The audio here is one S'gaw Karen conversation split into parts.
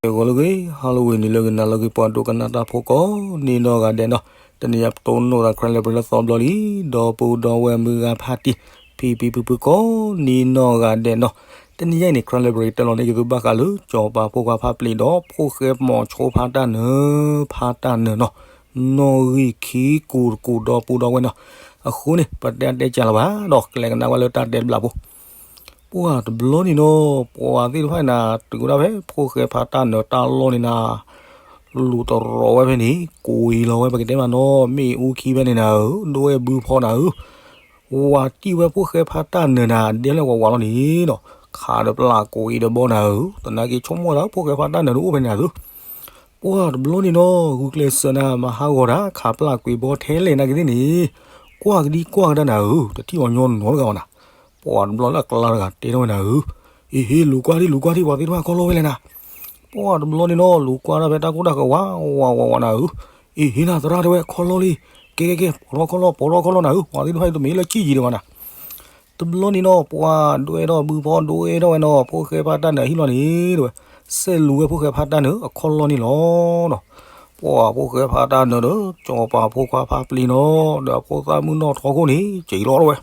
ဂီၤလၢအဂ့ၤ ဟါလၢအဂ့ၤ နံၤလၢအဂ့ၤ နၤလၢအဂ့ၤ ပှၤဒိကနၣ်တၢ်ဖိကိးနံၤနီၢ်ဂၤဒဲးနီၤ, တနံၤအံၤပတိၢ်နီၣ်သး Crime Library လၢသီဘျီလံ, ဒီပုၢ်ဒီဝဲၢ်မုၢ်ဂၤဖါတံၢ် ဖံဖံဖုဖုကိးနံၤနီၢ်ဂၤဒဲးနီၤ, တနံၤအံၤန့ၣ် Crime Library တဲလီၤန့ၢ်က့ၤသုဘၣ်ဃးလၢ ကၠီၤပၤဖိခွါဖါပျံၤဒီး ဖိၣ်ဃဲမိၤဆိဖါတၢ်နၢၤ ဖါတၢ်နၢၤနီၤ, နီၣ်ဂံၢ်ခံကူာ်တကူာ် ဒီပုၢ်ဒီဝဲၢ်နီၤ, အဃိန့ၣ် ပတဲတဲကၢ်လၢၤဘၣ်ဒီး ကလဲၤကနၣ်ဝဲလၢတၢ်တဲတဘျီဖိ ပှၤတဘျီန့ၣ်နီၤ ပှၤသ့ၣ်တဖၣ်န့ၣ် တုၤဝဲဒၣ်ဖဲ ဖိၣ်ဃဲဖါတၢ်နၢၤတၢ်လီၢ်န့ၣ်နၤ, လူၤတရီၤဝဲဖဲန့ၣ် ကွံာ်လီၤဝဲ ပကတဲမးနီၤ မ့ၣ်အူခံဖဲန့ၣ်နၤဧၢ, ဒွဲၣ်ဘုဖီနၤဧၢ, ဝၤတံၢ်ဝဲဖိၣ်ဃဲဖါတၢ်နၢၤနၤ ဒဲလၢဝၤဝၤလီၤန့ၣ်နီၤ, ခးဒီးပျၢ်ကွံာ်ဒီးဘီနၤဧၢ, သနာ်က့ဆိကမိၣ်သး ဖိၣ်ဃဲဖါတၢ်နၢၤတအိၣ်ဖဲန့ၣ်နၤဧၢ, ပှၤတဘျီန့ၣ်နီၤ ဂုာ်ကျဲးစၢးနၤ မၤဟးဂီၤတၢ် ခးပျၢ်ကွံာ်ဘီထဲလဲၣ်နာ်က့သ့ၣ်န့ၣ်, ကွၢ်ကဒံကွၢ်ကဒါနၤဧၢ, တထံၣ်အီၤညီနီတဂၤဘၣ်နၤ, ပှၤတဘျီလၢအကျါတဂၤတဲထီၣ်ဝဲနၤဧၢ, အ့ဟ့ လူၤကွၢ်ထံ လူၤကွၢ်ထံ ပှၤသ့ၣ်တဖၣ်ခီလီၢ်ဝဲလဲၣ်နၤ, ပှၤတဘျီန့ၣ်နီၤ လူၤကွၢ်တၢ်ဖဲတၢ်ကိၢ်တၢ်ဂီၤဝးဝးဝးဝးနၤဧၢ, အ့ဟ့ နၤသရၣ်တဲဝဲ ခီလီၢ်လံ, ကဲကဲကဲ ပိာ်ထီၣ်ခီလီၢ် ပိာ်ထီၣ်ခီလီၢ်နၤဧၢ, ပှၤသ့ၣ်တဖၣ်အံၤတမ့ၢ်လၢဆံၣ်ယံၤဒံးဘၣ်နၤ တဘျီန့ၣ်နီၤ ပှၤဒွဲၣ်ထီၣ်ဘုဖီဒွဲၣ်ထီၣ်ဝဲနီၤ ဖိၣ်ဃဲဖါတၢ်နၢၤဟံၣ်လီၢ်န့ၣ် တဲဝဲ, စဲးလူၤဝဲဖိၣ်ဃဲဖါတၢ်နၢၤအခီလီၢ်န့ၣ်လီၤနီၤ, ပှၤဖိၣ်ဃဲဖါတၢ်နၢၤဒီး ကၠီၤပၤဖိခွါဖါပျံၤနီၤ ဒီးအဖိသၣ်မုၣ်နီၢ်ထီခိၣ်န့ၣ် စံးလီၤတဲဝဲ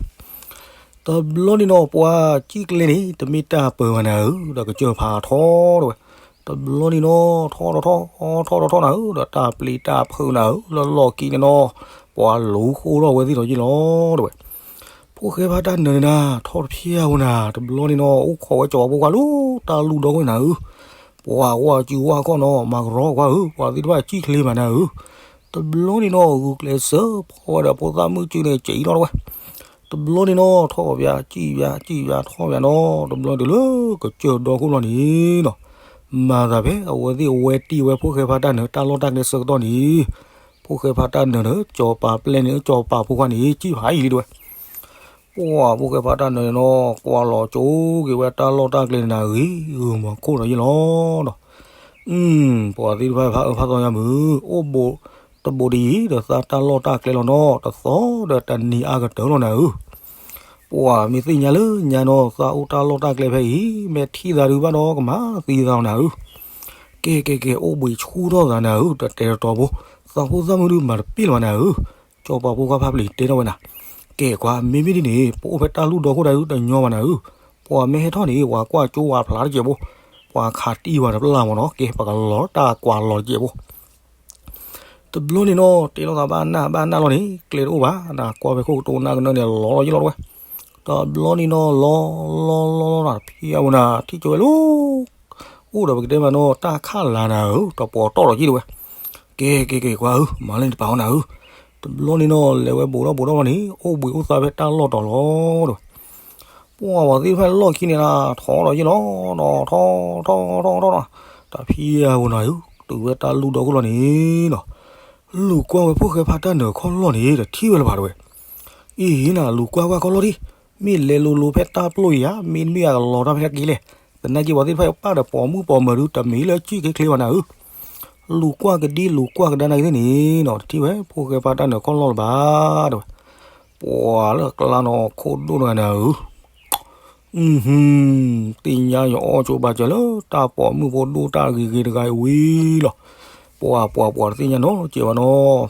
တဘျီန့ၣ်နီၤ ပှၤကံၣ်ကျဲန့ၣ် တမ့ၢ်တၢ်ပၢၤဘၣ်နၤဧၢ, ဒီးကစၢၢ်ဖးထီတဲဝဲ, တဘျီန့ၣ်နီၤ ထီၣ်ဒီးထီၣ် ထီၣ်ဒီးထီၣ်နၤဧၢ, ဒီးတၢ်ပျံၤတၢ်ဖုးနၤဧၢ, လၢလီၢ်ခံန့ၣ်နီၤ ပှၤလူၤဃိထီၣ်ဝဲသ့ၣ်ဒီးယ့ၢ်လီၤတဲဝဲ, ဖိၣ်ဃဲဖါတၢ်နၢၤန့ၣ်နၤ ထီၣ်တဖျၢၣ်ဧိၤနၤ, တဘျီန့ၣ်နီၤ အိၣ်ခိးဝဲကၠီၤပၤဖိခွါလၢတၢ်လူၢ်ဒီခိၣ်နၤဧၢ, ပှၤဝါစုဝါခီၣ်နီၤ မၤကရီခွါဧၢ, ပှၤသ့ၣ်တဖၣ်ကံၣ်ကျဲမးနၤဧၢ, တဘျီန့ၣ်နီၤ ဂုာ်ကျဲးစၢးဖီၣ်ဝဲဒီးဖိသၣ်မုၣ်စုန့ၣ် စံးလီၤတဲဝဲ, တဘျီန့ၣ်နီၤ ထီၣ်ပၠး ကံၣ်ပၠး ကံၣ်ပၠး ထီၣ်ပၠးနီၤ, တဘျီတုၤလၢကစၢၢ်ဒီခိၣ်လီၤန့ၣ်နီၤ, မၤသးဖဲအဝဲသ့ၣ်အဝဲတံၢ်ဝဲဖိၣ်ဃဲဖါတၢ်နၢၤတၢ်လီၢ်တၢ်ကျဲဆၢကတီၢ်န့ၣ်, ဖိၣ်ဃဲဖါတၢ်နၢၤဒီး ကၠီၤပၤပျဲၢ်န့ၣ် ကၠီၤပၤဖိခွါန့ၣ် ကံၣ်ဖးအံၤလံတဲဝဲ ပှၤဖိၣ်ဃဲဖါတၢ်နၢၤန့ၣ်နီၤ ကွၢ်လီၤကၠိက့ၤဝဲတၢ်လီၢ်တၢ်ကျဲန့ၣ်နၤ ဂ့ၤဂုာ်မၤခိၣ်ဒီးယ့ၢ်လီၤနီၤ, ပှၤသ့ၣ်တဖၣ်ဖးအၢဖးသီညါမုၢ် အိၣ်ဘူးတဘူးတယံၤဒီးသးတၢ်လီၢ်တၢ်ကျဲလီၤနီၤ, တသီဒီးတနံၤအါကတၢၢ်လီၤနၤဧၢ, ပှၤမ့ၢ်သ့ၣ်ညါလၢညါနီၤ သးအိၣ်တၢ်လီၢ်တၢ်ကျဲဖဲအံၤ မ့ၢ်ထံၣ်သးဒုးဘၣ်ဒီးကမၤသံသးနၤဧၢ, ကဲကဲကဲ အိၣ်ဘှံးဆူၣ်ထီၣ်သးနၤဧၢ, တတဲတတီဖိ, သးဖိသၣ်မုၣ်ဒုးမၤတပ့ၢ်လၢၤဘၣ်နၤဧၢ, ကၠီၤပၤဖိခွါဖါပျံၤတဲထီၣ်ဝဲနၤ, ကဲကွၢ် မ့မ့ၢ်ဒ်န့ၣ် ပအိၣ်ဖဲတၢ်လူၢ်ဒီခိၣ်တၢ်ဒုး တညီဘၣ်နၤဧၢ, ပှၤမ့ၢ်ဟဲထီၣ်န့ၣ် ပှၤကွၢ်ကၠိဝၤဖျါတကဲးဖိ, ပှၤခးတံၢ်ဝၤတပျၢ်မၢ်နီၤ, ကဲ ပကလီၤတၢ်ကွၢ်လီၤတကဲးဖိ တဘျီန့ၣ်နီၤ တဲလိာ်သးဘၣ်နၢ်ဘၣ်နၢ်လီၤန့ၣ် ကျဲတအိၣ်ဘၣ်, နကွၢ်ဖဲခိၣ်ကတိၤနၢ်ကနၢန့ၣ် လီၤလီၤယ့ၢ်လီၤတဲဝဲ, တဘျီန့ၣ်နီၤ လီၤလီၤလီၤလီၤ ဖံအဝဲနၤ ထံၣ်ကၠိဝဲလၢ အိၣ်ဒီးပကတဲမးနီၤ တၢ်ခၣ်လၤနၤဧၢ, တပီၤတီၢ်လီၤယ့ၢ်တဲဝဲ, ကဲကဲကဲကွၢ်ဧၢ မၤလၢန့ၣ်တပာ်အီၤနၤဧၢ, တဘျီန့ၣ်နီၤ လဲၤဝဲဘူးထီၣ်ဘူးထီၣ်လီၤန့ၣ် အိၣ်ဘှံးအိၣ်သါဖဲတၢ်လီၢ်တီၤလီၤတဲဝဲ ပှၤဝဲသ့ၣ်တဖၣ်လီၢ်ခံန့ၣ် ထီၣ်ဒီးယ့ၢ်လီၤနီၤ, ထီၣ်ထီၣ်ထီၣ်ထီၣ်နီၤ, တၢ်ဖံအဝဲနၤဧၢ, တုၤဝဲတၢ်လူၢ်ဒီခိၣ်လီၤန့ၣ်နီၤ, လူၤကွၢ်ဝဲဖိၣ်ဃဲဖါတၢ်နၢၤခီၣ်လီၢ်န့ၣ် တထံၣ်ဝဲလၢၤဘၣ်တဲဝဲ, အံၤနၤ လူၤကွၢ်ကွၢ်ခီၣ်လီၢ်ဒံး, မ့ၢ်လဲၤလိၤလိၤဖဲတၢ်ပျိၢ်အံၤဧါ, မ့တမ့ၢ်အကလီၤတၢ်ဖဲတၢ်က့လဲၣ်, သနာ်က့ပှၤသ့ၣ်တဖၣ်ပာ်ဒီးပိာ်မုၣ်ပိာ်မၢၤဒုး တမ့ၢ်လၢအစံၣ်ချ့ချ့ဘၣ်နၤဧၢ, လူၤကွၢ်ကဒံလူၤကွၢ်ကဒါနာ်က့သ့ၣ်န့ၣ်နီၤ တထံၣ်ဝဲဖိၣ်ဃဲဖါတၢ်နၢၤခီၣ်လီၢ်လၢၤဘၣ်တဲဝဲ, ပှၤလၢအကျါနီၤ ခိၣ်ဒိၣ်တဂၤနၤဧၢ သ့ၣ်ညါယအီၣ်ကၠိဘၣ်စၢၤလၢတၢ်ပိာ်မုၣ်ဖိဒိၣ်တၢ်ဂ့ၤဂ့ၤတဂၤအံၤဝံၤလီၤ. ပှၤပှၤပှၤတသ့ၣ်ညါနီတစဲးဘၣ်နီၤ.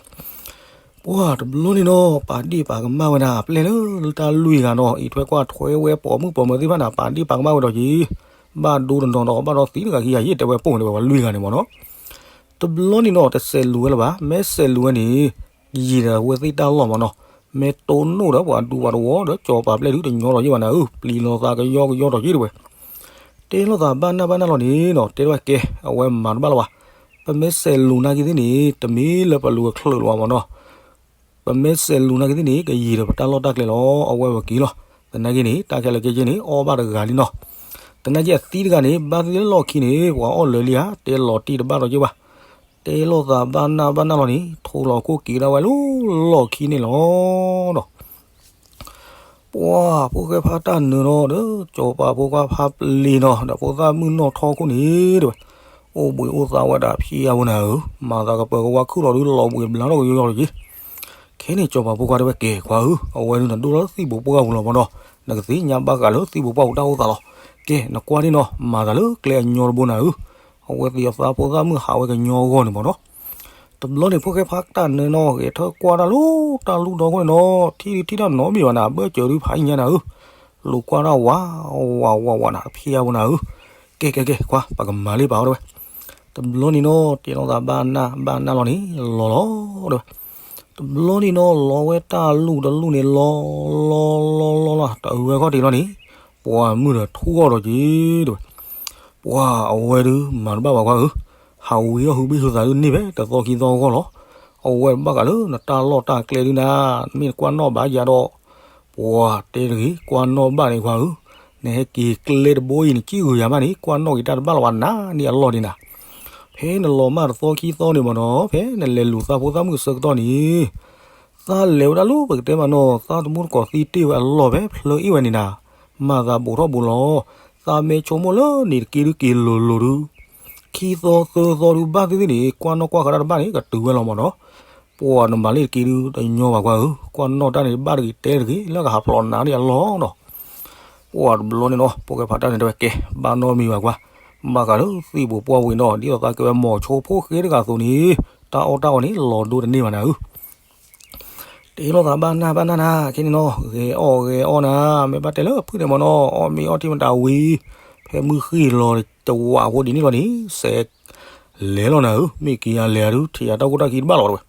ပှၤတဘျီန့ၣ်နီၤ ပာ်ဒ့ၣ်ပာ်ကမၣ်ဝဲဒၣ် ပျဲၢ်လၢတၢ်လွံၢ်ဂၤနီၤ အံးထွဲကွၢ်ထွဲဝဲပိာ်မုၣ်ပိာ်မၢၤသ့ၣ်တဖၣ်န့ၣ် ပာ်ဒ့ၣ်ပာ်ကမၣ်ဝဲဒီးက့ၤ ဘၣ်ဒိတနီၤဒီး ဘၣ်ဒီးသံတဂၤခံဂၤယဲၢ်တဲဝဲပိၢ်န့ၣ် တဲဝဲပှၤလွံၢ်ဂၤန့ၣ်မ့ၢ်နီၤ. တဘျီန့ၣ်နီၤ တစဲးလူၤဝဲလၢၤဘၣ်, မ့ၢ်စဲးလူၤဝဲန့ၣ် ယံာ်ဒီးဝဲသ့ၣ်တၢ်လီၢ်မ့ၢ်နီၤ. မ့ၢ်တိၢ်နီၣ်ဒီးပှၤဒူပှၤတဝီဒီး ကၠီၤပၤပျဲၢ်ဒုးတညီလီၤယဲၢ်ဘၣ်နၤဧၢ, ပျံၤလီၤသးကယီကယီဒီးယဲၢ်တဲဝဲ. တဲလိာ်သးဘၣ်နၢ်ဘၣ်နၢ်လီၤန့ၣ်နီၤ, တဲဝဲကဲ အဝဲမၤတဘၣ်လၢၤဘၣ်. ပမ့ၢ်စဲးလူၤနာ်က့သ့ၣ်န့ၣ် တမ့ၢ်လၢပလူၤအချၢးလၢၤဘၣ်မ့ၢ်နီၤ. ပမ့ၢ်စဲးလူၤနာ်က့သ့ၣ်န့ၣ် ကယံာ်ဒီးပတၢ်လီၢ်တၢ်ကျဲလီၤ, အဝဲဝဲက့ၤလီၤ. သနာ်က့န့ၣ် တၢ်ခဲလၢာ်ခဲဆ့န့ၣ် အီၣ်ဘၣ်တဂၤလံနီၤ. သနာ်က့အသံတဂၤန့ၣ် ဘၣ်သ့ၣ်လၢလီၢ်ခံန့ၣ် ပှၤအီၣ်လၢာ်လံဧါ, တဲလီၤတံၢ်တဘၣ်ဒီးယဲၢ်ဘၣ်. တဲလိာ်သးဘၣ်နၢ်ဘၣ်နၢ်လီၤန့ၣ် ထိးလီၤခိၣ်က့ၤဒၣ်ဝဲလၢလီၢ်ခံန့ၣ်လီၤဒီး ပှၤဖိၣ်ဃဲဖါတၢ်နၢၤနီၤဒီး ကၠီၤပၤဖိခွါဖါပျ့ၤနီၤ ဒီးဖိသၣ်မုၣ်နီၢ်ထီခိၣ်န့ၣ်တဲဝဲ, အိၣ်ဘှံးအိၣ်သါဝဲဒၣ်ဖံးအါဝဲနၤဧၢ, မၤသးကပၢၤကဝါခုၣ်လီၤဒုးလီၤဘှံးဘျါထီၣ်ကယီကယီလီၤက့ၤ. ခဲန့ၣ်ကၠီၤပၤဖိခွါတဲဝဲ ကဲကွၢ်ဧၢ, အဝဲဒုးနဒိၣ်ထီၣ်လၢသံၣ်ဘိပှၢ်ပူၤလီၤမ့ၢ်နီၤ, နကသ့ၣ်ညါဘၣ်ဃးလၢသံၣ်ဘိပှၢ်ပူၤတၢ်အိၣ်သးလီၤ. ကဲ နကွၢ်ဒ်နီၤ မၤသးလၢကျဲအညီတဘိနၤဧၢ. အဝဲသ့ၣ်အသးဖိသၣ်မုၣ်ဟးဝဲကညီအဂီၢ်န့ၣ်မ့ၢ်နီၤ. တဘျီန့ၣ် ဖိၣ်ဃဲဖးတၢ်နၢၤနီၤ ဂဲၤထၢၣ်ကွၢ်တၢ်လၢတၢ်လူၢ်ဒီခိၣ်န့ၣ်နီၤ ထံၣ်ဒုးထံၣ်တၢ်နီတမံၤဘၣ်နၤ ဘၢၣ်စၢၤဒုးဖးယံၤညါနၤဧၢ, လူၤကွၢ်တၢ်ဝးဝးဝးဝးနၤ တဖျါဖိနၤဧၢ, ကဲကဲကဲ ကွၢ် ပကမၤလံပာ်အီၤတဲဝဲ. တဘျီန့ၣ်နီၤ တဲလိာ်သးဘၣ်နၢ်ဘၣ်နၢ်လီၤန့ၣ် လီၤလီၤတဲဝဲ. တဘျီန့ၣ်နီၤ လီၤဝဲတၢ်လူၢ်တလူၢ်န့ၣ် လီၤလီၤလီၤလီၤလီၤ တအုးဝဲခီၣ်ထံးလီၤန့ၣ် ပှၤမုၣ်ဒီးထူအီၤဒီးက့ၤတဲဝဲ. ပှၤအဝဲဒုးမၤတဘၣ်ဘၣ်ကွၢ်ဧၢ, ဟးဝံၤအီၣ်ဟုဘ့ၣ်ဟုသးဒုးန့ၢ်ဖဲတသီခံသီဂီၢ်လီၤ. အဝဲဘၣ်ဃးလၢနတၢ်လီၢ်တၢ်ကျဲဒုးနၤ မ့ၢ်နကွၢ်နီၣ်ဘၣ်ယၤဒီး ပှၤတဲတဂ့ၤ ကွၢ်နီၣ်ဘၣ်န့ၣ်ကွၢ်ဧၢ, နဟဲက့ၤကျဲတဘိအံၤ နစံၣ်ဂုၤယၤမးန့ၣ် ကွၢ်နီၣ်က့ၤတၢ်တဘၣ်လီၤဘၣ်နၤန့ၣ်အလီၢ်ဒံးနၤ. ဖဲနလီၤမၢ်တသီခံသီန့ၣ်မ့ၢ်နီၤ ဖဲနလဲၤလူၤသးဖိသၣ်မုၣ်အဆၢကတီၢ်န့ၣ် သးလဲၤဝဲဒၣ်လၢပကတဲမ့ၢ်နီၤ သးတမူတကိးသံတ့ၢ်ဝဲအလီၢ်ဖဲဖျၢအ့ၣ်ဝဲန့ၣ်နၤ, မၤသးဘူးထီၣ်ဘူးလီၤ. သးမ့ၢ်ဆိကမိၣ်လၢန့ၣ်တက့ၢ်ဒုးက့ၤလိၤလိၤဒုး ခံသီသၢသီဒုးဘၣ်သ့ၣ်သ့ၣ်န့ၣ် ကွၢ်နီၣ်ကွၢ်ဃာ်တၢ်တဘၣ်န့ၣ် ကတုၤဝဲလီၤမ့ၢ်နီၤ. ပှၤနမၤလၢတက့ၢ်ဒုးတညီဘၣ်ကွၢ်ဧၢ, ကွၢ်နီၣ်တၢ်န့ၣ်တဘၣ်တဂ့ၤတဲတဂ့ၤ လၢကဟးဖျိးနၤန့ၣ်အလီၢ်နီၤ. ပှၤတဘျီန့ၣ်နီၤ ဖိၣ်ဃဲဖးတၢ်န့ၣ်တဲဝဲကဲ ဘၣ်နီတမံၤဘၣ်ကွၢ်, ဘၣ်ဃးလၢသံၣ်ပူၤပှၢ်ပူၤအံၤနီၤ ဒ်သိးသးကဲဝဲမိၤဆိဖိဃဲတဂၤအသိးန့ၣ် တၢ်အီၣ်တၢ်အီန့ၣ် လီၤဒိတန့ၢ်ဘၣ်နၤဧၢ တဲလိာ်သးဘၣ်နၢ်ဘၣ်နၢ်နၤ ခဲန့ၣ်နီၤ ဂဲၤအီၣ်ဂဲၤအီၣ်နၤ မ့ၢ်ဘၣ်တဲလၢဖုၣ်န့ၣ်မ့ၢ်နီၤ အီၣ်မ့ၤအီထံမတၤဝံၤ ဖဲမုၢ်ဃ့ၢ်လီၤတဝးအဃိဒ်န့ၣ်လီၤန့ၣ် စဲးလဲၤလီၤနၤဧၢ, မ့ၢ်က့ၤယၤလဲၤအဒုး ထံၣ်ယၤတၢ်ခိၣ်တၢ်ခံတဘၣ်လီၤတဲဝဲ.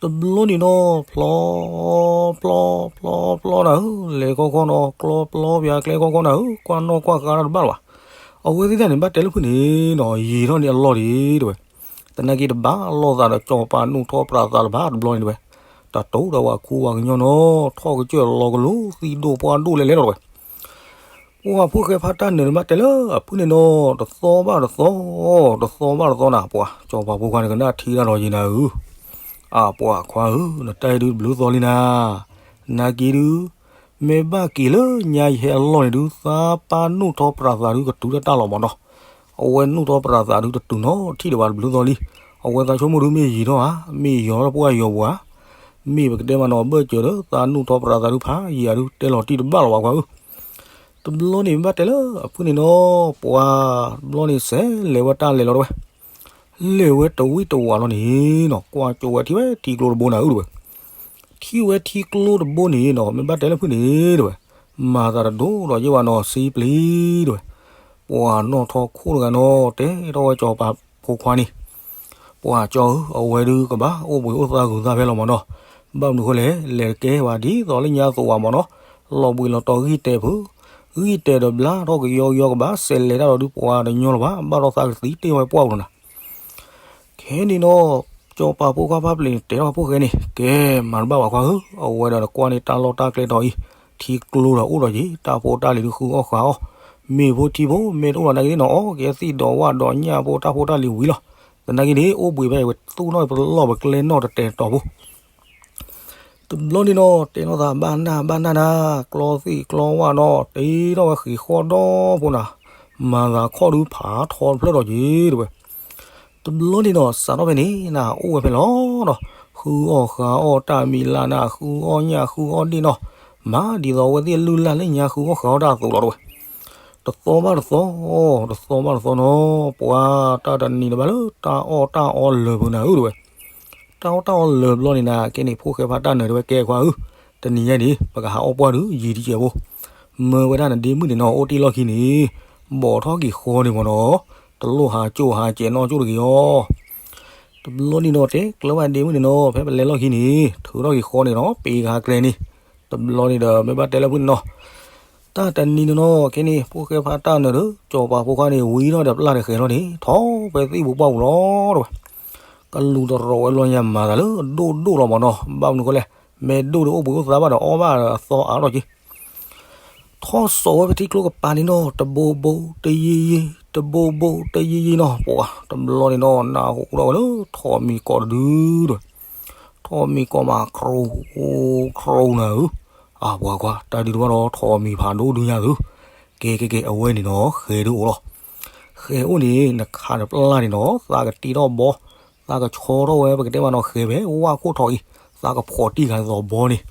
တဘျီန့ၣ်နီၤ ဖျီ ဖျီ ဖျီ ဖျီနၤဧၢ, လဲၤခီခီနီၤ ကျီပျီပျါကျဲခီခီနၤဧၢ, ကွၢ်နီၣ်ကွၢ်ဃာ်တၢ်တဘၣ်လၢၤဘၣ်. အဝဲသ့ၣ်တၢ်န့ၣ် ဘၣ်တဲလၢဖုၣ်န့ၣ်နီၤ ယံာ်ထီၣ်န့ၣ်အလီၢ်ဒံးတဲဝဲ. သနာ်က့တဘၣ်လိာ်သးဒီး စီၤပၤနူၢ်ထီၣ်ပြးသးတဘၣ်တဘျီန့ၣ်တဲဝဲ. တၢ်တိၤဒီးဝဲခူဝဲကညီနီၤ ထီၣ်ကစၢၢ်လီၤကလိ သံၣ်ဒိၣ်ပှၢ်ဒိၣ်လဲၤလဲၤလီၤတဲဝဲ. ပှၤဖိၣ်ဃဲဖးတၢ်နၢၤန့ၣ် ဘၣ်တဲလၢအဖုၣ်န့ၣ်နီၤ တသီဘၣ်တသီ တသီဘၣ်တသီနၤ ပှၤစီၤပၤဖိခွါန့ၣ် ကနၣ်ထံတၢ်ဒီးယံၤနၤဧၢ, အပှၤခွါဧၢ နတၢ်အံၤဒုးတဘျုးသီလံနၤ, နာ်က့ဒုး မ့ၢ်ဘၣ်က့ၤလၢညါယဟဲအလီၢ်န့ၣ်ဒုး သးပၢ်နူၢ်ထီၣ်ပြးသးဒုးကတုၤတၢ်တၢ်လီၤမ့ၢ်နီၤ, အဝဲနူၢ်ထီၣ်ပြးသးဒုးတတုၤနီတထံၣ်ဒံးဘၣ်တဘျုးသီလံ, အဝဲသးဆိကမိၣ်ဒုးမ့ၢ်ယံာ်ထီၣ်ဧါ, မ့ၢ်ယံာ်ထီၣ်ပှၢ်ယံာ်ပှၤ, မ့ၢ်ပကတဲမ့ၢ်နီၤ ဘၢၣ်စၢၤဒီး သးနူၢ်ထီၣ်ပြးသးဒုးဖးယံာ်ဒုး တဲလီၤတံၢ်တဘၣ်လီၤဘၣ်ခွါဧၢ. တဘျီန့ၣ် ဘၣ်တဲလၢအဖုၣ်န့ၣ်နီၤ ပှၤတဘျီန့ၣ် စဲးလဲၤဝဲတၢ်လဲၤလီၤတဲဝဲ, လဲၤဝဲတဝံၣ်တဝးလီၤန့ၣ်နီၤ ကွၢ်ကၠိဝဲထံၣ်ဝဲထံကျိတဘိနၤဧၢတဲဝဲ, ထံၣ်ဝဲထံကျိတဘိန့ၣ်နီၤ မ့ၢ်ဘၣ်တဲလၢဖုၣ်န့ၣ်တဲဝဲ, မၤသးတဒိၣ်ဒီးယဲၢ်ဝဲနီၤ စံပျံၤတဲဝဲ, ပှၤနီၣ်ထီၣ်ခိၣ်တဂၤနီၤ တဲထီၣ်ဝဲစီၤပၤဖိခွါန့ၣ် ပှၤကၠီဧၢ အဝဲဒုးကဘၣ်အိၣ်ဘှံးအိၣ်သါဂုၤသးဖဲလီၤမ့ၢ်နီၤ, ဘၣ်မနုၤဃိလဲၣ် လဲၤတကဲဘၣ်ဒ်သိးလၢညါအသိးဘၣ်မ့ၢ်နီၤ, လီၤဘှံးလီၤတီၤဂံၢ်တဲာ်ဖုး, ဂံၢ်တဲာ်ဒီးဘျါထီၣ်ကယီကယီကဘၣ် စဲးလဲၤတၢ်ဒီးဒုးပှၤတညီလၢၤဘၣ် ဘၣ်ဒီးသးကသံတ့ၢ်ဝဲပှၢ်ပူၤနီၤနၤ ခဲန့ၣ်နီၤ, စီၤပၤဖိခွါဖးပျ့ၤန့ၣ် တဲထီၣ်ဖိၣ်ဃဲန့ၣ် ကဲ မၤတဘၣ်ဘၣ်ခွါဧၢ, အဝဲဒၣ်နကွၢ်န့ၣ်တၢ်လီၢ်တၢ်ကျဲတီၤအံၤ, ထံကျိဒီးအိၣ်ဒီးက့ၤ တၢ်ဖိတၢ်လံၤဒုးဃုအီၣ်ဃုအီၣ်, မ့ၢ်ဖိထံဖိ မ့ၢ်တအိၣ်လီၤနာ်က့န့ၣ်နီၤ အီၣ်က့ၤသံၣ်ဒီးဝၣ်ဒီးညၣ်ဖိတၢ်ဖိတၢ်လံၤဝံၤလီၤ, သနာ်က့န့ၣ် အိၣ်ဘှံးဖဲအံၤဝဲသူၣ်နီၣ်ပလီၢ်ပကျဲနီၣ်တတဲာ်တီၤဖိ တဘျီန့ၣ်နီၤ တဲလိာ်သးဘၣ်နၢ်ဘၣ်နၢ်နၤ, ကျီသံၣ်ကျီဝၣ်နီၤ တ့ထီၣ်ဝဲဃံးဃီဒီဖိနၤ, မၤသးခီၣ်ဒုးဖးထီတဖျၢၣ်ဒီးက့ၤတဲဝဲ, တဘျီန့ၣ်နီၤ စးထီၣ်ဖဲန့ၣ်နၤ အိၣ်ဝဲဖဲလီၤနီၤ, ဃုအီၣ်ဃုအီၣ်တၢ်မံၤလၢ်နၤ ဃုအီၣ်ညၣ်ဃုအီၣ်ဒ့ၣ်နီၤ, မၤဒ်သိးအဝဲသ့ၣ်လုၢ်လၢ်လၢညါဃုအီၣ်ဃုအီၣ်တၢ်အသိးလီၤတဲဝဲ, တသီဘၣ်တသီ, တသီဘၣ်တသီနီၤ, ပှၤတၢ်တနံၤတဘၣ်လၢတၢ်အီၣ်တၢ်အီလၢာ်ဖုးနၤဧၢတဲဝဲ တၢ်အီၣ်တၢ်အီလၢာ်ဘျီန့ၣ်နၤ ကဲန့ၣ် ဖိၣ်ဃဲဖးတၢ်နၢၤတဲဝဲကဲခွါဧၢ, တနံၤညါန့ၣ် ပကဟးအီၣ်ပှၢ်ဒုးယံၤတစဲးဖိ, မၢဝဲဒၣ်နဒ့မုၣ်န့ၣ်နီၤ အိၣ်တ့ၢ်လီၢ်ခံန့ၣ်, ဘီးထီၣ်က့ၤဃီန့ၣ်မ့ၢ်နီၤ, တလိၣ်ဟးကၠိၣ်ဟးစဲးနီၢ်ကၠိၣ်တဂ့ၤအီၤ တဘျီန့ၣ်နီၤ တဲကျၢၤဘၣ်ဒ့မုၣ်န့ၣ်နီၤ ဖဲပလဲၤလီၢ်ခံန့ၣ် ထုးထီၣ်က့ၤဃီန့ၣ်နီၤ ပ့ၤကဟးကျဲန့ၣ်, တဘျီန့ၣ်ဒီး မ့ၢ်ဘၣ်တဲလၢဖုၣ်န့ၣ်နီၤ တၢ်တနံၤန့ၣ်နီၤ ခဲန့ၣ် ဖိၣ်ဃဲဖးတၢ်နၢၤဒီး စီၤပၤဖိခွါန့ၣ် ဝံထီၣ်ဒီးပျၢ်တဃဲၤလီၤန့ၣ် ထီၣ်ဖဲသံၣ်ပူၤပှၢ်ပူၤလီၤတဲဝဲ, ကလူၤတရီၤဝဲလီၤညါမၤသးလၢဒိၣ်ဒိၣ်လီၤမ့ၢ်နီၤ ဘၣ်မနုၤဃိလဲၣ် မ့ၢ်ဒိၣ်ဒီးအိၣ်ဘှံးအိၣ်သါဘၣ်ဒီးအီၣ်ဘၣ်ဒီးအသီအါထီၣ်က့ၤ ထီၣ်စိာ်ဝဲဖဲထံကျိကပၤန့ၣ်နီၤ တဘိဘိတယံာ်ယံာ် တဘိဘိတယံာ်ယံာ်နီၤ ပှၤတဘျီန့ၣ်နီၤ နၢ်ဟူထီၣ်ဝဲလၢထိးမံၤကီးတဒုဒီး ထိးမံၤကီးမး ခရိ ခရိနၤဧၢ, အပှၤကွၢ် တၢ်ဒုးတဘၣ်ဒီးထိးမံၤဖးဒိၣ်ဒုညါသု, ကဲကဲကဲ အဝဲန့ၣ်နီၤ ဃဲၤဒုအိၣ်လီၤ, ဃဲၤအိၣ်န့ၣ် နခးတပျၢ်န့ၣ်နီၤ သးကတ့ထီၣ်ဘီ, သးကဆီထီၣ်ဝဲ ပကတဲမးနီၤ ဃဲၤဖဲဝၣ်ခိၣ်ထီၣ်အံၤ သးကဖီးတံၢ်ဃာ်သိးဘီန့ၣ်,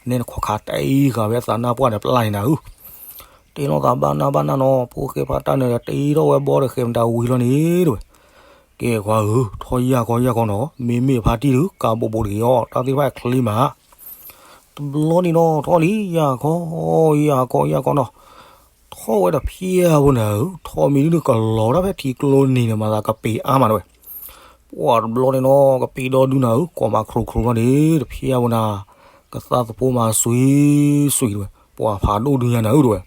နဲနခီခးတအံၤဃာ်ဝဲအသးနၢ်ပှၢ်ဒီးပျၢ်န့ၣ်နၤဧၢ တဲလိာ်သးဘၣ်နၢ်ဘၣ်နၢ်နီၤ, ဖိၣ်ဃဲဖါတၢ်နၢၤဒီး တ့ထီၣ်ဝဲဘီဒီး ဃဲၤမတၤဝံၤလီၤန့ၣ် တဲဝဲ. ကဲခွါဧၢ, ထီၣ်ယၢ်ကီယၢ်ကီနီၤ, မ့မ့ၢ်ဖါတံၢ်ဒုး ကးဘိးဘိးတဂ့ၤအီၤ, တၢ်သ့ၣ်တဖၣ်ချ့မး. တဘျီန့ၣ်နီၤ ထီၣ်လံ ယၢ်ကီ ယၢ်ကီ ယၢ်ကီနီၤ, ထီၣ်ဝဲဒီးဖျါဝဲနၤဧၢ, ထီးမံၤဒုးကလီၤတၢ်ဖဲထံကျိန့ၣ်န့ၣ် မၤသးကပ့ၤအါမးတဲဝဲ. ပှၤတဘျီန့ၣ်နီၤ ကပ့ၤဒီဒုနၤဧၢ, ကိးမးခရူးခရူးလီၤန့ၣ် တဖျါဝဲနၤ, ကသၣ်သဖိမၤစွံစွံတဲဝဲ, ပှၤဖးဒိၣ်ဒုညါနၤဧၢတဲဝဲ.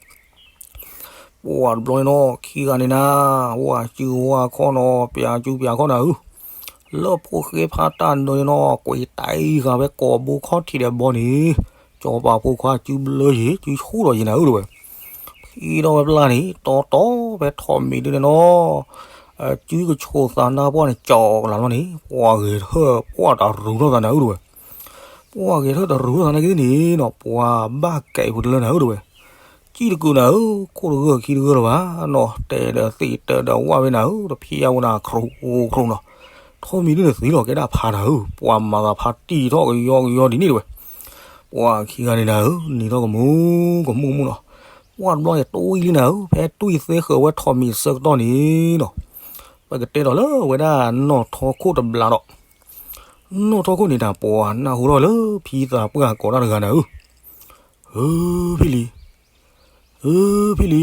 ပှၤတဘျီန့ၣ်နီၤ ခံဂၤန့ၣ်နၤ, ဝါစုဝါခီၣ်နီၤ, ပၠးစုပၠးခီၣ်နၤဧၢ, လၢဖိၣ်ဃဲဖါတၢ်နၢၤန့ၣ်နီၤ ကွံာ်တၢ်အံၤဃာ်ဝဲကိာ်ဘိခီၣ်ထံးဒီးဘီန့ၣ်, စီၤပၤဖိခွါစုဘျၢယံၤ စုဆိၣ်ဒီးယံၤနၤဧၢတဲဝဲ. ဖံးထီၣ်ဝဲပျၢ်န့ၣ် တီတီဖဲထီးမံၤဒုန့ၣ်နီၤ, စုကဆိးသးနါပှၢ်န့ၣ် ကၠီကလၤလီၤန့ၣ် ပှၤဂဲၤထၢၣ်ပှၢ်တရူးထီၣ်သးနၤဧၢတဲဝဲ. ပှၤဂဲၤထၢၣ်တရူးထီၣ်သးနာ်က့န့ၣ်နီၤ ပှၤဘၣ်ကဲအံၤဖိတလၢနၤဧၢတဲဝဲ. စံၣ်တကုးနၤဧၢ, ခိၣ်တဂၢၢ်ခံတဂၢၢ်လၢၤဘၣ်နီၤ, တဲဒီးသ့ၣ်တၢးဒီးဝၣ်ဝဲနၤဧၢ, တဖျါဝဲနၤခရူးခရူးနီၤ, ထီးမံၤဒုန့ၣ်သံလီၤကဲဒၣ်ဖးနၤဧၢ, ပှၤမၤသးဖါတံၢ်ထီၣ်ကယီကယီဒ်န့ၣ်တဲဝဲ. ပှၤခံဂၤန့ၣ်နၤဧၢ, နံၤထီၣ်ကမူကမူကမူနီၤ, ပှၤတဘျီန့ၣ်တွံၢ်လံနၤဧၢ, ဖဲတွံၢ်သ့ဃၢၤဝဲထီးမံၤဆၢကတီၢ်န့ၣ်နီၤ, ပကတဲဒီးလၢဝဲဒၣ်နီၢ်ထီခိၣ်တဘျီဒီး, နီၢ်ထီခိၣ်န့ၣ်နၤ ပှၤနၢ်ဟူထီၣ်ဝဲလၢဖံသးပှၢ်ကိးတၢ်တဂၤနၤဧၢ, ဧၢ ဖံလံၤ, ဧၢ ဖံလံၤ, ဒီးဖျီ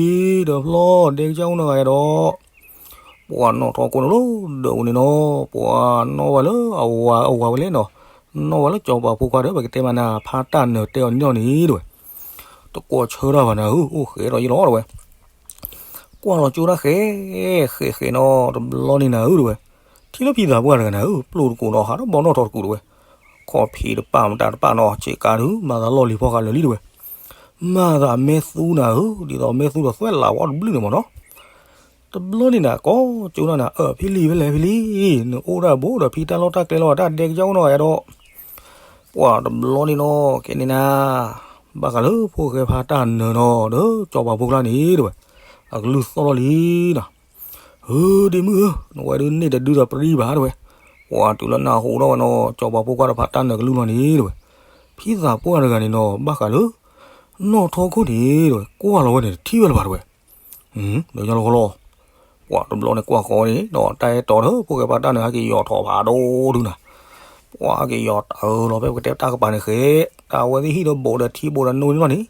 ဒဲကစၢ်အိၣ်နီၢ်ဂၤယၤဒီး, ပှၤနီၢ်ထီခိၣ်န့ၣ်လီၤ, ဒီးဝဲန့ၣ်နီၤ ပှၤနီၣ်ဝဲလၢအဝၤအဝၤဝဲလဲၣ်နီၤ, နီၣ်ဝဲလၢစီၤပၤဖိခွါဒီး ပကတဲမးနၤ ဖါတၢ်နၢၤတဲအီၤန့ၣ်နီၤန့ၣ်တဲဝဲ. တကိးဆၢတၢ်ဘၣ်နၤဧၢ, အိၣ်ဃဲးဒီးယံလီၤတဲဝဲ. ကွၢ်လီၤကၠိတၢ်ဃဲးဃဲးဃဲးနီၤ, တဘျီန့ၣ်နၤဧၢတဲဝဲ, ထံၣ်လၢဖံသးပှၢ်တဂၤနၤဧၢ, ပျိၢ်တကိးနီၤ ဟးထီၣ်ဘီနီၣ်ထီတကူးတဲဝဲ, ခီၣ်ဖံးတပာ်မတၤတပာ်နီၤ, ဆ့းကါဒုး မၤသးလီၢ်လံၤဖီဃာ်လၢာ်လံတဲဝဲ, မၤသးအမဲသူနၤဧၢ, ဒ်သိးအမဲသူဒီးသွဲၣ်လးဝီတဘျုးန့ၣ်မ့ၢ်နီၤ. တဘျီန့ၣ်နၤ ကိးကၠိနၤနၤ, အၢ ဖံလံၤဖဲလဲၣ်ဖံလံၤ, နအိၣ်ဒၣ်ဘိဒီးဖံတၢ်လီၢ်တၢ်ကျဲလီၤ တၢ်ဒဲကစၢ်အိၣ်နီၢ်ဂၤယၤဒီး, ပှၤတဘျီန့ၣ်နီၤ ကဲန့ၣ်နၤ, ဘၣ်ဃးလၢဖိၣ်ဃဲဖါတၢ်နၢၤနီၤ ဒီးစီၤပၤဖိခွါန့ၣ်တဲဝဲ, အကလုၢ်သီၣ်လီၤလံနီၤ. ဧၢ ဒ့မုၣ်ဧၢ, နဝဲဒုးန့ၢ်တဒုဒီးပရံဘၣ်တဲဝဲ, ပှၤတုၤလၢနၢ်ဟူထီၣ်ဝဲနီၤ စီၤပၤဖိခွါဒီးဖါတၢ်နၢၤကလုၢ်လီၤန့ၣ်တဲဝဲ, ဖံသးပှၢ်တဂၤန့ၣ်နီၤ ဘၣ်ဃးလၢ နီၢ်ထီခိၣ်န့ၣ်တဲဝဲ ကွၢ်လီၤဝဲန့ၣ် တထံၣ်ဝဲလၢၤဘၣ်တဲဝဲ. ဒီးညီလီၤဃီလီၤ, ပှၤတဘျီန့ၣ်ကွၢ်ဃီန့ၣ် ဒီးတၢ်အဲၣ်တီဒီး ဖိၣ်ဃဲဖါတၢ်နၢၤ ဟဲက့ၤယီၤထီၣ်ဖးဒိၣ်ဒုနၤ, ပှၤဟဲက့ၤယီၤတၢ်အၢလီၤဖဲပကတဲတၢ်ကပၤန့ၣ်ဃဲ, တၢ်ဝဲသ့ၣ်ဟံၣ်ဒီးဘိးဒီးထံဘိးဒီးနိန့ၣ်လီၤန့ၣ်,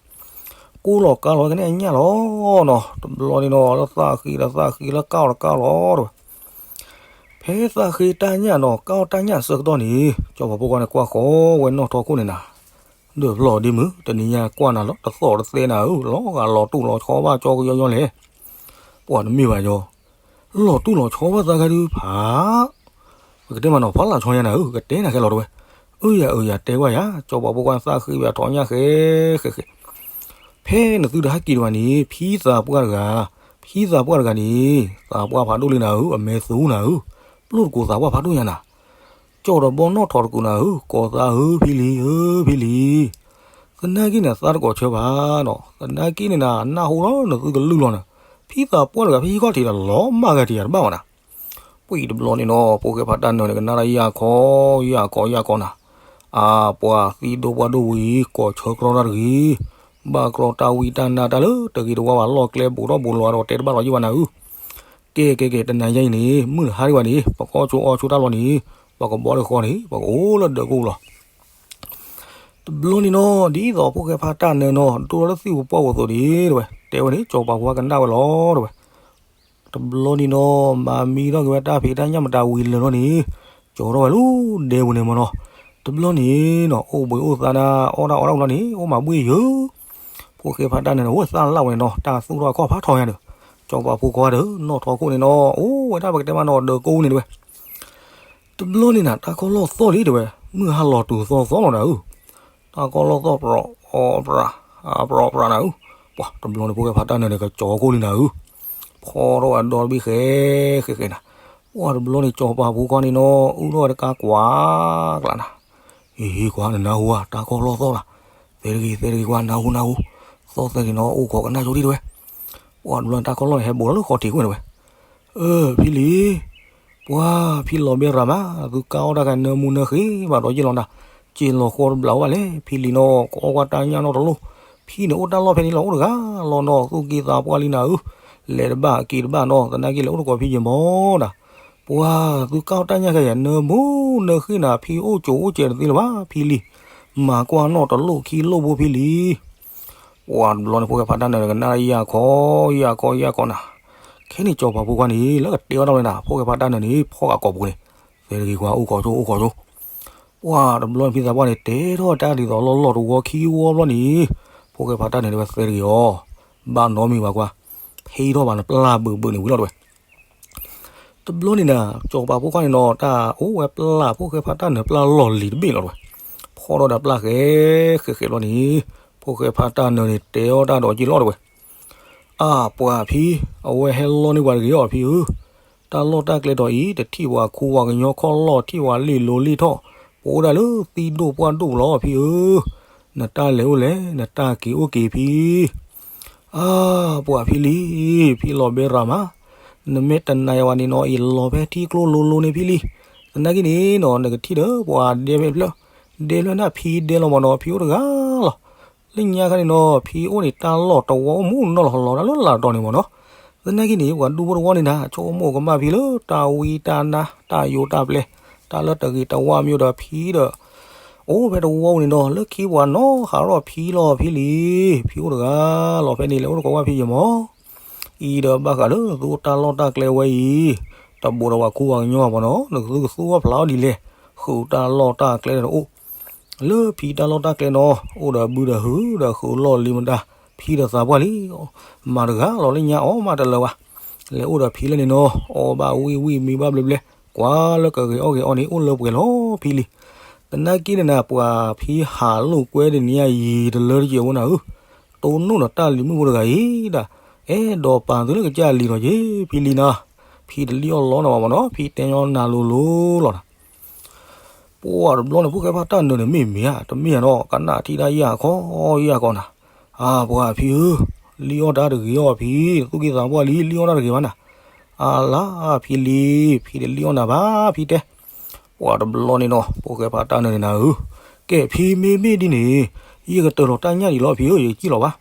ကိၢ်လီၤကါလီၤကနဲၣ်အညၣ်လီၤနီၤ, တဘျီန့ၣ်နီၤ လၢသၣ်ဃံလၢသၣ်ဃံလၢကၢ်လီၤတကၢ်လီၤတဲဝဲ. ဖဲသၣ်ဃံတၢ်ညၣ်နီၤ ကၢ်အီၣ်တၢ်ညၣ်အဆၢကတီၢ်န့ၣ် စီၤပၤဖိခွါန့ၣ်ကွၢ်ဃီဝဲနီၢ်ထီခိၣ်န့ၣ်နၤ, ဒီးဖျီဒ့မုၣ် တနံၤညါကွၢ်နၤလီၤ တသီၣ်တသဲနၤဧၢ, လီၤဂာ်လီၤတူၢ်လီၤဆီဘၣ်ကၠီကယီယီလဲၣ်. ပှၤတမ့ၢ်ဘၣ်ယီၤ, လီၤတူၢ်လီၤဆီဘၣ်သးခါဒုးဖး, ပကတဲမးနီၤ ဖီလာ်ဆီယၤနၤဧၢ, ကတဲနၤခဲလီၤတဲဝဲ, အၢယၤအၢယၤတဲကွၢ်ယၤ စီၤပၤဖိခွါန့ၣ်သၣ်ဃံဝဲအထီၣ်ညၣ်ဃဲဃဲဃဲ ဖဲနသုတဟဲက့ၤဒံးဘၣ်န့ၣ် ဖံသးပှၢ်တဂၤ, ဖံသးပှၢ်တဂၤန့ၣ် သးပှၢ်ဖးဒိၣ်လံနၤဧၢ, အမဲသူနၤဧၢ, ပျိၢ်တကိးသးပှၢ်ဖးဒိၣ်ညါနၤ, ကၠီၣ်ဒီးဘီနီၣ်ထီၣ်တကူးနၤဧၢ, ကိးသးဧၢဖံလံၤဧၢဖံလံၤ, သနာ်က့န့ၣ်သးတကိးဆၢဘၣ်နီၤ, သနာ်က့န့ၣ်နၤ နၢ်ဟူလီၤနသုကလုၢ်လီၤနၤ, ဖံသးပှၢ်တဂၤဖဲဟံၣ်ခီၣ်ထံးဒီးလီၤမၢ်ဂၤတယၤတဘၣ်ဘၣ်နၤ ပှၤတဘျီန့ၣ်နီၤ ဖိၣ်ဃဲဖါတၢ်နၢၤန့ၣ် ကနၣ်တၢ်ယၢ်ခီယၢ်ခီယၢ်ခီနၤ, အပှၤသံဒိၣ်ပှၢ်ဒိၣ်ဝံၤ ကိးဆၢကြီတၢ်တဂ့ၤ, ဘၣ်ကြီတၢ်ဝံတၢ်နါတၢ်လၢတဂ့ၤတဝါဘၣ် လီၢ်ကျဲဘူးထီၣ်ဘူးလီၤဒီးတဲတဘၣ်လီၤယံၢ်ဘၣ်နၤဧၢ, ကဲကဲကဲ တနၤညါအံၤန့ၣ် မုၢ်နဟါဒံးဘၣ်န့ၣ် ပကအီၣ်ဆိအီဆိတၢ်လီၤန့ၣ် ပကဘီတဃီန့ၣ် ပကအိၣ်လၢဒၢးကိၢ်လီၤ တဘျီန့ၣ်နီၤ ဒ်သိးဖိၣ်ဃဲဖါတၢ်နၢၤနီၤ ဒိၣ်ထီၣ်လၢသ့ၣ်ပူၤပှၢ်ပူၤအသိးန့ၣ် တဲဝဲ, တဲဝဲန့ၣ် စီၤပၤဖိခွါကနၣ်ဝဲလီၤ တဲဝဲ. တဘျီန့ၣ်နီၤ မၤမံထီၣ်က့ၤဝဲတၢ်ဖံးတၢ်ညၣ်မတၤဝံၤလၢာ်လီၤန့ၣ် ကၠီထီၣ်ဝဲလၢဒဲပူၤန့ၣ်မ့ၢ်နီၤ. တဘျီန့ၣ်နီၤ အိၣ်ဘှံးအိၣ်သါဒၣ် အီၣ်တၢ်အီတၢ်ဝံၤလီၤန့ၣ် အိၣ်မၤဘှ့ၣ်ယၢၤ ဖိၣ်ဃဲဖါတၢ်နၢၤန့ၣ် အိၣ်သၣ်လၢ်ဝဲန့ၣ်နီၤ တၢ်သူၣ်ထီၣ်အခီၣ်ဖးထီညါဒီး စီၤပၤဖိခွါဒီးနီၢ်ထီခိၣ်န့ၣ်နီၤ အိၣ်ဝဲဒၣ်ပကတဲမးနီၤ ဒၢးကိၢ်န့ၣ်တဲဝဲ. တဘျီန့ၣ်နၤ တၢ်ခီၣ်လီၢ်သီၣ်လံတဲဝဲ, မုၢ်ဟါလီၤတုၤသီသီလီၤနၤဧၢ, တၢ်ခီၣ်လီၢ်သီၣ် ပြီးအီပြး အပြီးပြးနၤဧၢ. ပှၤတဘျီန့ၣ် ဖိၣ်ဃဲဖါတၢ်နၢၤန့ၣ် ကကၠီခိၣ်လံနၤဧၢ, ဖီထီၣ်ဝဲဒီတဘ့ၣ်ဃဲဃဲဃဲနၤ. ပှၤတဘျီန့ၣ် စီၤပၤဖိခွါန့ၣ်နီၤ အုၣ်ထီၣ်ဝဲတကါကွၢ်ကျးနၤ. ဟ့ၣ်ဟ့ၣ်ကွၢ် နနၢ်ဟူဧါ တၢ်ခီၣ်လီၢ်သီၣ်လီၤ. သဲတဂ့ၤ သဲတဂ့ၤကွၢ် နၢ်ဟူနၢ်ဟူ, သီၣ်သဲန့ၣ်နီၤ အိၣ်ခိးကနၣ်ဆိဒံးတဲဝဲ. ပှၤတဘျီန့ၣ် တၢ်ခီၣ်လီၢ်န့ၣ် ဟဲဘူးလီၤလၢဃီထံးကွံာ်တဲဝဲ. အၢ ဖံလံၤ, ပှၤဖံလီၤဘဲရၤမး သုကါအီၣ်တၢ်ကနၢမူနၢဃ့ဘၣ်ဒီးယ့ၢ်လီၤနၤ, စ့လီၤဃီတဘျီဘၣ်လဲၣ် ဖံလံၤနီၤ ကအီၣ်ကွၢ်တၢ်ညၣ်နီတလိၣ်, ဖံန့ၣ်အိၣ်တၢ်လီၢ်ဖဲန့ၣ်လီၤ အိၣ်တဂၤလီၤနီၤ သူၣ်က့သးပှၢ်လံနၤဧၢ, လဲၤတဘၣ်က့ၤတဘၣ်နီၤ သနာ်က့လဲၤအိၣ်တကိးဖံယမီၤနၤ, ပှၤသုကၢ်အီၣ်တၢ်ညၣ်ခဲယၤ နမူနဃ့နၤ ဖံအိၣ်ကၠိအိၣ်စဲးတသ့လၢၤဘၣ် ဖံလံ, မၤကွၢ်နီၣ်တလိၣ်ခံလိၣ်ဘိဖံလံ. ပှၤတဘျီန့ၣ် ဖိၣ်ဃဲဖးတၢ်နၢၤန့ၣ် ကနၣ်ယၢ်ခီ ယၢ်ခီ ယၢ်ခီနၤ, ခဲန့ၣ် စီၤပၤဖိခွါန့ၣ် လၢကတဲအီၣ်တၢ်ဝဲဒၣ် ဖိၣ်ဃဲဖးတၢ်နၢၤန့ၣ် ဖီၣ်ဃာ်ကိာ်ပူၤန့ၣ်, သဲတဂ့ၤကွၢ် အိၣ်ခိးဆိ အိၣ်ခိးဆိ ပှၤတဘျီန့ၣ် ဖံသးပှၢ်န့ၣ် တဲထီၣ်တၢ်ဒ်သိးလီၢ်လီၢ်တဝီခံဝီဘျီန့ၣ်, ဖိၣ်ဃဲဖးတၢ်နၢၤန့ၣ်ဝဲသဲတဂ့ၤအီၤ, ဘၣ်နီတမံၤဘၣ်ကွၢ်, ဖံထီၣ်ဘၣ်နပျၢ်ဘုးဘုးန့ၣ်ဝံၤလီၤတဝဲ တဘျီန့ၣ်နၤ စီၤပၤဖိခွါန့ၣ်နီၤ တၢ်အိၣ်ဝဲပျၢ်ဖိၣ်ဃဲဖးတၢ်နၢၤပျၢ်လီၢ်လံၤတဘ့ၣ်လီၤတဝဲ, ဖီၣ်ထီၣ်ဒီးပျၢ်ဃဲ ဃဲဃဲဘျီန့ၣ်, ဖိၣ်ဃဲဖးတၢ်နၢၤန့ၣ် တဲအီၣ်တၢ်ဒီးက့ၤလီၤတဝဲ, အၢ ပှၤဖံ, အဝဲဟဲလီန့ၢ်ပှၤတဂ့ၤအီၤဖံဧၢ, တၢ်လီၢ်တၢ်ကျဲဒီးအံၤ တထံၣ်ပှၤခူပှၤကညီခီၣ်လီၢ် ထံၣ်ပှၤလ့ၣ်လိၤလ့ၣ်ထီၣ်, ပအိၣ်ဒၣ်လၢသံဒိၣ်ပှၢ်ဒိၣ်လီၤဖံဧၢ, နတၢ်လဲၤအိၣ်လဲၣ် နတၢ်က့ၤအိၣ်က့ၤဖံ အၢ ပှၤဖံလံ, ဖံလီၤဘဲရၤမး, နမ့ၢ်တနာ်ယၤဝဲန့ၣ်နီၤ အံၤလီၤဖဲထံကျိလိၤလိၤန့ၣ်ဖံလံ, သနာ်က့န့ၣ်နီၤ နကထံၣ်ဒီးပှၤဒဲဖဲဖျၢၣ်, ဒဲဖျၢၣ်န့ၣ်ဖံဒဲလီၤမ့ၢ်နီၤ ဖံအိၣ်တဂၤလီၤ, လၢညါခါန့ၣ်နီၤ ဖံအိၣ်န့ၣ်တၢ်လီၢ်တဝီအိၣ်မူနီၢ်လီၤဟီလီၤဒၣ်လၢလာ်တတီၤန့ၣ်မ့ၢ်နီၤ, သနာ်က့န့ၣ် ပှၤဒူဖိတဝီန့ၣ်နၤ ဆိကမိၣ်ကမၣ်ဖံလၢတၢ်ဝံတၢ်နါ တၢ်ယိးတၢ်ပျဲ, တၢ်လၢတဂ့ၤတဝါမ့ၢ်ဒီးဖံဒီး အိၣ်ဖဲတဝီန့ၣ်နီၤ လၢခံပှၤနီၢ်ဟးထီၣ်ဖံလီၤဖံလံ, ဖံအိၣ်တဂၤလီၤဖဲန့ၣ် လဲၤအိၣ်တကိးဘၣ်ဖံယမီၤ, အံၤဒီးဘၣ်ဃးလၢသုတၢ်လီၢ်တၢ်ကျဲဝဲအံၤ, တဘိးဒီးပှၤခူပှၤကညီဘၣ်နီၤ နသုကသူအီၣ်ဖျးအီၣ်ဒ်လဲၣ်, ဃုာ်တၢ်လီၢ်တၢ်ကျဲဒီးတအိၣ်, လၢဖံတၢ်လီၢ်တၢ်ကျဲနီၤ အိၣ်ဒီးဘုဒီးဟုဒီးဃုာ်လီၢ်လံမတၤ, ဖံဒီးသးပှၢ်လံ, မၤတဂၤလီၤလၢညါအီၣ်မးတလၢာ်ဘၣ်, လဲၤအိၣ်ဒီးဖံလၢန့ၣ်နီၤ အီၣ်ဘၣ်ဝံၣ်ဝံၣ်မံဘၣ်ဘျဲဘျဲ, ကွၢ်လၢကဂ့ၤအီၣ်ဂ့ၤအီၣ်န့ၣ် အိၣ်လၢပှဲၤလီၤဖံလံ, သနာ်က့န့ၣ်နၤ ပှၤဖံဟးလိာ်ကွဲတနံၤအံၤတလၢတကဲးဖိနၤဧၢ, တိၢ်နီၣ်ဒီးတၢ်လံၤမုၣ်ဖိတဂၤအံၤဒၣ်, အဲၣ်ဒိးပာ်သုလၢကစၢ်လံၤဒီးက့ၤ ဖံလံနၤ, ဖံတလံၣ်အီၣ်လီၤနၤဘၣ်မ့ၢ်နီၤ ဖံတဲညီနၤလိၤလိၤလီၤနၤ ပှၤတဘျီန့ၣ် ဖိၣ်ဃဲဖးတၢ်နၢၤန့ၣ် မ့ၢ်မ့ၢ်ဧါ တမ့ၢ်ဧါနီၤ ကနၣ်ထံၣ်တၢ်ယၢ်ခီယၢ်ခီနၤ, အၢ ပှၤဖံဧၢ, လံၣ်အီၣ်တၢ်တဂ့ၤအီၤဖံ, သူၣ်က့သးပှၢ်လံ လံၣ်အီၣ်တၢ်တဂ့ၤဘၣ်နၤ, အလါ ဖံလံ, ဖံတလံၣ်အီၣ်နၤဘၣ် ဖံတဲ, ပှၤတဘျီန့ၣ်နီၤ ဖိၣ်ဃဲဖးတၢ်နၢၤန့ၣ်နၤဧၢ, ကဲဖံမ့မ့ၢ်ဒ်န့ၣ်, ယကတၢၢ်လီၤတၢ်ညၣ်ဒံးလီၤဖံဧၢ ယကံၣ်လီၤဘၣ်,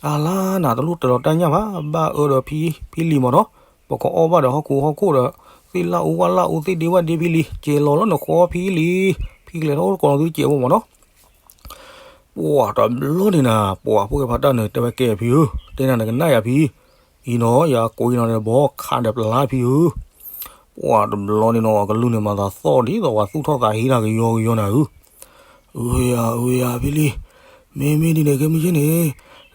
အလါ နတလိၣ်တၢၢ်လီၤတၢ်ညၣ်ဘၣ် ဘၣ်အၢဒီးဖံ ဖံလံမ့ၢ်နီၤ, ပကအီၣ်ဘၣ်ဒီးဟီၣ်ခိၣ်ဟီၣ်ခိၣ်ဒီး သ့ၣ်လၣ်အူဝၣ်လၣ်အူသ့ၣ်ဒ့ဝၣ်ဒ့ဖံလံ ကဲလီၤလၢနဃီဖံလံ, ဖံကလဲၤထီၣ်အိၣ်တကိးလီၤသုကဲးဖိမ့ၢ်နီၤ, ပှၤတဘျီန့ၣ်နၤ ပှၤဖိၣ်ဃဲဖးတၢ်နၢၤတဲဝဲကဲဖံဧၢ, တဲနၤနကနၣ်ယၤဖံ, အံၤနီၤ ယၤကိးယနီၤဒီးဘီခးဒီးပျၢ်ဖံဧၢ, ပှၤတဘျီန့ၣ်နီၤ အကလူးန့ၣ်မၤသးသီၣ်ဒ်သိးပှၤသူၣ်ထီၣ်သးဟ့တၢ်ကယီကယီနၤဧၢ, အၢယၤ အၢယၤဖံလံ, မ့မ့ၢ်ဒ်န့ၣ် ခဲမုၢ်ဆ့ၣ်န့ၣ်,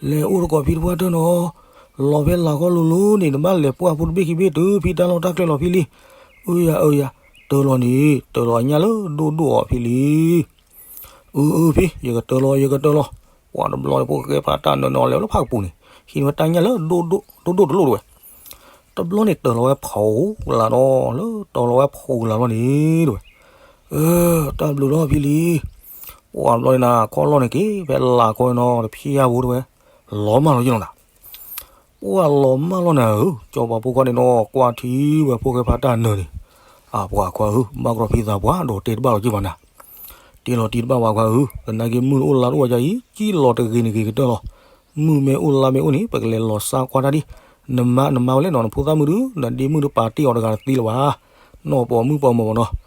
လဲၤအိၣ်တကိးဖံတပှၢ်တၢၢ်နီၤ, လီၤဖဲလၤကီၢ်လိၤလိၤန့ၣ် နဘၣ်လဲၤပှၢ်ဖိတဘ့ၣ်ခံဘ့ၣ်တုၤဖံတၢ်လီၢ်တၢ်ကျဲလီၤဖံလံ, အၢယၤ အၢယၤ, တၢၢ်လီၤန့ၣ် တၢၢ်လီၤအညၣ်လၢဒိၣ်ဒိၣ်အီၤဖံလံ အၢ အၢ ဖံ ယကတၢၢ်လီၤ ယကတၢၢ်လီၤ, ပှၤတဘျီန့ၣ် ဖိၣ်ဃဲဖးတၢ်နၢၤန့ၣ် အီၤလဲၤလၢဖးကပူၤန့ၣ် ဟံးန့ၢ်ဝဲတၢ်ညၣ်လၢဒိၣ်ဒိၣ် ဒိၣ်ဒိၣ်တလိၣ်တဝဲ, တဘျီန့ၣ်တၢၢ်လီၤဝဲဖီကလးနီၤ လၢတၢၢ်လီၤဝဲဖီကလးလီၤန့ၣ်တဝဲ, အၢ တၢ်ဘျုးလီၤဖံလံ, ပှၤတဘျီန့ၣ်နၤ ခီၣ်လီၢ်န့ၣ်က့ၤ ဖဲလၢ်ကီၢ်နီၤ တဖံးယါဘိတဝဲ, လီၤမၢ်လီၤယ့ၢ်လီၤနၤ ပှၤလီၤမၢ်လီၤနၤဧၢ, စီၤပၤဖိခွါန့ၣ်နီၤ ကွၢ်ထံဝဲဖိၣ်ဃဲဖးတၢ်နၢၤန့ၣ်, အပှၤခွါဧၢ, ဘၣ်ကရီဖံသးပှၢ်ဒီးတဲတဘၣ်လီၤက့ၤဘၣ်နၤ, တ့လီၤတံၢ်တဘၣ်ပှၤခွါဧၢ, သနာ်က့မုၢ်အိၣ်လါတအိၣ်ဝဲဒ်အံၤ ကံၣ်လီၤတဂ့ၤန့ၣ်ဂ့ၤကတၢၢ်လီၤ, မုၢ်မ့ၢ်အိၣ်လါမ့ၢ်အိၣ်န့ၣ် ပကလဲၤလီၤစါကွၢ်တၢ်ဒံး, နမါနမါဝဲလဲၣ်နီၤ နဖိသၣ်မုၣ်ဒုး နဒ့မုၣ်ဒုးပာ်တ့ၢ်အီၤတဂၤတသ့လၢၤဘၣ်, နီၢ်ပိာ်မုၣ်ပိာ်မၢၤမ့ၢ်နီၤ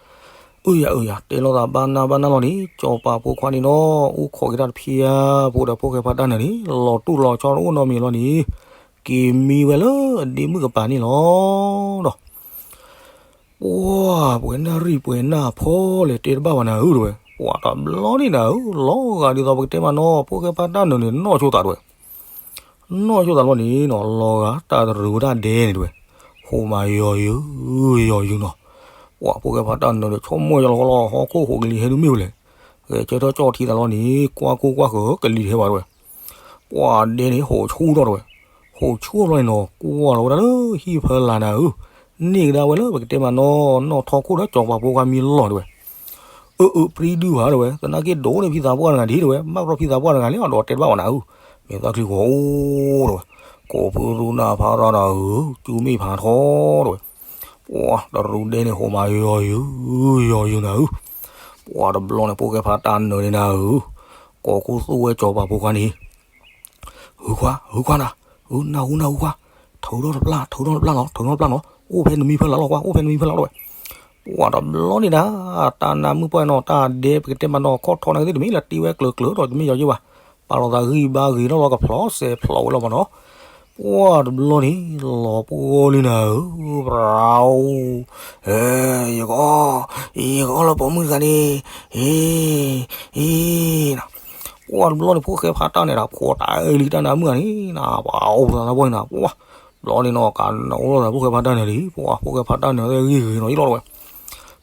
အၢယၤ အၢယၤ တဲလိာ်သးဘၣ်နၢ်ဘၣ်နၢ်လီၤန့ၣ် စီၤပၤဖိခွါန့ၣ်နီၤ အိၣ်ခိးက့ၤတၢ်တဖံးဖိဒီးဖိၣ်ဃဲဖးတၢ်နၢၤန့ၣ် လီၤတူၢ်လီၤဆီတအိၣ်နီတမံၤလီၤန့ၣ် က့ၤမံဝဲလၢအဒ့မုၣ်ကပၤန့ၣ်လီၤဒီး ပှၤပှဲၤနၣ်ရံၣ်ပှဲၤနၣ်ဖီလဲၣ်တဲတဘၣ်ဘၣ်နၤဧၢတဝဲ ပှၤတဘျီန့ၣ်နၤဧၢ လီၤဂာ်ဒ်သိးပကတဲမးနီၤ ဖိၣ်ဃဲဖးတၢ်နၢၤန့ၣ် နီၢ်ဆိသးတဝဲ နီၢ်ဆိသးလီၤန့ၣ်နီၤ လီၤဂာ်တၢ်တရူးဝဲဒၣ်ဒဲန့ၣ်တဝဲ ဟိးမးယီၤယုာ် ယီၤယုာ်နီၤ ပှၤဖိၣ်ဃဲဖးတၢ်နၢၤန့ၣ် ဆိကမိၣ်ယီၤလီၤဃီလီၤ ဟီၣ်ခိၣ်ဟိးကလံၤဟဲဒုးမ့ၢ်ဝဲလဲၣ် ဂဲၤဆၢထၢၣ်ကၠီၣ်ထံသးလီၤန့ၣ် ကွၢ်ကိၢ်ကွၢ်ဃၢၤကလံၤတဟဲဘၣ်တဝဲ ပှၤဒဲန့ၣ် ဟိးဆူၣ်ထီၣ်တဝဲ ဟိးဆူၣ်ထီၣ်ဘျီန့ၣ်နီၤ ကွၢ်လီၤဝဲဒၣ်လၢဟံၣ်ဖီလာ်နၤဧၢ န့ၢ်ကဒါဝဲလၢပကတဲမးနီၤ နီၢ်ထီခိၣ်ဒီးစီၤပၤဖိခွါမံလီၤတဝဲ အၢ အၢ ပြံဒုၣ်ဧါတဝဲ သနာ်က့ဒိးန့ၢ်ဖံသးပှၢ်တဂၤဒ်တဝဲ ဘၣ်ကရီဖံသးပှၢ်တဂၤလၢအဒိးတဲတဘၣ်ဝဲနၤဧၢ မ့ၢ်သးချံဃီအိၣ်တဝဲ ကိးဖုရူနၢ်ဖးရၣ်နၤဧၢ ကၠူမ့ၢ်ဖးထီတဝဲ ပှၤတရူးဒဲန့ၣ် ဟိးမးယီၤယုာ် ယီၤယုာ်နၤဧၢ ပှၤတဘျီန့ၣ် ဖိၣ်ဃဲဖးတၢ်နၢၤန့ၣ်နၤဧၢ ကိးခိၣ်သူၣ်ဝဲစီၤပၤဖိခွါန့ၣ် ဟုခွါ ဟုခွါနၤ, ဟုနၢ်ဟူနၢ်ဟူခွါ, ထုးထီၣ်တပျၢ် ထုးထီၣ်တပျၢ်လီၤ ထုးထီၣ်တပျၢ်လီၤ, အိၣ်ဖဲနမံဖၢလၢ်လီၤကွၢ် အိၣ်ဖဲနမံဖၢလၢ်လီၤဝဲ. ပှၢ်တဘျီန့ၣ်ဒၣ် တၢ်နါမုၣ်ပှၢ်နီၤ တၢ်ဒဲပကတဲမးနီၤ ခီၣ်ထီၣ်နၤသ့ၣ်တမ့ၢ်လၢတ့ဝဲကျၢၤကျၢၤဒီး တမ့ၢ်ယီၤယ့ၢ်ဘၣ်, ပာ်လီၤသးဂံၢ်ဘါဂ့ၤထီၣ်လီၤ ကဖျီစဲးဖျီဝဲလီၤမးနီၤ. ပှၢ်တဘျီန့ၣ် လီၤပှီၢ်လံနၤဧၢ, ပရၢအိ, ယကီၢ်, ယကီၢ်လၢပိာ်မုၣ်တဂၤန့ၣ်, အ့, အ့, ပှၢ်တဘျီန့ၣ် ဖိၣ်ဃဲဖးတၢ်နၢၤဒီး ဖှီၣ်တၢ်အၢလံ တၢ်နါမုၣ်ဂၤန့ၣ်နၤ ပှၢ်အိၣ်သးတၢ်ပှၢ်န့ၣ်နၤ ပှၢ်, ဘျီန့ၣ်နီၤ ကနအိၣ်လီၤသးဖိၣ်ဃဲဖးတၢ်နၢၤလံ, ပှၢ်ဖိၣ်ဃဲဖးတၢ်နၢၤသ့ၣ်ဂံၢ်ဂ့ၤနီၤယ့ၢ်လီၤဝဲ.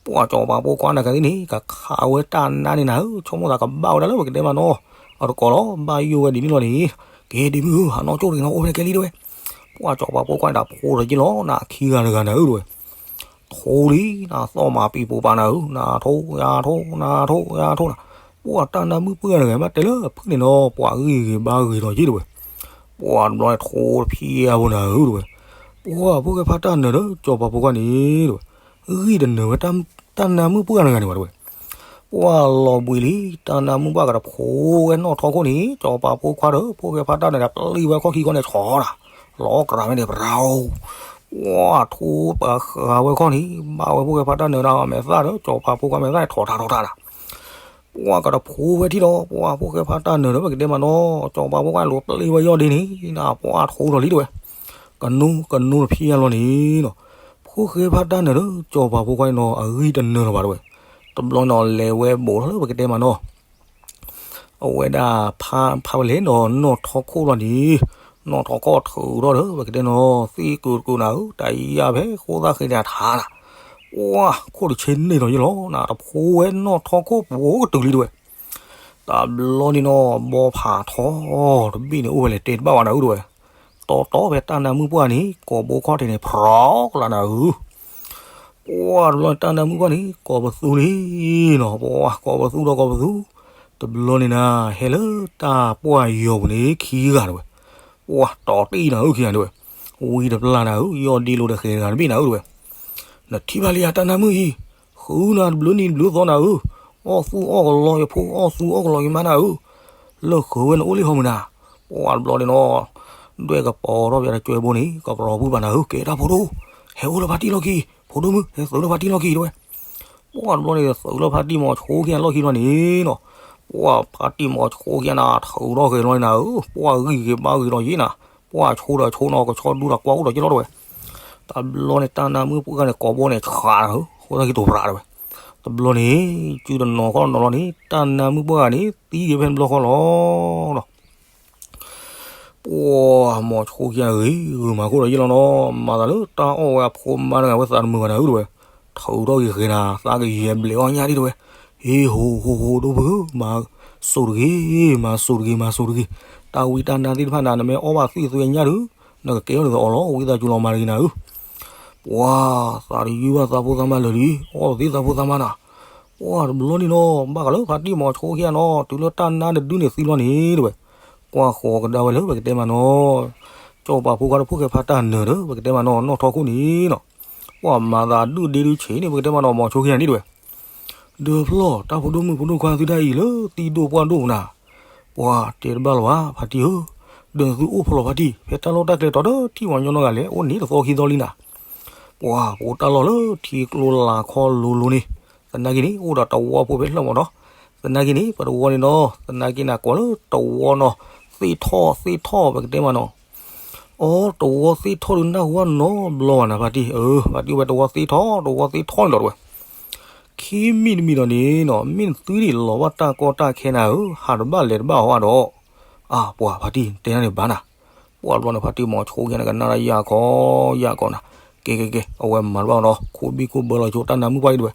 ပှၢ်စီၤပၤဖိခွါနၤဂၤသ့ၣ်န့ၣ် ကခးဝဲတၢ်နါန့ၣ်နၤဧၢ, ဆိကမိၣ်သးကဘၣ်ဝဲဒၣ်လၢပကတဲမးနီၤ, အတကိးလီၤ ဘၣ်ယိၣ်ဝဲဒ်န့ၣ်လီၤန့ၣ်, က့ၤဒံးမုၣ်ဧၢ ဟးနီၢ်ကၠိၣ်တဂ့ၤနီၤ အိၣ်ဖဲန့ၣ်ကဲလံတဲဝဲ. ပှၢ်စီၤပၤဖိခွါန့ၣ်ဒီး ဖှီၣ်ဒီးယ့ၢ်လီၤနၤ ခံဂၤတဂၤနၤဧၢတဲဝဲ. ထိလံနၤ သီၣ်မၤပံၤပိာ်ပၤနၤဧၢ, နထိယၤထိ နထိယၤထိနၤ, ပှၢ်တၢ်နါမုၣ်ပှၢ်ဂၤတဂၤ ဘၣ်တဲလၢဖုၣ်န့ၣ်နီၤ ပှၢ်ဂံၢ်ဂ့ၤဘါဂ့ၤဒီးယ့ၢ်တဲဝဲ. ပှၢ်တဘျီန့ၣ် ထိတဖျဲၣ်အါဘိနၤဧၢတဲဝဲ. ပှၢ်ဖိၣ်ဃဲဖးတၢ်နၢၤဒီး စီၤပၤဖိခွါန့ၣ်တဲဝဲ, ဂံၢ်တနၢၤဝဲ တၢ်နါမုၣ်ပှၢ်ဂၤတဂၤန့ၣ်ဘၣ်တဲဝဲ. ပှၢ်လီၤဘှံးလံ တၢ်နါမုၣ်ပှၢ်ကတဖိဝဲနီၣ်ထီခိၣ်န့ၣ် စီၤပၤဖိခွါဒီး ဖိၣ်ဃဲဖးတၢ်နၢၤဒီး ပျံၤဝဲခီၣ်ခံခီန့ၣ် ဆီဒၣ်, လီၤကရၢ်ဝဲန့ၣ် ပရၢအိ, ပှၢ်ထိပဃာ်ဝဲခီၣ်န့ၣ် ဘၣ်ဝဲဖိၣ်ဃဲဖးတၢ်နၢၤဒီး မဲာ်သၣ်ဒီး စီၤပၤဖိခွါမဲာ်သၣ်န့ၣ် ထီၣ်ထးထီၣ်ထးနၤ ပှၢ်ကတဖိဝဲထံၣ်ဒီး ပှၢ်ဖိၣ်ဃဲဖးတၢ်နၢၤဒီး ပကတဲမးနီၤ စီၤပၤဖိခွါလိၤပျံၤဝဲယီၢ်ဒ့န့ၣ်နၤ ပှၢ်ထိဒီးလံတဲဝဲ. ကနိကနိတဖျဲၣ်အါလီၤန့ၣ်နီၤ, ဖိၣ်ဃဲဖးတၢ်နၢၤဒီး စီၤပၤဖိခွါန့ၣ်နီၤ အဂံၢ်တနၢၤလၢၤဘၣ်တဲဝဲ. တဘျီန့ၣ်နီၤ လဲၤဝဲဘိးလီၤလၢပကတဲမးနီၤ အဝဲဒၣ် ဖးဖးဝဲလဲၣ်နီၤ နီၣ်ထီခိၣ်လီၤန့ၣ်, နီၣ်ထီခိၣ်ထုးထီၣ်ဒီး ပကတဲနီၤ သ့ၣ်ကုာ်တကုာ်နၤဧၢ, တၢ်ယၢ်ဖဲဃိသၣ်ဃ့န့ၣ်အထးနၤ, ပှၢ်ခိၣ်တဆ့န့ၢ်ဒီးယ့ၢ်လီၤနၤ တဖိဝဲနီၣ်ထီခိၣ်ပူၤကတုၤလံတဲဝဲ. တဘျီန့ၣ်နီၤ ဘီဖးထီတဘ့ၣ်န့ၣ်အိၣ်ဝဲလဲၤတဲတဘၣ်ဝဲနၤဧၢတဲဝဲ. တီတီဖဲတၢ်နါမုၣ်ပှၢ်န့ၣ် ကိာ်ဘိခီၣ်ထံးန့ၣ် ဖြီကလးနၤဧၢ ပှၢ်တဘျီန့ၣ် တၢ်နါမုၣ်ပှၢ်န့ၣ် ကိးပသူန့ၣ်နီၤ, ပှၢ်ကိးပသူဒီးကိးပသူ, တဘျီန့ၣ်နၤ ဟဲလၢတၢ်ပှၢ်ယီၤပူၤန့ၣ် ခံဂၤတဲဝဲ, ပှၢ်တီၤတံၢ်နၤဧၢခံဂၤတဲဝဲ, ဝံတပျၢ်နၤဧၢ, ယီၢ်ဒ့လိာ်ဒီးဃဲၤတဂၤတဘ့ၣ်နၤဧၢတဲဝဲ, နထံၣ်ဘၣ်လံဧါတၢ်နါမုၣ်အံၤ, ဃုနၤတဘျုးနံၤတဘျုးသီနၤဧၢ, အီၣ်သူၣ်အီၣ်ကလီယဖိ အီၣ်သူၣ်အီၣ်ကလီယမါနၤဧၢ, လၢဃုာ်ဝဲနအိၣ်လံဟီမုၢ်နၤ, ပှၢ်တဘျီန့ၣ်နီၤ ဒွဲၣ်ကပီၤထီၣ်ပယါတကၠွဲဘိန့ၣ် ကပျီၤပူၤဘၣ်နၤဧၢ, ကဲတၢ်ဖိဒိၣ်, ဟဲအိၣ်လၢဖါတံၢ်လီၢ်ခံ, ဖိဒိၣ်မုၣ် ဟဲသုးလၢဖါတံၢ်လီၢ်ခံတဲဝဲ, ပှၢ်တဘျီန့ၣ် သုးလၢဖါတံၢ်မီၤဆိခံဂၤလီၢ်ခံလီၤန့ၣ်နီၤ, ပှၢ်ဖါတံၢ်မီၤဆိခံဂၤနၤ ထုးထီၣ်ဃဲၤလီၤနၤဧၢ, ပှၢ်ဂံၢ်ဂ့ၤဘါဂ့ၤဒီးယ့ၢ်နၤ, ပှၢ်ဆိဒီးဆိနီၤ ကဆီဒူဒီးကွၢ်အိၣ်ဒီးယ့ၢ်လီၤတဲဝဲ, တဘျီန့ၣ် တၢ်နါမုၣ်ပှၢ်ဂၤန့ၣ် ကိးဘိန့ၣ် ဆးနၤဧၢ, ဃိသၣ်ခံတိၤပြးတဲဝဲ, တဘျီန့ၣ် စုတနီၤခီၣ်တနီၤလီၤန့ၣ် တၢ်နါမုၣ်ပှၢ်ဂၤန့ၣ် သံက့ၤဖဲန့ၣ်တဘျီဃီလီၤနီၤ ပှၢ်မီၤဆိခံဂၤဂ့ၤဂုာ်မၤခိၣ်ဒီးယ့ၢ်လီၤနီၤ, မၤသးလၢတၢ်အီၣ်ဝဲအဖိမါတဂၤဝဲသးတမုာ်ဘၣ်နၤဧၢတဲဝဲ, ထုးထီၣ်ဂ့ၤဃဲၤနၤ သးကယဲၢ်ဘျဲးအီၣ်ညၣ်ဒံးတဲဝဲ, ဟ့ၣ်ဟိဟိဟိဒိၣ်ဖုဧၢ, မၤစိာ်တဂ့ၤ, မၤစိာ်တဂ့ၤ, မၤစိာ်တဂ့ၤ, တၢ်ဝံတၢ်နါသ့ၣ်တဖၣ်နၤ နမ့ၢ်အီၣ်ဘၣ်သွံၣ်သွဲညၣ်ဒုး, နကကဲထီၣ်န့ၣ်သအီၤလီၤ, ဝံသးစူၤလီၤမၤတဂ့ၤနၤဧၢ ပှၢ်သးတယုၢ်ဘၣ်သးဖိသးမါလၢာ်လံ, အီၣ်သ့သးဖိသးမါနၤ, ပှၢ်တဘျီန့ၣ်နီၤ ဘၣ်ဃးလၢဖါတံၢ်မီၤဆိခံဂၤနီၤ တုၤလၢတၢ်နါတဒုန့ၣ်သံလီၤန့ၣ်တဲဝဲ, ကွၢ်ဃီၤကဒါဝဲလၢပကတဲမးနီၤ, စီၤပၤဖိခွါဒီးဖိၣ်ဃဲဖါတၢ်နၢၤဒီး ပကတဲမးနီၤ နီၣ်ထီခိၣ်န့ၣ်နီၤ, ပှၢ်မၤသးဒုၣ်ဒ့ဒုးဆံးန့ၣ် ပကတဲမးနီၤ မီၤဆိခံဂၤန့ၣ်တဲဝဲ ဒုးဖျီၣ် တၢ်ဖိဒိၣ်မုၣ်ဖိဒိၣ်ခွါသုတၢ်အံၤလၢသံဒိၣ်ပှၢ်ဒိၣ်ပူၤနၤ, ပှၢ်တဲတဘၣ်လၢၤဘၣ် ဖါတံၢ်ဧၢ, ဒီးသုအိၣ်ဖျိလီၤဖါတံၢ် ဖဲတၢ်လီၢ်တၢ်ကျဲတီၤဒီးထံၣ်ပှၤညီနီတဂၤလဲၣ် အိၣ်န့ၣ်တသီခံသီလံနၤ, ပှၢ်ပအိၣ်တၢ်လီၢ်လၢထံကျိလါခီလိၤလိၤန့ၣ်, သနာ်က့န့ၣ် အိၣ်ဒီးတဝီဖိဖဲလၢာ်မးနီၤ, သနာ်က့န့ၣ် ပတဝီန့ၣ်နီၤ သနာ်က့န့ၣ် ကိးလၢတဝီနီၤ, သ့ၣ်ထီၣ်သ့ၣ်ထီၣ် ပကတဲမးနီၤ အီ တဝီသ့ၣ်ထီၣ်ဒုးနၢ်ဟူဘၣ်နီတဘျီဘၣ်နၤဖါတံၢ်, ဖါတံၢ်အိၣ်ဝဲတဝီသ့ၣ်ထီၣ် တဝီသ့ၣ်ထီၣ်န့ၣ်လီၤတဲဝဲ, ခံမံၤတမံၤဒီးန့ၣ်နီၤ မ့ၢ်နသုဒံးလီၤဘၣ်တၢ်ကီတၢ်ခဲနၤဧၢ, ဟးတဘၣ်လဲၤတဘၣ်ဟီဒီး, အါ ပှၢ်ဖါတံၢ်တဲနၤန့ၣ်ဘၣ်နၤ, ပှၢ်တဘျီန့ၣ် ဖါတံၢ်မီၤဆိခံဂၤန့ၣ် ကနၣ်တၢ်ယၢ်ခီယၢ်ခီနၤ, ကဲကဲကဲ အဝဲမၤတဘၣ်နီၤ ခိၣ်ဘံၣ်ခိၣ်ဘၢလီၤဆိတၢ်နါမုၣ်ပှၢ်အံၤတဲဝဲ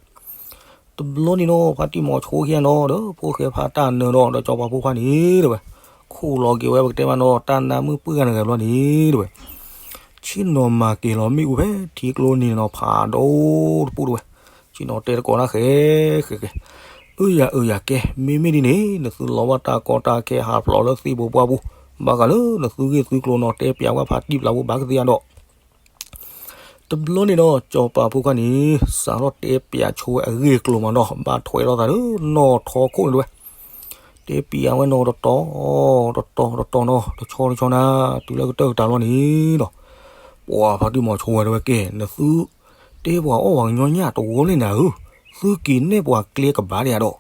တဘျီန့ၣ်နီၤ ဖါတံၢ်မီၤဆိခံဂၤနီၤ ဒီးဖိၣ်ဃဲဖါတၢ်နၢၤဒီး ဒီးစီၤပၤဖိခွါန့ၣ်တဲဝဲ, ခူၣ်လီၤက့ၤဝဲပကတဲမးနီၤ တၢ်နါမုၣ်ပှၢ်ဂၤတဂၤတဘျီန့ၣ်တဲဝဲ, ဆ့ၣ်နီၤမၤက့ၤလီၤမ့ၣ်အူဖဲထံကျိန့ၣ်နီၤ ဖးဒိၣ်တပူၤတဲဝဲ, ဆ့ၣ်နီၤတဲတကိးနၢ်ဃဲဃဲဃဲ, အၢယၤအၢယၤကဲ မ့မ့ၢ်ဒ်န့ၣ် နသုလီၤဘၣ်တၢ်ကီတၢ်ခဲဟးဖျိးလၢသ့ၣ်ဖိပှၢ်ပူၤ, ဘၣ်ဃးလၢနသုဂ့ၢ်သုကျိၤနီၤ တဲပျးဝဲဖါတံၢ်ပျးဖိဘၣ်ကသ့အါဒီး တဘျီန့ၣ်ဒီး စီၤပၤဖိခွါန့ၣ် စးထီၣ်တဲပျးဆိဝဲအဂ့ၢ်အကျိၤမးနီၤ ဘၣ်ထွဲလိာ်သးဒီးနီၣ်ထီခိၣ်န့ၣ်တဲဝဲ, တဲ တဲပျးဝဲနီၤတတီၤ တတီၤတတီၤနီၤ တဆီတဆီနၤ တုၤလၢကတၢၢ်ကတၢၢ်လီၤန့ၣ်ဒီး ပှၤဖါတံၢ်မီၤဆိဝဲတဲဝဲ ကဲ နသုတဲပှၤအီၣ်ပှၤကညီညၣ်တဝီန့ၣ်နၤဧၢ, သုက့ၤနဲၣ်ပှၤကျဲကဘၣ်ဒံးဧါဒီး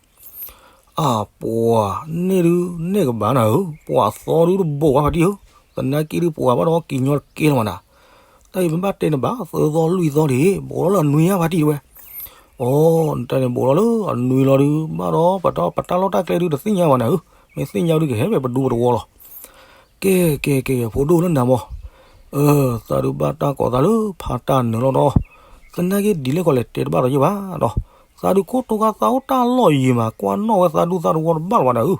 အၢ ပှၤနဲၣ်ဒုးနဲၣ်ကဘၣ်နၤဧၢ, ပှၤသီဒုးတဘိးဘၣ်ဖါတံၢ်ဧၢ, သနာ်က့ဒုးပှၤဘၣ်ဒီးက့ၤညီတကဲလၢၤမးနၤ, တၢ်အံၤပဘၣ်တဲနဘၣ် သၢသီလွံၢ်သီဒံး ဘိးလီၤလၢအနွံဧါဖါတံၢ်တဲဝဲ, အိ နတၢ်န့ၣ်ဘိးလီၤလၢအနွံလီၤဒုး ဘၣ်ဒီးပတၢ်လီၢ်တၢ်ကျဲဒုး တသ့ၣ်ညါဘၣ်နၤဧၢ, မ့ၢ်သ့ၣ်ညါဒုးကဟဲဖဲပဒူပတဝီလီၤ. ကဲ ကဲ ကဲ ကဲ ဖိဒိၣ်လၢနၤမီၤ, အၢ သးဒုးဘၣ်တၢ်ကိးသးလၢဖါတၢ်နၢၤလီၤဒီး သနာ်က့ဒ်လဲၣ်ခီလဲၣ်တဲတဘၣ်ဒီးယဘၣ်ဒီး သးဒုးခိၣ်တိခါသးအိၣ်တၢ်လီၢ်ယံၤမး ကွၢ်နီၣ်ဝဲသးဒူသးတဝီတဘၣ်လၢၤဘၣ်နၤဧၢ,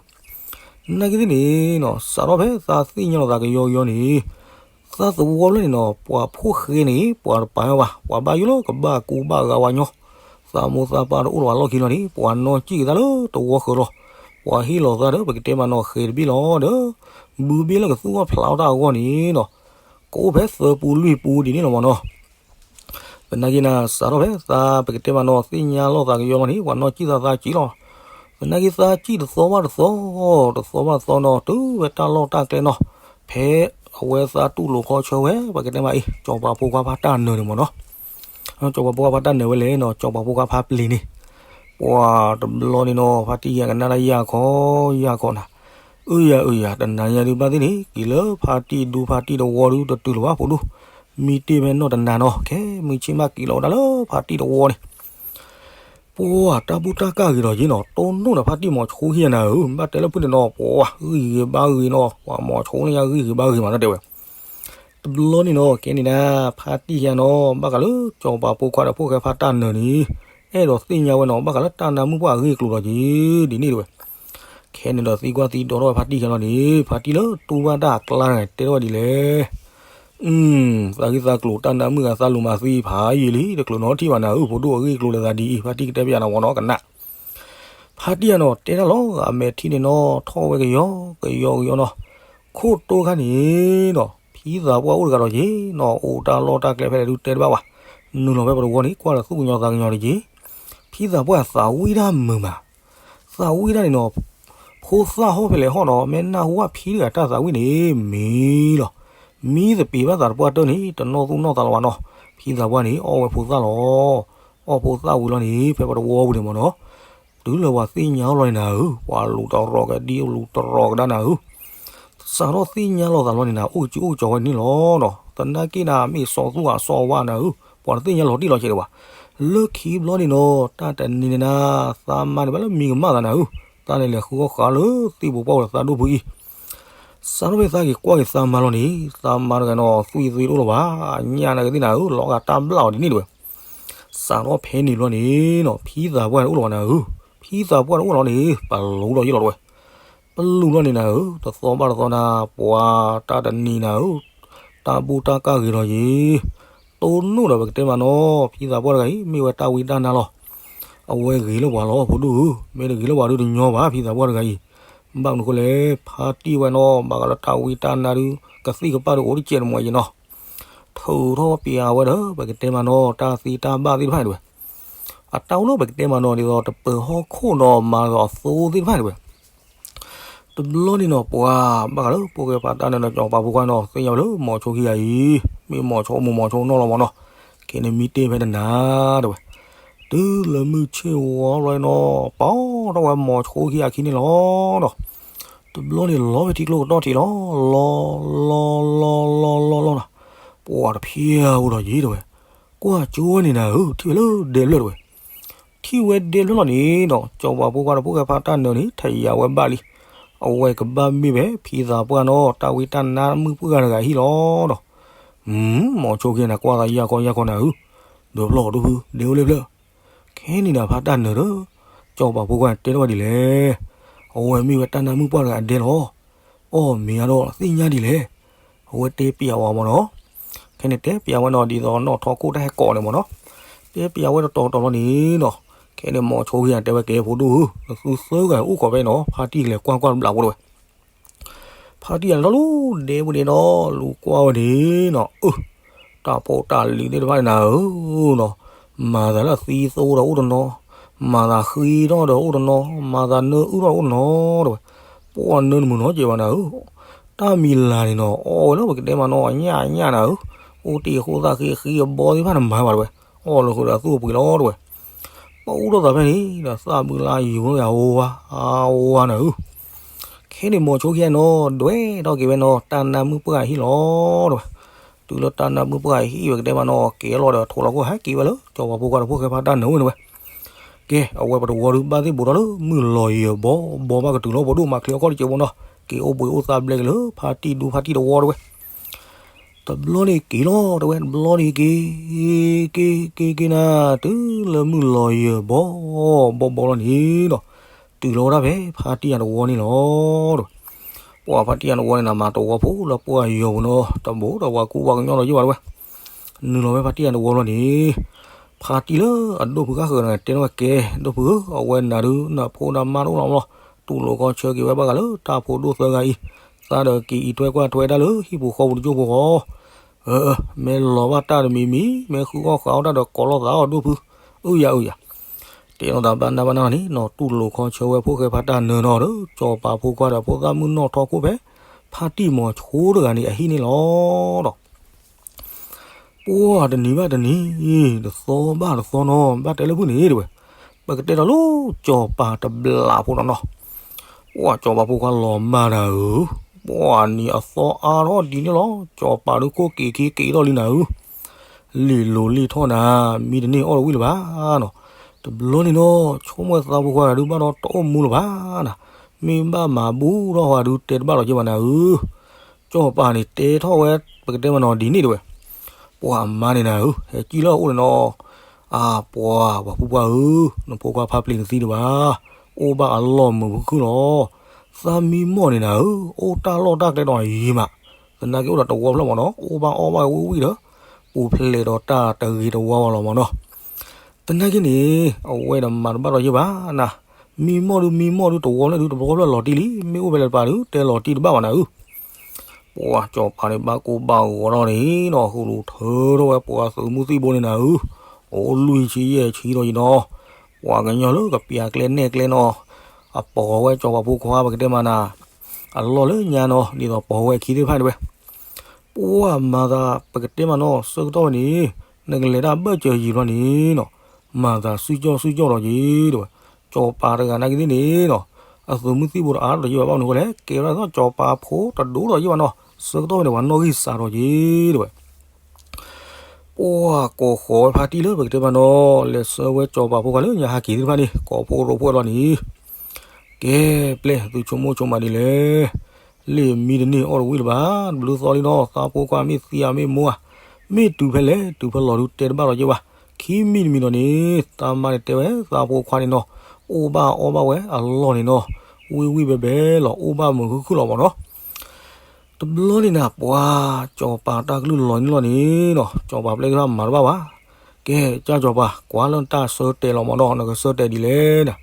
နာ်က့သ့ၣ်န့ၣ်နီၤ စးထီၣ်ဖဲသးသ့ၣ်ညါလီၤသးကယီကယီန့ၣ် သးသဝီဖျၢၣ်န့ၣ်နီၤ ပှၤဖိဃဲန့ၣ် ပှၤတပာ်ညီဘၣ် ပှၤဘၣ်ယိၣ်လၢကဘၣ်ကူဘၣ်ဂာ်ဝဲညီ, သးမိၢ်သးပၢ်တအိၣ်လၢၤဘၣ်လီၢ်ခံလီၤန့ၣ် ပှၤနီၢ်ကံၣ်က့ၤသးလၢတဝီဃၢၤလီၤ, ပှၤဟ့ၣ်လီၤသးဒီး ပကတဲမးနီၤ ဃဲၤတဘ့ၣ်လီၤဒီး ဘုဘ့ၣ်လၢကသူၣ်အီၣ်ဖျးအီၣ်တၢ်အဂီၢ်န့ၣ်နီၤ ကအိၣ်ဖဲသၢပူလွံၢ်ပူဒ်န့ၣ်လီၤမးနီၤ. သနာ်က့နၤ စးထီၣ်ဖဲသးပကတဲမးနီၤ သ့ၣ်ညါလီၤသးကယီလီၤန့ၣ် ပှၤနီၢ်ကံၣ်သးသးကံၣ်လီၤ. သနာ်က့သးကံၣ်တသီဘၣ်တသီ တသီဘၣ်တသီနီၤ တုၤဝဲတၢ်လီၢ်တၢ်ကျဲနီၤ ဖဲအဝဲသးတူၢ်လိာ်ခီဆၢဝဲ ပကတဲမးအံၤ စီၤပၤဖိခွါဖါတၢ်နၢၤန့ၣ်မးနီၤ. စီၤပၤဖိခွါဖါတၢ်နၢၤဝဲလဲၣ်နီၤ စီၤပၤဖိခွါဖါပျ့ၤန့ၣ် ပှၤတဘျီန့ၣ်နီၤ ဖါတံၢ်ယၤကနၣ်တၢ်ယၢ်ခီ ယၢ်ခီနၤ, အၢယၤအၢယၤ တနၤညါဒုးဘၣ်သ့ၣ်န့ၣ် က့ၤလၢဖါတံၢ်ဒူဖါတံၢ်တဝီဒုး တတုၤလၢၤဘၣ်ဖိဒိၣ်, မံတ့ၢ်ဖဲနီၢ်တနၤနီၤ ခဲမုၢ်ဆ့ၣ်မးက့ၤလီၤဝဲဒၣ်လၢဖါတံၢ်တဝီန့ၣ် ပှၤတၢ်ဘူၣ်တၢ်ကၢ်ဂ့ၤဒီးယ့နီၤ တိၢ်နီၣ်ဒီးဖါတံၢ်မီၤဆိခံဂၤနၤဧၢ, ဘၣ်တဲလၢဖုၣ်န့ၣ်နီၤ ပှၤဂံၢ်ဂ့ၤဘါဂ့ၤနီၤ ပှၤမီၤဆိန့ၣ်ယါဂံၢ်ဂ့ၤဘါဂ့ၤမးနီၤတဲဝဲ. တဘျီန့ၣ်နီၤ ကဲန့ၣ်ဒၣ် ဖါတံၢ်ယၤနီၤ ဘၣ်ဃးလၢစီၤပၤဖိခွါဒီးဖိၣ်ဃဲဖါတၢ်နၢၤန့ၣ် အဲၣ်ဒိးသ့ၣ်ညါဝဲနီၤ ဘၣ်ဃးလၢတၢ်နါမုၣ်ပှၢ်အဂ့ၢ်အကျိၤဒီးယ့ ဒ်န့ၣ်တဲဝဲ. ခဲန့ၣ်ဒီးသံကွၢ်သံဒိးထီၣ်ဝဲဖါတံၢ်ယၤလီၤန့ၣ် ဖါတံၢ်လၢတူၢ်ဘၣ်တၢ်အကျါန့ၣ် တဲထီၣ်ဝဲဒ်လဲၣ် သးဂ့ၢ်သးကျိၤတၢ်နါမုၣ်ဂၤသးလိၤမးသံဖးယံာ်လံ တကျိၤနီထံၣ်ဘၣ်နၤဧၢ ဖိဒိၣ်အဂ့ၢ်အကျိၤလၢသးဒ်အံၤ ဖါတံၢ်ကတဲပယၤနီၤဝဲနီၤကနၣ်. ဖါတံၢ်ယၤနီၤ တဲတၢ်လီၤဂာ်မဲာ်ထံန့ၣ်နီၤ ထီၣ်ဝဲကယီကယီကယီနီၤ. ခိၣ်တိခါန့ၣ်နီၤ ဖံသးပှၢ်အိၣ်တဂၤဒီးယ့နီၤ အိၣ်တၢ်လီၢ်တၢ်ကျဲဖဲလဲၣ်ဒုးတဲတဘၣ်ဘၣ်. နုာ်လီၤဖဲပတဝီန့ၣ် ကွၢ်လၢသူၣ်ကညီၤသးကညီၤတယ့ ဖံသးပှၢ်သးဝံၣ်တၢ်မုာ်မး သးဝံၣ်တၢ်န့ၣ်နီၤ ဖိသၣ်ဟီၣ်ဖဲလဲၣ်ဟီၣ်နီၤ မ့ၢ်နၢ်ဟူဘၣ်ဖံတဂၤတၢ်သးဝံၣ်န့ၣ် မံလီၤ. မံသပ့ၤဘၣ်သးတပှၢ်တၢၢ်န့ၣ် တနီၢ်သူၣ်နီၢ်သးလၢၤဘၣ်နီၤ. ဖံသးပှၢ်န့ၣ် အီၣ်ဝဲဖိသၣ်လီၤ. အီၣ်ဖိသၣ်ဝံၤလီၤန့ၣ် ဖဲပတဝီပူၤန့ၣ်မ့ၢ်နီၤ တုၤလၢပှၤသ့ၣ်ညါအီၤလီၤန့ၣ်နၤဧၢ, ပှၤလူၤတရီၤကဒံလူၤတရီၤကဒါနၤဧၢ. စးထီၣ်သ့ၣ်ညါလီၤသးလီၤန့ၣ်နၤ အိၣ်ကစုာ်အိၣ်ကစီၤဝဲန့ၣ်လီၤနီၤ. သနာ်က့နၤ မ့ၢ်စီၤသူၣ်အစီၤဝါနၤဧၢ, ပှၤတသ့ၣ်ညါလီၤတံၢ်လီၤဆဲးဒံးဘၣ်. လၢခံဘျီန့ၣ်နီၤ တၢ်တနံၤန့ၣ်နၤ သးမါန့ၣ်ဘၣ်လၢမံၤကမၣ်သးနၤဧၢ, တၢ်န့ၣ်လဲၤဃုအီၣ်ဃာ်လၢသ့ၣ်ပူၤပှၢ်ပူၤဒီးသးဒိၣ်ဖုအံၤ စးထီၣ်ဖဲသးက့ၤကွၢ်က့ၤသးမါလီၤန့ၣ် သးမါတဂၤနီၤ သွံၣ်သ့တအိၣ်လၢၤဘၣ်, ညၣ်နာ်က့သ့ၣ်နၤဧၢ, လီၤဂာ်တၢ်ဘျၣ်အီၤဒ်န့ၣ်တဝဲ. စးထီၣ်ဖဲန့ၣ်ဘျီန့ၣ်နီၤ ဖံသးပှၢ်န့ၣ်အိၣ်လၢၤဘၣ်နၤဧၢ, ဖံသးပှၢ်န့ၣ်အိၣ်လီၤန့ၣ် ပလူၤဒီးယ့ၢ်လီၤတဝဲ. ပလူၤလီၤန့ၣ်နၤဧၢ, တသီဘၣ်တသီနၤ ပှၤတၢ်တနံၤနၤဧၢ, တၢ်ဘူၣ်တၢ်ကၢ်ဂ့ၤလီၤယ့ၢ်. တိၢ်နီၣ်ဒီးပကတဲမးနီၤ ဖံသးပှၢ်တဂၤအံၤ မ့ၢ်ဝဲတၢ်ဝံတၢ်နါလီၤ. အဝဲဂ့ၤလၢပှၤလီၤ ဖိဒိၣ်ဧၢ, မ့ၢ်တဂ့ၤလၢပှၤဒုးတညီဘၣ် ဖံသးပှၢ်တဂၤအံၤ. ဘၣ်မနုၤအဃိလဲၣ် ဖါတံၢ်ဝဲနီၤ ဘၣ်ဃးလၢတၢ်ဝံတၢ်နါဒုး ကသံၣ်ကပၢ်ဒုးအိၣ်တကဲးတမှဲးယ့ၢ်နီၤ. ထုးထီၣ်ပျးဝဲဒီး ပကတဲမးနီၤ တၢ်သ့တၢ်ဘၣ်သ့ၣ်တဖၣ်န့ၣ်တဝဲ. အတၢ်အိၣ်လၢပကတဲမးနီၤ ဒ်သိးတပၢၤဟီၣ်ခိၣ်ဒီးမၤဒီးအသိသ့ၣ်တဖၣ်န့ၣ်တဝဲ. တဘျီန့ၣ်နီၤ ပှၤဘၣ်ဃးလၢဖိၣ်ဃဲဖါတၢ်နၢၤဒီးစီၤပၤဖိခွါနီၤ သ့ၣ်ညါဝဲလၢမီၤဆိခံဂၤအံၤ မ့ၢ်မီၤဆိမုၢ်မီၤဆိနီၢ်လီၤမးနီၤ. ခဲန့ၣ်မံတ့ၢ်ဖဲတနၤတဝဲ. တုၤလၢမုၢ်ဆ့ၣ်ဝီဘျီနီၤ ပီထီၣ်ဝဲမီၤဆိခံဂၤအခံန့ၣ်လီၤနီၤ. တဘျီန့ၣ်လီၤဖဲထံကျိကတီၢ်ထံးလီၤ လီၤလီၤလီၤလီၤလီၤလီၤနီၤ. ပှၤတဖျဲးဧိၤဒီးယ့ၢ်တဝဲ. ကွၢ်ကၠိဝဲန့ၣ်နၤဧၢ ထံၣ်ဝဲလၢဒဲဖျၢၣ်တဝဲ. ထံၣ်ဝဲဒဲဖျၢၣ်လီၤန့ၣ်နီၤ စီၤပၤဖိခွါဒီးဖိၣ်ဃဲဖါတၢ်နၢၤန့ၣ် ထယၤဝဲဘၣ်လံ. အဝဲကဘၣ်မ့ၢ်ဝဲဖံသးပှၢ်နီၤ တၢ်ဝံတၢ်နါမုၣ်ပှၢ်တဂၤဟံၣ်လီၤနီၤ. မီၤဆိခံဂၤန့ၣ် ကွၢ်သးယၢ်ခီယၢ်ခီနၤဧၢ, ဒုးဖျီၣ်ဒုးဖု ဒဲအိၣ်လၢဖျၢၣ်. ခဲန့ၣ်နၤဖါတၢ်နၢၤဒီး စီၤပၤဖိခွါန့ၣ်တဲထီၣ်ဝဲဒ်လဲၣ်. အဝဲမ့ၢ်ဝဲတၢ်နါမုၣ်ပှၢ်တဂၤအဒဲလီၤ. အီၣ်မ့ၢ်အါဒီးသ့ၣ်ညါဒ်လဲၣ်. အဝဲတဲပျးဝဲမးနီၤ. ခဲန့ၣ်တဲပျးဝဲနီၤ ဒ်သိးနီၣ်ထီၣ်ခိၣ်တၢ်ဟဲကိးန့ၣ်မးနီၤ. တဲပျးဝဲတတီၤတီၤလီၤန့ၣ်နီၤ. ခဲန့ၣ်မီၤဆိခံဂၤတဲဝဲ ကဲဖိဒိၣ်ဧၢ, နသုသၢဂၤအိၣ်ခိးဖဲနီၤ ဖါတံၢ်လဲၤကွၢ်ကွၢ်တဘျီဖိတဝဲ. ဖါတံၢ်ယၤန့ၣ်ထီၣ်လၢဒဲပူၤန့ၣ်ဒီး လူၤကွၢ်ဝဲန့ၣ်နီၤ အၢ တၢ်ဖိတၢ်လံၤသ့ၣ်တဖၣ်န့ၣ်နၤဧၢနီၤ, မၤသးလၢအသံသိဒီးအိၣ်တနီၤ, မၤသးဃံထီၣ်ဒီးအိၣ်တနီၤ, မၤသးနၢအုၣ်ထီၣ်ဒီးအိၣ်တနီၤတဝဲ. ပှၤနၢနမုာ်နီတစဲးဘၣ်နၤဧၢ, တၢ်မံၤလၤန့ၣ်နီၤ အီၣ်ဝဲလၢပကတဲမးနီၤ အညၣ်အညၣ်နၤဧၢ, အိၣ်တ့ၢ်ဃိသၣ်ဃ့အဃံအဘီသ့ၣ်တဖၣ်နမၤဘၣ်တဝဲ, အီၣ်လၢဃုာ်ဒီးအသူၣ်အပှ့ၤလီၤတဝဲ. ပအူထီၣ်သးဖဲန့ၣ်ဒီး သၣ်ဘုလါယူၤထီၣ်ယၤဝါ အဝါနၤဧၢ. ခဲန့ၣ်မိၤဆိခံဂၤနီၤ ဒွဲၣ်ထီၣ်က့ၤဝဲနီၤ တၢ်နါမုၣ်ပှၢ်အဟံၣ်လီၤတဝဲ. တုၤလၢတၢ်နါမုၣ်ပှၢ်အဟံၣ်ဝဲကတဲမးနီၤ က့ၤအလီၢ်ဒီးထိးလီၤခိၣ်ဟဲက့ၤဝဲလၢ ကၠီၤပၤဖိခွါဒီးဖိၣ်ဃဲဖါတၢ်နၢၤဝဲန့ၣ်ဝဲ. ကဲ အဝဲပတဝီဒုးဘၣ်သ့ၣ်ဘူးထီၣ်လၢ မုၢ်လီၤယၢၤဘီ ဘီဘၣ်ကတုၤလီၤပှၤဒိၣ်မၤချ့အခီၣ်တစဲးဖိနီၤ က့ၤအိၣ်ဘှံးအိၣ်သါဘျဲက့ၤလၢ ဖါတံၢ်ဒူဖါတံၢ်တဝီတဝဲ. တဘျီန့ၣ်က့ၤလီၤတဝဲ တဘျီန့ၣ်က့ၤ က့ၤက့ၤက့ၤက့ၤနၤ တုၤလၢမုၢ်လီၤယၢၤဘီ ဘီဘီလီၤန့ၣ်ဒီး တုၤလီၤဝဲဒၣ်ဖဲ ဖါတံၢ်ယၤတဝီန့ၣ်လီၤ. ပှၤဖါတံၢ်ယၤတဝီန့ၣ်နၤ မၤတဝီဖိလၢပှၢ်ယီၤပူၤနီၤ တဘိဒီးပှၤကူပှၤကညီလီၤယံၤဘၣ်တဝဲ. နုာ်လီၤဝဲဖါတံၢ်ယၤတဝီလီၤန့ၣ် ဖါတံၢ်လၢအဒိၣ်ဖုခၣ်ဃၢၤန့ၣ် တဲထီၣ်ဝဲကဲ ဒိၣ်ဖုဧၢ အဝဲနၤဒုးနဖိနမါတအိၣ်လီၤမးလီၤ တူၢ်လိာ်ခီဆၢက့ၤဝဲဘၣ်ဃးလၢတၢ်ဖိဒိၣ်သၢဂၤအံၤ သးဒီးက့ၤအံးထွဲကွၢ်ထွဲတၢ်လၢဟံၣ်ပူၤဃီပူၤတကၠိၢ်ဖိဃီ မ့ၢ်လီၤဘၣ်တၢ်တမံၤမံၤ မ့ၢ်ဃုအီၣ်ဃုအီတၢ်ဒီးကိးလိာ်သးအီၤဒိၣ်ဖု အုယၤအုယၤ. တဲလိာ်သးဘၣ်နၢ်ဘၣ်နၢ်န့ၣ်နီၤ တူၢ်လိာ်ခီဆၢဝဲဖိၣ်ဃဲဖါတၢ်နၢၤနီၤဒီး ကၠီၤပၤဖိခွါဒီးဖိသၣ်မုၣ်နီၢ်ထီခိၣ်ဖဲ ဖါတံၢ်မိၤဆိတဂၤန့ၣ်အဟံၣ်န့ၣ်လီၤဒီး ပှၢ်တနံၤဘၣ်တနံၤ တသီဘၣ်တသီနီၤ ဘၣ်တဲလၢဖုၣ်န့ၣ်တဝဲ ပကတဲဒီးလၢကၠီၤပၤတဘျးဖိနီၤနီၤ ပှၢ်ကၠီၤပၤဖိခွါလီၤမၢ်နၤဧၢ, ပှၢ်နံၤအသီအါထီၣ်ဒ်န့ၣ်လီၤ ကၠီၤပၤဒုးခိၣ်က့ၤခံက့ၤထီၣ်လံနၤဧၢ, လံာ်လိၤလံာ်ထီၣ်နၤ, မံတန့ၢ်အီၣ်တဝံၣ်လၢၤဘၣ်နီၤ, တဘျီန့ၣ်နီၤ ဆိကမိၣ်သးဖိခွါဒုးဘၣ်ဒီးတအိၣ်မူလၢၤဘၣ်နၤ, မ့ၢ်ဘၣ်မၤဘူၣ်ထီၣ်ဝဲဒုးတဲတဘၣ်လီၤက့ၤဘၣ်နၤဧၢ, ကၠီၤပၤန့ၣ်တဲထီၣ်ဝဲ ပကတဲမးနီၤဒ်န့ၣ်တဝဲ, ပှၢ်အမါန့ၣ်နၤဧၢ, ဟဲကံၣ်လၢအအိၣ်န့ၣ်နီၤ, အါပှၢ်ပှၤဖိပှၢ်ဧၢ, နဖိခွါဖါပျံၤတသံတဘၣ်, အိၣ်ဘၣ်အလီၢ်မုာ်ခုၣ်လီၤ, သးမံမီၢ်န့ၣ်နၤဧၢ, အိၣ်တၢ်လီၢ်တၢ်ကျဲဒီးယံၤမး, သနာ်က့အိၣ်ဒီးတဝီဖျၢၣ်မးနီၤ, အိၣ်ဘၣ်အီၣ်ဘၣ်ဝံၣ်ဝံၣ်ဒီး, ပူၤဖျဲးဒီးတၢ်တဂ့ၤတဝါဝဲလီၤမးနီၤ, သနာ်က့န့ၣ် အဝဲဒီးမၤတဘၣ်လီၤက့ၤဘၣ်နၤ, မံမီၢ်ဒုးမံမီၢ်ဒုးတဝီဖျၢၣ်ဒုးတဝီဖျၢၣ်လီၤတံၢ်လံ, မ့ၢ်အိၣ်ဖဲလဲၣ်တပၤဒုး တဲလီၤတံၢ်တဘၣ်ဘၣ်နၤဧၢ ပှၢ်ကၠီၤပၤန့ၣ်ဘၣ်ကိၢ်ဘၣ်ဂီၤထီၣ်န့ၣ်နီၤ, ဃုလိာ်ထၢထီၣ်ဝဲပှၤသုးမုၢ်သံၣ်ဘိန့ၣ်နၤဧၢ, အိၣ်လွံၢ်ဆံယဲၢ်ဆံဒီးယံၤနီၤ, ပှၤကညီလၢကပျၢ်ကျဲနဲၣ်ကျဲနီၤ, အပိာ်ဝဲကၠီၤပၤဖိခွါပကတဲမးနၤ, အလီၢ်လၢညါနီၤ, ဒ်သိးပိာ်ဝဲခံသ့ၣ်တဖၣ်န့ၣ်ဝဲ, ပှၢ်မၤသးပကတဲမးနီၤ, ဆၢကတီၢ်ဝဲန့ၣ်, နကလဲၤတၢ်ဘၢၣ်စၢၤယံၤဘျီန့ၣ်နီၤ, မၤသးစုကၠီၣ်စုကၠီၣ်ဒီးက့ၤတဝဲ, ကၠီၤပၤတဂၤနာ်က့သ့ၣ်န့ၣ်နီၤ, အသုးမုၢ်သံၣ်ဘိတအါဒီးယံၤဘၣ်ဘၣ်မနုၤဃိလဲၣ်, ကဲဝဲဒၣ်သိးကၠီၤပၤဖိတဒိၣ်ဒီးယံၤဘၣ်နီၤ, ဆၢကတီၢ်ဝဲန့ၣ်ပှၤနီၣ်ဂံၢ်စၢ်ဒီးက့ၤတဝဲ ပှၢ်ကိးဃီၤဝဲဖါတံၢ်လၢပကတဲမးနီၤ, လဲၤဆှၢဝဲကၠီၤပၤဖိခွါလၢညါဟးက့ၤသ့ၣ်တဖၣ်န့ၣ်, ကိးဖိရိဖှိၣ်လီၤန့ၣ်, ကဲပျဲၢ်သုဆိကမိၣ်ဆိကမးဒ်လဲၣ်, လ့ၣ်မံတန့ၢ်အီၣ်တဝံၣ်လၢၤဘၣ်, တဘျုးသီလံနီၤ, သးဖိခွါမ့ၢ်သံဧါမ့ၢ်မိၢ်ဧါ, မ့ၢ်တုၤဖဲလဲၣ်တုၤဖဲလဲၣ်ဒုးတဲတဘၣ်လီၤက့ၤဘၣ်, ခံမံၤတမံၤဒီးန့ၣ်, သးမါန့ၣ်တဲဝဲသးဖိခွါန့ၣ်နီၤ, အိၣ်ဘၣ်အီၣ်ဘၣ်ဝဲအလီၢ်န့ၣ်နီၤ, ဝံၣ်ဝံၣ်ဘဲဘဲလီၤ, အိၣ်ဘၣ်မုာ်ခုၣ်ခုၣ်လီၤမးနီၤ တဘျီန့ၣ်နၤ ပှၢ်ကၠီၤပၤတၢ်ကလုၢ်လီၤန့ၣ်လီၤန့ၣ်နီၤ, ကၠီၤပၤပျဲၢ်သ့ၣ်တဖၣ်မၤတဘၣ်ဘၣ်, ကဲကၢ်ကၠီၤပၤ, ကွၢ်လၢနတၢ်ဆၢတဲာ်လီၤမးနီၤ, နကဆၢတဲာ်ဒ်လဲၣ်နၤ,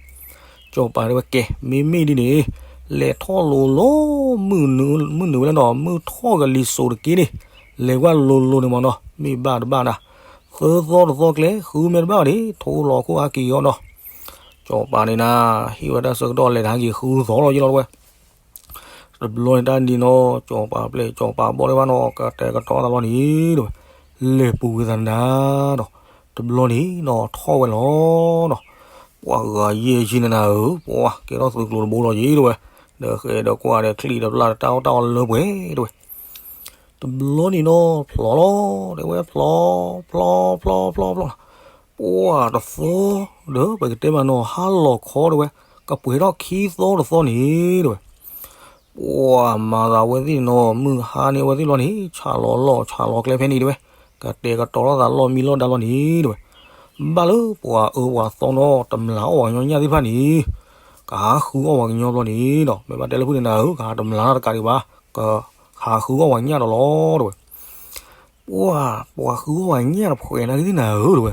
ကၠီၤပၤတဲဝဲကဲ, မ့မ့ၢ်ဒ်န့ၣ်, လဲၤထီၣ်လိၤလိၤ, မုၢ်နုာ်ဝဲလၢနီၤ, မုၢ်ထီၣ်ကလံၤစိးတက့ၢ်န့ၣ်, လဲၤကွၢ်လိၤလိၤန့ၣ်မးနီၤ, မ့ၢ်ဘၣ်တဘၣ်နၤ, သၢသီတသီကျဲ, ဃုမ့ၢ်တဘၣ်ဘၣ်န့ၣ်, ထိလီၤခိၣ်ဟးက့ၤအီၤနီၤ, ကၠီၤပၤန့ၣ်နၤ, ဟ့ၣ်ဝဲတၢ်ဆၢကတီၢ်လဲၤတဟးက့ၤဃုသီလီၤယ့ၣ်လီၤတဝဲ တဘျီန့ၣ်တၢ်ဒ်နီၤ, ကၠီၤပၤပျဲၢ်ကၠီၤပၤဘီၣ်သ့ၣ်တဖၣ်နီၤ, ကတဲာ်ကတီၤသးလီၤန့ၣ်တဝဲ, လဲၤပူၤကွံာ်သးနၤဒီး, တဘျီန့ၣ်နီၤထီၣ်ဝဲလီၤနီၤ, ပှၢ်ဂၤယဲၢ်ဆံနၤနၤဧၢ, ပှၢ်ကဲထီၣ်သုးကျိၤတဘိလီၤယ့ၣ်တဝဲ, ဒီးဃဲဒီးကွၢ်ဒီးချံၣ်ဒီးပျၢ်ဒီးတၢ်အီၣ်တၢ်အီလၢပှဲၤတဝဲ တဘျီန့ၣ်နီၤ ဖျိးလီၤ, တဲဝဲဖျိး, ဖျိး, ဖျိး, ဖျိး, ဖျိး, ပှၢ်တသီ, ဒီးပကတဲမးနီၤ ဟါလီၤခီတဝဲ, ကပှဲၤထီၣ်ခံသီတသီန့ၣ်တဝဲ, ပှၢ်မၤသးဝဲသ့ၣ်နီၤ မုၢ်ဟါန့ၣ်အဝဲသ့ၣ်လီၤန့ၣ် ဆၣ်လီၤလီၢ်ဆၣ်လီၤကျဲဖဲန့ၣ်တဝဲ, ကတဲာ်ကတီၤထီၣ်သးလီၢ်မံလီၢ်ဒါလီၤန့ၣ်တဝဲ, ဘၣ်လၢပှၤအၢပှၤသီနီၤ တမျၢ်အီၣ်ပှၤကညီညၣ်သ့ၣ်တဖၣ်န့ၣ်, ကဟးဃုအီၣ်ပှၤကညီဘျီန့ၣ်နီၤ မ့ၢ်ဘၣ်တဲလၢဖုၣ်န့ၣ်နၤဧၢ ကဟးတမျၢ်တၢ်တကးဒံးဘၣ်, ကဟးဃုအီၣ်ပှၤညၣ်ဒီးလီၤတဝဲ ပှၢ်, ပှၤဃုအီၣ်ပှၤညၣ်တဖှဲးနာ်က့သ့ၣ်နၤဧၢတဝဲ,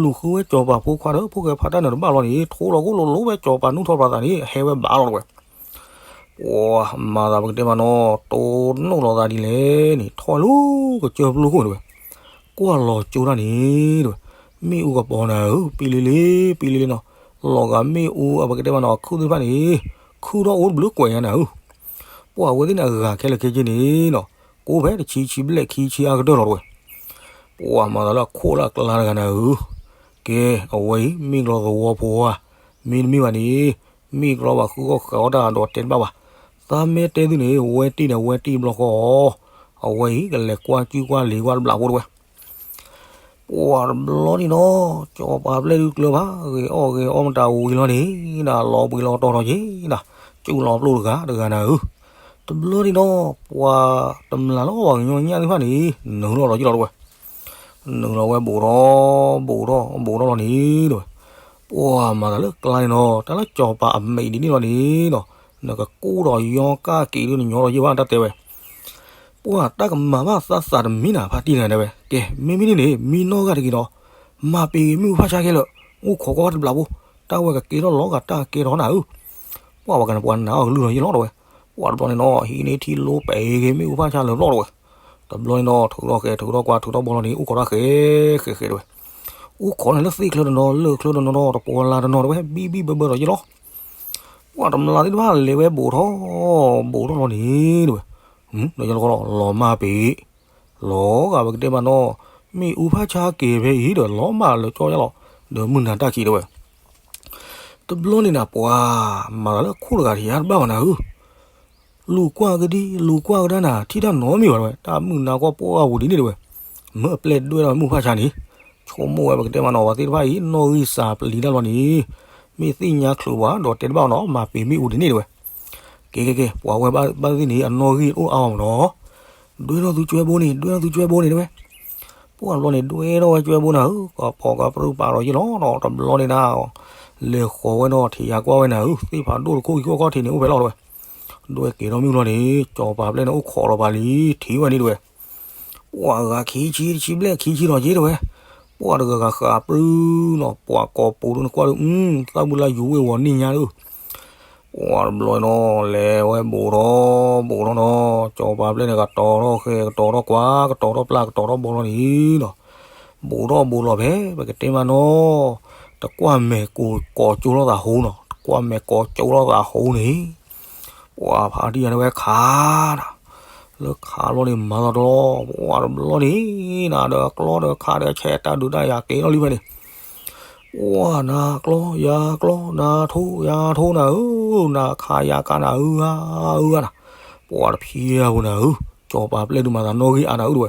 လူၤဃုဝဲကၠီၤပၤဖိခွါဒီး ဖိၣ်ဃဲဖါတၢ်နၢၤတဘၣ်လီၤန့ၣ် ထိလီၤခိၣ်လိၤလိၤဝဲကၠီၤပၤနူၢ်ထီၣ်ပၤသးန့ၣ် ဟဲဝဲဘၣ်လီၤတဝဲ, ပှၢ်မၤသးပကတဲမးနီၤ တိၢ်နီၣ်လီၤသးဒ်လဲၣ်န့ၣ် ထီၣ်လၢကစၢၢ်ပျိခိၣ်တဝဲ, ကွၢ်လီၤကၠိတၢ်န့ၣ်တဝဲ, မ့ၣ်အူကပီၤနၤဧၢ ပံလ့လ့ ပံလ့လ့နီၤ, လီၤဂာ်မ့ၣ်အူအပကတဲမးနီၤ အခုၣ်သ့ၣ်တဖၣ်န့ၣ်, ပ ခုၣ်ထီၣ်အိၣ်တဘျုးကွဲးညါနၤဧၢ, ပှၤအဝဲသ့ၣ်န့ၣ်အဂၤခဲလၢာ်ခဲဆ့န့ၣ်နီၤ, ကိးဖဲတဆံဆံဘျဲၣ်ခံဆံအါကတၢၢ်လီၤတဝဲ, ပှၤမၤသးလၢအခိၣ်လၢအကျါတဂၤနၤဧၢ, ကဲ အဝဲအံၤ မ့ၢ်ကလီသဝီဖိဧါ, မ့တမ့ၢ်ဘၣ်န့ၣ် မ့ၢ်ကလီဘၣ်ဃုအီၣ်ဃးအီၣ်တၢ်ဒီးတဲတဘၣ်ဘၣ်, သးမ့ၢ်တဲသုန့ၣ် ဝဲတ့ၢ်န့ၣ် ဝဲတ့ၢ်ဘျီဃီအီၤ, အဝဲအံၤ ကလဲၤကွၢ်ကုကွၢ်လ့ၤကွၢ်တဘျီဖိတဝဲ ပှၤတဘျီန့ၣ်နီၤ, စီၤပၤပျဲၢ်ဒုးကျၢၤဘၣ် ဂဲၤအီၣ်ဂဲၤအီမတၤဝံၤလီၤန့ၣ်, ဒီးလီၤဘှံးလီၤတီၤထီၣ်က့ၤဒီး, ကၠူလီၤပျိၢ်တဂၤတဂၤနၤဧၢ, တဘျီန့ၣ်နီၤ, ပှၤတမျၢ်လၢအီၣ်ဘၣ်ကညီညၣ်သ့ၣ်တဖၣ်န့ၣ် နုာ်လီၤဒီးယ့ၣ်လီၤတဝဲ, နုာ်လီၤဝဲဘူးထီၣ်, ဘူးထီၣ် ဘူးထီၣ်လီၤန့ၣ်တဝဲ, ပှၤမၤသးလၢကျါန့ၣ်နီၤ, တၢ်လၢစီၤပၤအမဲာ်ဒ်န့ၣ်လီၤန့ၣ်နီၤ, နကကူၣ်ဒီးယီကၢ်က့ၤဒုးနညီဒီးယ့ၣ်ဘၣ်တၢ်တဲဝဲ ပှၤတၢ်ကမၤဘၣ်သးသးတမံၤနၤ ဖါတံၢ်နၤတဲဝဲ, ကဲ မ့မ့ၢ်န့ၣ်န့ၣ် မံနီၢ်ဂၤတဂ့ၤဒီး, မၤပ့ၤမ့ၣ်အူဖၣ်ဆါခဲလၢာ်, အိၣ်ခိးကွၢ်တဘျီဖိ, တၢ်ဝဲကကဲထီၣ်လီၤဂာ်တၢ်ကဲထီၣ်နၤဧၢ, ပှၤဝဲကန့ၣ်ပှၤနာ်အီၤကလုၢ်လီၤယ့ၣ်လီၤတဝဲ, ပှၤတဘျီန့ၣ်နီၤ ဟံးန့ၢ်ထံလိပှဲၤဂ့ၤမ့ၣ်အူဖၣ်ဆါလၢာ်လီၤတဝဲ, တဘျီန့ၣ်နီၤ ထုးထီၣ်ဃဲ ထုးထီၣ်ကွၢ် ထုးထီၣ်ဘီလီၤန့ၣ် အိၣ်ခိးတၢ်ဃဲဃဲဃဲတဝဲ, အိၣ်ခိးန့ၣ်လၢသ့ၣ်ချၢတနီၤ လၢၢ်ချၢတနီၤနီၤ တပှီၤလၢ်တနီၤတဝဲ ဘံၣ်ဘံၣ်ဘၢဘၢဒီးယ့ၣ်လီၤ ပှၤတမျၢ်သ့ၣ်တဖၣ်လဲၤဝဲဘူးထီၣ်, ဘူးထီၣ်လီၤန့ၣ်တဝဲ, ဒီးယလီၤ လီၤမၢ်ပ့ၤ, လီၤဂာ်ပကတဲမးနီၤ, မ့ၣ်အူဖၣ်ဆါက့ၤဖဲအံၤဒီးလီၤမၢ်လၢကၠီယါလီၤ, ဒီးမုၢ်နၤတၢ်ခံးတဝဲ, တဘျီန့ၣ်နၤ ပှၤမၤသးလၢခိၣ်တဂၤတယါတဘၣ်ဘၣ်နၤဧၢ လူၤကွၢ်ကဒံ လူၤကွၢ်ကဒါနၤ ထံၣ်တၢ်နီတမံၤဘၣ်တဝဲ တၢ်မုၢ်နၤကွၢ်ပှၢ်ပူၤဒ်န့ၣ်တဝဲ, မ့ၢ်အပျဲၢ်ဒွဲၣ်ထီၣ်မ့ၣ်အူဖၣ်ဆါန့ၣ်, ဆိကမိၣ်ဝဲပကတဲမးနီၤ ပှၤသ့ၣ်တဖၣ်အံၤ နီၣ်ဂံၢ်စၢ်ပျံၤတၢ်လီၤန့ၣ်, မ့ၢ်သ့ၣ်ညါချုးပှၤ ဒီးတဲတဘၣ်အီၤနီၤ မၤပ့ၤမ့ၣ်အူဒ်န့ၣ်တဝဲ, ကဲကဲကဲ ပှၤဝဲဘၣ်သ့ၣ်န့ၣ် အနီၣ်ဂံၢ်အိၣ်အါမးနီၤ, ဒွဲၣ်ထီၣ်သုကွဲဘိန့ၣ် ဒွဲၣ်ထီၣ်သုကွဲဘိန့ၣ်တဝဲ ပှၤတဘျီန့ၣ် ဒွဲၣ်ထီၣ်ဝဲကွဲဘိနၤဧၢ, ကပီၤကပြုၢ်ပာ်ဒီးယ့ၣ်လီၤနီၤ, တဘျီန့ၣ်နၤ, လဲၤဃီၤဝဲနီၤ ထံၣ်ယၤကွၢ်ဝဲနၤဧၢ, သ့ၣ်ဖးဒိၣ်တခိၣ်ခံခိၣ်ခီၣ်ထံးန့ၣ် အိၣ်ဖဲလီၤတဝဲ, ဒွဲၣ်က့ၤထီၣ်မ့ၣ်အူလီၤန့ၣ် စီၤပၤပျဲၢ်န့ၣ်အိၣ်ခိးလီၤပာ်လံ ထံၣ်ဝဲန့ၣ်တဝဲ, ပှၤဂၤခံဆံတဆံဘျဲၣ်ခံဆံလီၤက့ၤတဝဲ, ပှၤတဂၤဂၤဃးပြူနီၤ ပှၤကိးပူၤဒုနကွၢ်ဒု သၣ်ဘုလၢယူၤဝ့ၢ်ဝီၤန့ၢ်ညါဒု ပှၤတဘျီနီၤ လဲၤဝဲဘူးထီၣ်ဘူးထီၣ်နီၤ, စီၤပၤပျဲၢ်န့ၣ် ကတီၤထီၣ်ဃဲ ကတီၤထီၣ်ကွၢ် ကတီၤထီၣ်ပျၢ် ကတီၤထီၣ်ဘီလီၤန့ၣ်နီၤ, ဘူးထီၣ်ဘူးလီၤဖဲ ပကတဲမးနီၤ, တကွၢ်မဲာ်ကိးကၠိထီၣ်သးဟူနီၤ, တကွၢ်မဲာ်ကိးကၠိထီၣ်သးဟူန့ၣ်, ပှၤဖးတံၢ်ယၤန့ၣ်ဝဲခးနၤ, လၢခးဘျီန့ၣ် မၤသီတလီၤ ပှၤတဘျီန့ၣ်နၤ ဒီးအကျီဒီးခးဒီးဆဲးတၢ်ဒုးတၢ်ယၤကဲထီၣ်လံဖဲန့ၣ် ပှၤနၤကျီယၤကျီ နၤထိယၤထိနၤဧၢ, နၤခးယၤခးနၤဧၢဧါဧၢဧါနၤ, ပှၤတဖံးအပူၤနၤဧၢ, စီၤပၤပျဲၢ်ဒုးမၤသးနီၣ်ဂံၢ်အါနၤဧၢတဝဲ,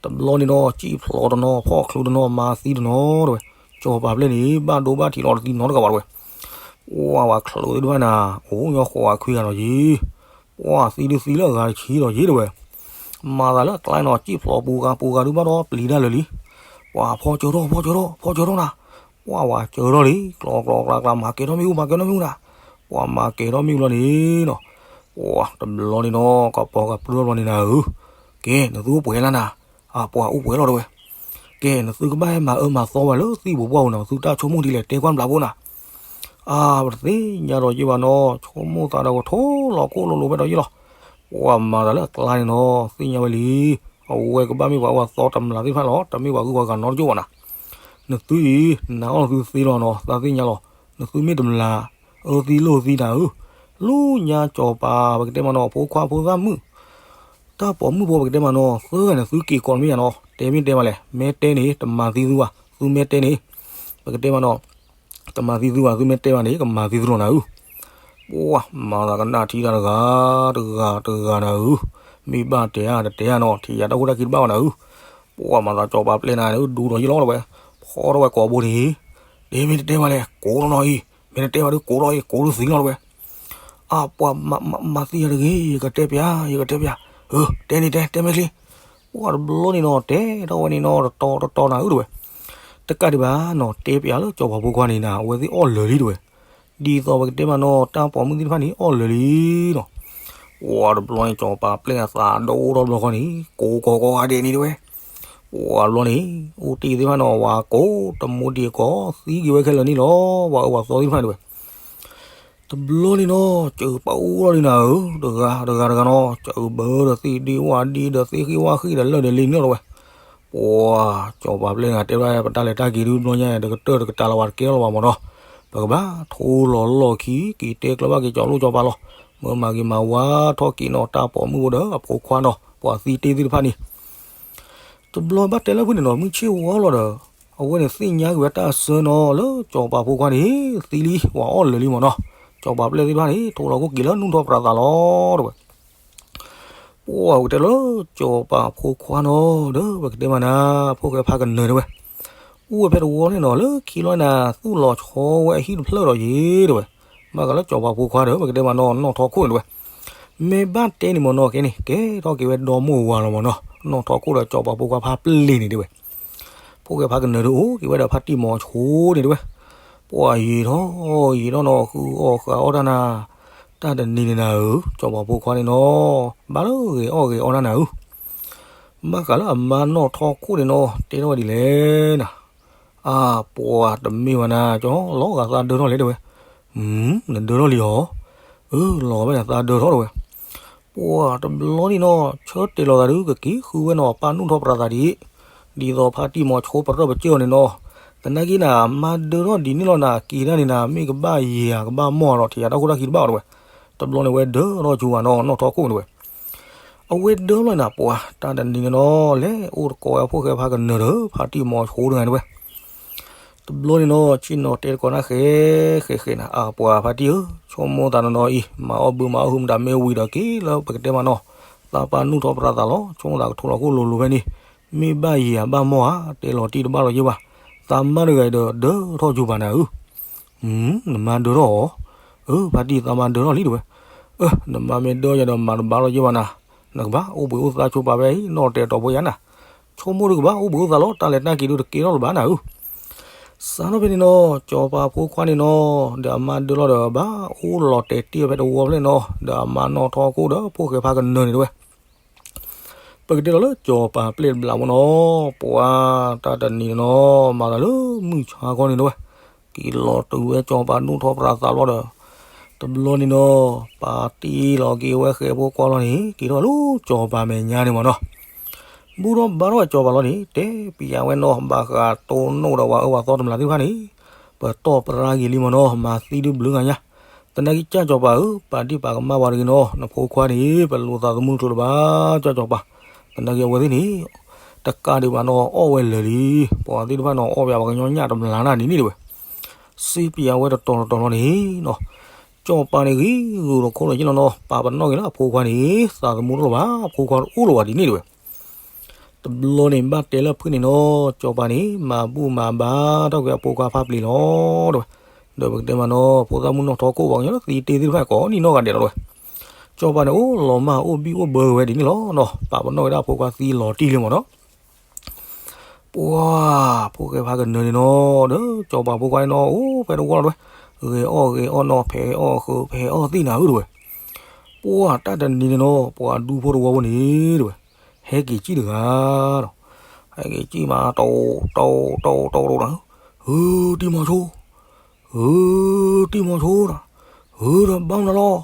တဘျီန့ၣ်နီၤ စံၣ်ဖျိးတနီၤ ဖီၣ်ချုးတနီၤ မၤသံတနီၤတဝဲ, စီၤပၤပျဲၢ်န့ၣ် ဘၣ်ဒိဘၣ်ထံးလီၤတသံနီတဂၤဘၣ်တဝဲ, ပှၤဝဲချုးသ့ၣ်တဖၣ်နၤ အိၣ်ညီဃိးဂၤခွံဂၤလီၤယံၤ ပှၤသံဒုးသံလၢအဂၤတဆံလီၤယံၤတဝဲ, မၤသးလၢအကျါနီၤ စံၣ်ဖျိးပူၤဂၤပူၤဂၤဒုးဘၣ်ဒီးပျံၤတၢ်လၢာ်လံ, ပှၤဖီကၠိထီၣ် ဖီကၠိထီၣ် ဖီကၠိထီၣ်နၤ, ပှၤဝဲကၠိထီၣ်လံ ကျီကျီကျါကျါ မၤကဲၤထီၣ်မ့ၣ်အူ မၤကဲၤထီၣ်မ့ၣ်အူနၤ, ပှၤမၤကဲၤထီၣ်မ့ၣ်အူလီၤန့ၣ်နီၤ, ပှၤတဘျီန့ၣ်နီၤ ကပီၤကပြုၢ်ဘျီန့ၣ်နၤဧၢ, ကဲ နသုအိၣ်ပှဲၤလၢနၤ, အပှၤအိၣ်ပှဲၤလီၤတဝဲ, ကဲ နသုကဘၣ်ဟဲမၤအၢမၤသီဝဲလၢသံၣ်ပူၤပှၢ်ပူၤနီၤ သုတၢ်ဆိကမိၣ်ဒ်လဲၣ် တဲကွၢ်ဘျးဖိနၤ အါ ပတသ့ၣ်ညါဒီးယ့ၢ်ဘၣ်နီၤ ဆိကမိၣ်သးဒီးကထိလီၤကိၣ်လိၤလိၤဖဲဒီးယ့ၢ်လီၤ, ပှၤမၤသးလၢအကျါန့ၣ်နီၤ သ့ၣ်ညါဝဲလံ, အဝဲကဘၣ်မ့ၢ်ပှၤအိၣ်အသီတမျၢ်သ့ၣ်တဖၣ်လီၤ တမ့ၢ်ပှၤဂုၤပှၤဂၤနီတကၠိၢ်ဘၣ်နၤ, နသုအံၤ နာ်အီၤနသုသ့လီၤနီၤ သးသ့ၣ်ညါလီၤ, နသုမ့ၢ်တမျၢ် အၢသံလိာ်သံနၤဧၢ, လၢညါစီၤပၤ ပကတဲမးနီၤ ဖိခွါဖိသၣ်မုၣ် တၢ်ပိာ်မုၣ်ဖိပကတဲမးနီၤ သၢဂၤန့ၣ် သုက့ၤကိးမ့ၢ်ယါနီၤ တဲမ့ၢ်တဲမးလဲၣ် မ့ၢ်တဲန့ၣ် တမၤသံသုဘၣ် သုမ့ၢ်တဲန့ၣ် ပကတဲမးနီၤ တမၤသံသုဘၣ် သုမ့ၢ်တဲဘၣ်န့ၣ် ကမၤသံသုလီၤနၤဧၢ, ပှၤမၤသးကနၣ်ထံတၢ်တဂၤ တဂၤတဂၤနၤဧၢ, မ့ၢ်ဘၣ်တဲဧါတတဲဧါနီၤ ထံၣ်ယၤတၢ်ခိၣ်တၢ်ခံတဘၣ်ဘၣ်နၤဧၢ, ပှၤမၤသးစီၤပၤပျဲၢ်နၤန့ၣ် ဒူဒီးယ့ၢ်လီၤတဝဲ, ဖီထီၣ်ဝဲကိာ်ဘိန့ၣ်, ဒ်မ့ၢ်တတဲဘၣ်လဲၣ် ကိးလီၤနီၤအံၤ, မ့ၢ်တတဲဘၣ်ဒုးကိးလီၤအံၤ ကိးဒုးသံလီၤတဝဲ အပှၤမၤသံယၤတဂ့ၤ ယကတဲပျး ယကတဲပျး, တဲန့ၣ်တဲ တဲမ့ၢ်ချ့, ပှၤတဘျီန့ၣ်နီၤ တဲထီၣ်ဝဲန့ၣ်နီၤ တတီတတီနၤဧၢတဝဲ, တကးဒံးဘၣ်နီၤ တဲပျးလၢစီၤပၤဖိခွါန့ၣ်နၤ အဝဲသ့ၣ်အီၣ်လၢာ်လံတဝဲ, ဒ်သိးပကတဲမးနီၤ တၢ်ပိာ်မုၣ်သ့ၣ်တဖၣ်န့ၣ် အီၣ်လၢာ်လံနီၤ, ပှၤတဘျီန့ၣ် စီၤပၤပျဲၢ်အသးဒိၣ်ထီၣ်တဘျီဃီန့ၣ် ကိးကီးကီးဂၤဒဲးန့ၣ်တဝဲ ပှၤဘျီန့ၣ် အိၣ်တ့ၢ်သ့ၣ်တဖၣ်နီၤ ဝၤကိးတမူတံၤကိး သံက့ၤဝဲခဲလၢာ်န့ၣ်လီၤ ပှၤအၢပှၤသီသ့ၣ်တဖၣ်န့ၣ်တဝဲ, တဘျီန့ၣ်နီၤ စၢၤပာ်အိၣ်ထီၣ်လံနၤဧၢ, တဂၤတဂၤတဂၤနီၤ စၢၤဘၢဒီးသ့ၣ်ဒ့ဝၣ်ဒ့ဒီးသ့ၣ်ဃံၣ်ဝၣ်ဃံၣ်ဒီးလၢၢ်ဒီးလ့န့ၣ်လီၤတဝဲ, ပှၤစီၤပၤပျဲၢ်နၤတဲဘၣ် ပတၢ်လဲၤတၢ်က့ၤဒုးဘျီညါ တကတၢၢ်တကတၢၢ်လၢၤဘၣ် တကဲလီၤလၢၤဘၣ်မးနီၤ, ပကဘၣ်ထိလီၤလီၢ်ခံ က့ၤတဲကျၢၤဘၣ်က့ၤကၠီၤလိၣ်ကၠီၤပၤလီၤ. မ့ၢ်မၤဂ့ၤမၤဝါထီၣ်က့ၤနီၤ တၢ်ပိာ်မုၣ်ဖိဒီးအဖိခွါနီၤ ပှၤသံတ့ၢ်သ့ၣ်တဖၣ်န့ၣ် တဘျီဘၣ်တဲလၢဖုၣ်န့ၣ်နီၤ မုၢ်ဆ့ၣ်ဝီလီၤဒီး အဝဲန့ၣ်သ့ၣ်ညါက့ၤဝဲတၢ်အစၢနီၤ လၢကၠီၤပၤဖိခွါန့ၣ် သံလံ ပှၤအီၣ်လၢာ်လံမ့ၢ်နီၤ. ကၠီၤပၤပျဲၢ်သ့ၣ်တဖၣ်န့ၣ် ထိလီၤခိၣ်က့ၤလၢနူၢ်ထီၣ်ပြးသးလီၤ တဲဝဲ. ပှၢ်ဝဲတဲလၢ ကၠီၤပၤဖိခွါနီၤ ဒီးပကတဲမးနၤ ဖိၣ်ဃဲဖးကနၢၤတဲဝဲ. အိၣ်ဝဲဖဲတဝီန့ၣ်နီၤ လၢခံလီၤနၤ သူၣ်လီၤဆီဝဲအဟံၣ်တဖျၢၣ်ဒီးယ့ၤတဲဝဲ. ဘၣ်ဃးလၢကၠီၤပၤဖိခွါဒီး ပကတဲမးနီၤ နီၢ်ထီခိၣ်န့ၣ်တဲဝဲ. မ့ၢ်ဘၣ်တဲန့ၣ်မ့ၢ်နီၤ ကဲန့ၣ် ကဲထီၣ်က့ၤဝဲဒီမိၢ်ဝၤလီၤမ့ၢ်နီၤ နီၢ်ထီခိၣ်ဒီးကၠီၤပၤဖိခွါဖးပျ့ၤန့ၣ်တဲဝဲ. ဖိၣ်ဃဲဖးကနၢၤဒီးအိၣ်က့ၤဝဲဒီးဖါတံၢ်မီၤဆိန့ၣ်တဲဝဲ. ပှၢ်ယံာ်ထီၣ်ယံာ်ထီၣ်နီၤ ဃုအီၣ်ဃုအီၣ်တၢ်နၤ တၢ်တနံၤန့ၣ်နၤဧၢ ကၠီၤပၤဖိခွါန့ၣ်နီၤ ဘၣ်လၢဂဲၤအီၣ်ဂဲၤအီတၢ်နၤဧၢ. ဘၣ်ဃးလၢအမါနီၢ်ထီခိၣ်န့ၣ်နီၤ တဲထီၣ်ဝဲဒ်လဲၣ်နၤ. အါ ပှၢ်တမ့ၢ်ဘၣ်နၤ ကၠီၤလီၤဂာ်သးဒၢထီၣ်လဲၣ်တဲဝဲ. နဒၢထီၣ်လံဧါ. အၢ လီၤဘၣ်နၤသးဒၢထီၣ်တဲဝဲ. ပှၢ်တဘျီန့ၣ်နီၤ ဆၢတဲာ်လီၤသးဒုး ကက့ၤဃုဝဲနီၤ ပၢ်နူၢ်ထီၣ်ပြးသးဒ်အံၤ ဒ်သိးဖါတံၢ်မီၤဆိပရၢၢ်ပစၢၢ်အီၤန့ၣ်နီၤ. သနာ်က့နၤ မါဒၢထီၣ်ဒ်န့ၣ်လီၤနၤ က့ၤဒၣ်န့ၣ်နၤ မ့ၢ်ကဘၣ်ယံၤဧါ ကဘၣ်မီၢ်ဧါဒီး ထံၣ်ယၤတၢ်ခိၣ်တၢ်ခံတဘၣ်အီၤတဲဝဲ. တဘျီန့ၣ်ဝဲဒၢထီၣ်ကၠူဘၣ်နီၤ နီၢ်ထီခိၣ်တဲဝဲ. အဝဲဒၢလီၤနၤ ပှၢ်တၢ်တနံၤန့ၣ်နီၤ လဲၤအိၣ်တကိးဝဲဖိၣ်ဃဲဖးကနၢၤဒီး ဖါတံၢ်မီၤဆိတဂၤတဲဝဲ. တဘျီန့ၣ်နီၤ ဆ့ၣ်နီၤတဲတကိးနၤဃဲ ဃဲဃဲနၤ အါ ပှၢ်ဖါတံၢ်ဧၢ ဆိကမိၣ်သးနီၤနီၤအံၤ မၤအီၣ်ဘုမၤအီၣ်ဟုမတၤမ့ၢ်ဝံၤဒီးက့ၤလၢပကတဲမးနီၤ သးပၢ်နူၢ်ထီၣ်ပြးသးလီၤ ဆိကမိၣ်သးကထိလီၤခိၣ်လိၤလိၤဖဲန့ၣ် မ့ၢ်ဘၣ်ယံၤဧါဘၣ်မီၢ်ဧါ တဲလီၤတံၢ်တဘၣ်လီၤယ့ၢ်ဘၣ် သးမါတဂၤအံၤဒီးဒၢထီၣ်ကၠူဘၣ်နၤဧၢ. နမါဒၢထီၣ်ဧါ. အၢ ဖါတံၢ်သးမါဒၢထီၣ်လံတဲဝဲ. အၢ နမါမ့ၢ်ဒၢယၤဒီးမၤတဘၣ်လီၤယ့ၢ်ဘၣ်နၤ နကဘၣ်အိၣ်ဘှံးအိၣ်သါဆိပာ်ဖဲအံၤ နီၢ်တဲာ်တီၤဖိယၤနၤ ဆိကမိၣ်ဒုးကဘၣ်အိၣ်ဘှံးအိၣ်သါလီၤ တၢ်လဲၤတၢ်က့ၤဒုးတကဲထီၣ်လၢၤဘၣ်နၤဧၢ. စးထီၣ်ဖဲန့ၣ်နီၤ ကၠီၤပၤဖိခွါန့ၣ်နီၤ ဒီးအမါဒၢလီၤဒီးဘၣ်အိၣ်လီၤတဲာ်တ့ၢ်ဖဲတဝီဖျၢၣ်နီၤ ဒီးအမါနီၢ်ထီခိၣ်ဒီးဖိၣ်ဃဲဖးကနၢၤန့ၣ်တဲဝဲ. ပကတဲလီၤလၢကၠီၤပၤပျဲၢ်တဘျီမ့ၢ်နီၤ ပှၤတၢ်တနံၤန့ၣ်နီၤ မၤသးလၢမုၢ်ဆါခီန့ၣ်တဲဝဲ က့ၤလီၤတုၤဝဲကၠီၤပၤနူၢ်ထီၣ်ပြးသးလီၤဒီး တဘျီန့ၣ်နီၤ ပာ်တ့ၢ်လီၤက့ၤဝဲဃဲဖိခွါလီၤန့ၣ် က့ၤထီၣ်လၢကၠီၤပၤမဲာ်ညါန့ၣ်မ့ၢ်နီၤ ဘူၣ်ထီၣ်ဘါထီၣ်ကၠီၤပၤလီၤန့ၣ် တဲပျးဝဲနီၤ ဘၣ်ဃးတိၢ်နီၣ်ဒီးပှၤအၢပှၤသီတမျးသ့ၣ်တဖၣ်န့ၣ် ပတီၢ်ပြးက့ၤလံမ့ၢ်နီၤ မၤသံဒုးဘျုးဂၤညါ သနာ်က့ကၢ်ကၠီၤပၤဧၢ ပာ်ဒံၣ်ပာ်ကမၣ်ပှၤတဂ့ၤနီၤ နဖိခွါန့ၣ် ပလိာ်သးသမူတချုးလၢၤဘၣ် ကၢ်ကၠီၤပၤ သနာ်က့အဝဲသ့ၣ်န့ၣ် တကးဒံးဘၣ်နီၤ အီၣ်ဝဲလၢာ်လံ ပှၤသ့ၣ်တဖၣ်နီၤ အီၣ်ပှၤကညီညၣ်တမျးနၤဒ်န့ၣ်တဲဝဲ စံးပျးဝဲတတီၤတတီၤလီၤန့ၣ်နီၤ ကၠီၤပၤန့ၣ်ဂ့ၤဂုာ်လီၤခိၣ်လီၤယ့ၢ်လီၤနီၤ ပာ်ပနီၣ်က့ၤလၢအဖိခွါန့ၣ် သးသမူတအိၣ်လၢၤဘၣ် အဖိခွါတအိၣ်လၢၤဘၣ်ဒ်န့ၣ်တဲဝဲ တဘျီန့ၣ်ဘၣ်တဲလၢဖုၣ်န့ၣ်နီၤ ကၠီၤပၤန့ၣ် မၤဘူၣ်မၤဘါထီၣ်က့ၤအဖိခွါဖးပျ့ၤလီၤတဲဝဲ ဒီးပကတဲမးနီၤ ဖိသၣ်မုၣ်နီၢ်ထီခိၣ်ပှၤကညီလၢသံတ့ၢ်သ့ၣ်တဖၣ်ကိးနံၤနီၢ်ဂၤဒဲးလီၤတဲဝဲ ကၠီၤပၤန့ၣ် အိၣ်လီၤမၢ်အိၣ်ဘံၣ်အိၣ်ဘၢဝဲဒ်န့ၣ်လီၤနီၤ ပာ်ပနီၣ်ဝဲဒၣ်အဖိခွါသံလီၤတံၢ်လံမ့ၢ်နီၤ ပှၢ် ဖိၣ်ဃဲဖးကနၢၤန့ၣ်နီၤ ဒီးကၠီၤပၤဖိခွါန့ၣ်နီၤ အိၣ်ဖဲတဝီလီၤတဲဝဲ ဂဲၤအီၣ်ဂဲၤအီၣ်နီၤ ဖဲးအီၣ်ဃုာ်ဖဲးအီၣ်သံၣ်နၤဧၢတဲဝဲ ပှၢ် တၢ်တနံၤန့ၣ်နီၤ ပှၤဒူဖိတဝီဖိန့ၣ်တဲဝဲ ဟဲက့ၤစံၣ်တဂၤဒီး ဟဲက့ၤစံၣ်မး တိၢ်တိၢ်တိၢ်တိၢ်တိၢ်နၤ ဧၢ တံၢ်မီၤဆိ ဧၢ တံၢ်မီၤဆိနၤ ဧၢ ဒီးဘၣ်မနုၤလီၤ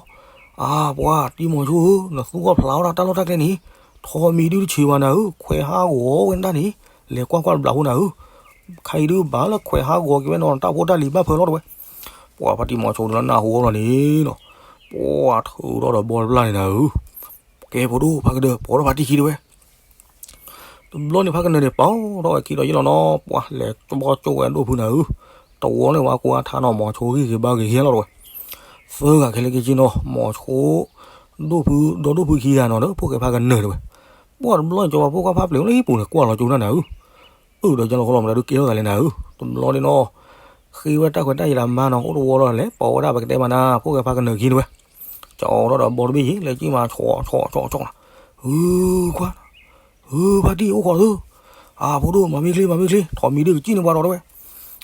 အါ ပှၤ တံၢ်မီၤဆိဧၢ နသူၣ်အီၣ်ဖျးအီၣ်တၢ်လီၢ်တၢ်ကျဲန့ၣ် ထိးမံၤဒုတဆံးဘၣ်နၤဧၢ ခွဲးဟးဂီၤဝဲဒၣ်န့ၣ် လဲၤကွၢ်ကွၢ်တဘျီဖိနၤဧၢ ခဲအံၤဒုဘၣ်လၢခွဲးဟးဂီၤက့ၤဝဲနီၤ တၢ်ဖိတၢ်လံၤဘၣ်ဖၢလီၤတဲဝဲ ပှၤဖါတံၢ်မီၤဆိဒုလၢနၢ်ဟူအီၤလီၤန့ၣ်နီၤ ပှၤထုးထီၣ်ဒီးဘီတဘျၣ်န့ၣ်နၤဧၢ ကဲဖိဒိၣ်ဖးကဒၢ ပိာ်ထီၣ်ဖါတံၢ်ခံတဲဝဲ တဘျီန့ၣ်ဖးကနၢၤန့ၣ် ပိာ်ထီၣ်ဝဲခံဒီးယ့ၢ်လီၤနီၤ ပှၤလဲၤဘီကၠိဝဲဒိၣ်ဖုနၤဧၢ တဝီန့ၣ်ဝဲကွၢ်ထါနီၤ မီၤဆိဂံၢ်ဂ့ၤဘါဂ့ၤဟဲလီၤတဲဝဲ သၢဂၤခဲလၢာ်က့ၤက့ၤနီၤ မီၤဆိ ဒိၣ်ဖု ဒီဒိၣ်ဖုခံဂၤနီၤဒီး ဖိၣ်ဃဲဖးကနၢၤတဲဝဲ ပှၤတဘျီန့ၣ် ကၠီၤပၤဖိခွါဖးပျ့ၤအိၣ်လၢဟံၣ်ပူၤန့ၣ် ကွၢ်လီၤကၠိတၢ်နၤဧၢ အၢ ဒီးယလီၤခီလီၤမတၤဒုးကဲထီၣ်သးလဲၣ်နၤဧၢ တဘျီန့ၣ်နီၤ ဃ့ဝဲတၢ်ခွဲးတၢ်ယာ်လၢမါနီၤ အိၣ်တဝီလီၤလဲၤပိာ်ဝဲဒၣ်ပကတဲမးနၤ ဖိၣ်ဃဲဖးကနၢၤခံတဲဝဲ ကၠီၤထီၣ်ဒီးဘီတဘ့ၣ်ယ့ၣ် လဲၤကံၣ်မးဆီၣ်ဆီၣ်ဆီၣ်ဆီၣ်နၤ ဧၢ ခွါ ဧၢ ဖါတံၢ်အိၣ်ခိးသု အါ ဖိဒိၣ် မၤမ့ၢ်ချ့ မၤမ့ၢ်ချ့ ထိးမံၤဒုကစံၣ်န့ၢ်ပှၤဒီးတဲဝဲ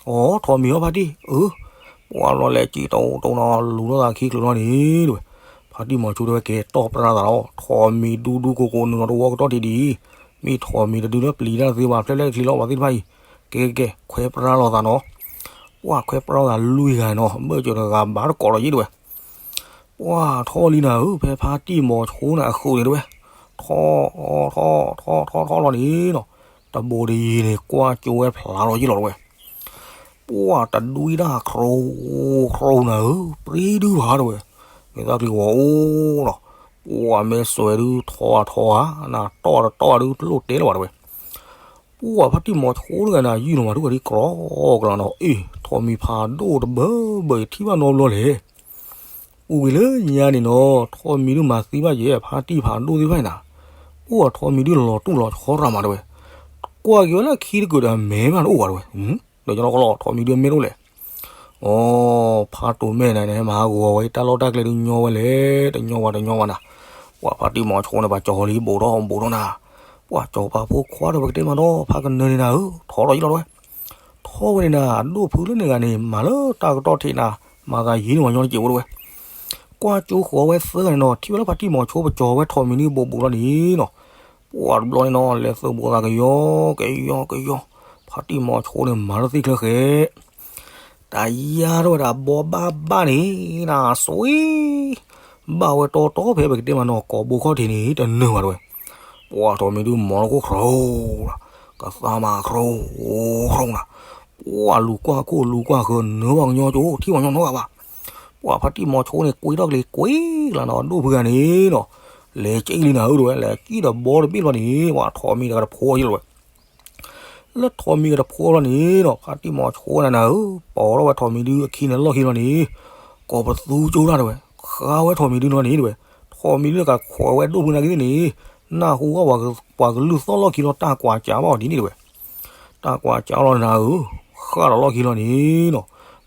အိ ထိးမံၤအီၤဖါတံၢ် အၢ ပှၤလီၤလဲၤကံၣ်တိတိနီၤ လူၤထီၣ်သးခံချုးလီၤန့ၣ်တဲဝဲ ဖါတံၢ်မီၤဆိတဲဝဲ ကဲတီၢ်ပြၢသးလီၤ ထိးမံၤဒူဒူကိးကိးနုာ်နီၤတဝီကတီၢ်ထံးဒ်အံၤ မ့ၢ်ထိးမံၤတဒုလၢပျံၤတၢ်သ့ဘၣ် ဖျဲၣ်ဖျဲၣ်ချံလီၤပှၤသ့ၣ်တဖၣ်အံၤ ကဲကဲ ခွဲးပြၢလိာ်သးနီၤ ပှၤခွဲးပြၢလိာ်သးလွံၢ်ဂၤနီၤ ဘၢၣ်စၢၤတဂၤဘၣ်တကိးဒီးယ့ၣ်တဲဝဲ ပှၤထီၣ်လံနၤဧၢ ဖဲဖါတံၢ်မီၤဆိန့ၣ်အဃုာ်န့ၣ်တဲဝဲ ထီၣ် ထီၣ် ထီၣ် ထီၣ် ထီၣ်လီၤန့ၣ်နီၤ တဘိးတယံၤန့ၣ် ကွၢ်ကၠိဝဲဖျါလီၤယ့ၣ်လီၤတဲဝဲ ပှၢ်တဒွံတၢ်ခရိခရိနၤဧၢ, ပြံဒုဘၣ်တဝဲ, မ့ၢ်သၣ်ချံဂီၤအိၣ်ဒီး, ပှၢ်မ့ၢ်စွဲဒုထီဧါထီဧါ, နၤတီၢ်တတီၢ်ဒုတလိၣ်တဲလၢၤဘၣ်တဝဲ. ပှၢ်ဖါတံၢ်မီၤဆိတဂၤန့ၣ် ယုၢ်လီၤမးဒုးဝဲဒ်ကြီကြီလီၤနီၤ, အ့ၣ် ထိးမံၤဖးဒိၣ်တဘၢဘၢအံၤထံၣ်ဘၣ်နီတဘျီလဲၣ်. ပူၤကွံာ်လၢညါန့ၣ်နီၤ, ထိးမံၤဒုမၤသံဘၣ်ယဲ ဖါတံၢ်ဖးဒိၣ်သ့ၣ်တဖၣ်န့ၣ်နၤ, အိၣ်ဒီးထိးမံၤဒုလီၤတူၢ်လီၤဆီရၤမးတဝဲ, ကွၢ်က့ၤဝဲလၢခံတကုာ်ဒီးမဲာ်ဘၣ်န့ၣ်အိၣ်ဝဲတဝဲ, ဒီးကလီကလီ ထိးမံၤဒုမဲာ်တအိၣ်လဲၣ်. အိ ဖါတိၤမဲာ်နၤန့ၣ် မၤဟးဂီၤဝဲတၢ်လီၢ်တၢ်ကျဲဒုညီဝဲလဲၣ်, တညီဝဲတညီဝဲနၤ. ပှၢ်ဖါတံၢ်မီၤဆိန့ၣ် ပှၤကၠီၤလံဘူးထီၣ်ဘူးထီၣ်နၤ, ပှၢ်စီၤပၤဖိခွါဒီးပကတဲမးနီၤ ဖးကနၢၤန့ၣ်နၤဧၢ, ထီထီၣ်ယံလီၤတဝဲ. ထီၣ်ဝဲန့ၣ်နၤ အဒိၣ်ဖုလၢန့ၣ်ဂၤန့ၣ် မၤလၢတၢ်ကတီၢ်ထံးနၤ, မၤသးယံၤန့ၢ်ဝဲညီတစဲးဖိတဝဲ. ကွၢ်ကၠိဃီၤဝဲသၢဂၤန့ၣ်နီၤ, ထံၣ်ဝဲလၢဖါတံၢ်မီၤဆိပကၠီၤဝဲထိးမံၤဒုဘူးဘူးလီၤန့ၣ်နီၤ, ပှၢ်တဘျီန့ၣ်နီၤ လဲၤသုးဘူးသးကယီကယီကယီ, ဖါတံၢ်မီၤဆိန့ၣ် မၤလၢသ့ၣ်ချၢဃဲ တၢ်ယါထီၣ်ဝဲဒၣ်ဘီဘၣ်ဘၣ်န့ၣ် နၤစွံ, ဘၣ်ဝဲတီတီဖဲပကတဲမးနီၤ ကိာ်ဘိခီၣ်ထံးန့ၣ် တနၢၤဘၣ်တဝဲ. ပှၢ်ထိးမံၤဒုမၤလီၤခိၣ်ခရိ, ကသါမၤခရိ, ခရိနၤ, ပှၢ်လူၤကွၢ်ခိၣ်လူၤကွၢ်ဃၢၤ နၢၤဘၣ်ကညီကၠိ ထံၣ်ပှၤညီနီတဂၤဘၣ်. ပှၢ်ဖါတံၢ်မီၤဆိန့ၣ် ကွ့ထီၣ်ကလံၤကွ့ကလၤနီၤ အဒိၣ်ဖုဂၤန့ၣ်နီၤ, လဲၤကံၣ်လံနၤဧၢတဝဲ, လဲၤကံၣ်ဒီးဘီတဘ့ၣ်လီၤန့ၣ် ပှၢ်ထိးမံၤတဂၤတဖိအံၤလီၤဝဲ လၢထိးမံၤကတဖိလီၤန့ၣ်နီၤ ဖါတံၢ်မီၤဆိနၤနၤဧၢ, ပိာ်ထီၣ်ဝဲထိးမံၤဒုအခံန့ၣ်လီၢ်ခံလီၤန့ၣ်, ကိးပသူကၠိတၢ်တဝဲ, ဃါဝဲထိးမံၤဒုနီၤန့ၣ်တဝဲ, ထိးမံၤဒုန့ၣ်ကခွဲးဝဲဒိၣ်ဖုနာ်က့သ့ၣ်န့ၣ်, နၢ်ဟူဝဲပှၤကလုၢ်သီၣ်လီၢ်ခံလီၤ တၢ်ကွၢ်ကၠးဘၣ်အီၤဒ်န့ၣ်တဝဲ တၢ်ကွၢ်ကၠးလီၤနၤဧၢ, ဃၣ်ဒီးလီၢ်ခံလီၤန့ၣ်နီၤ,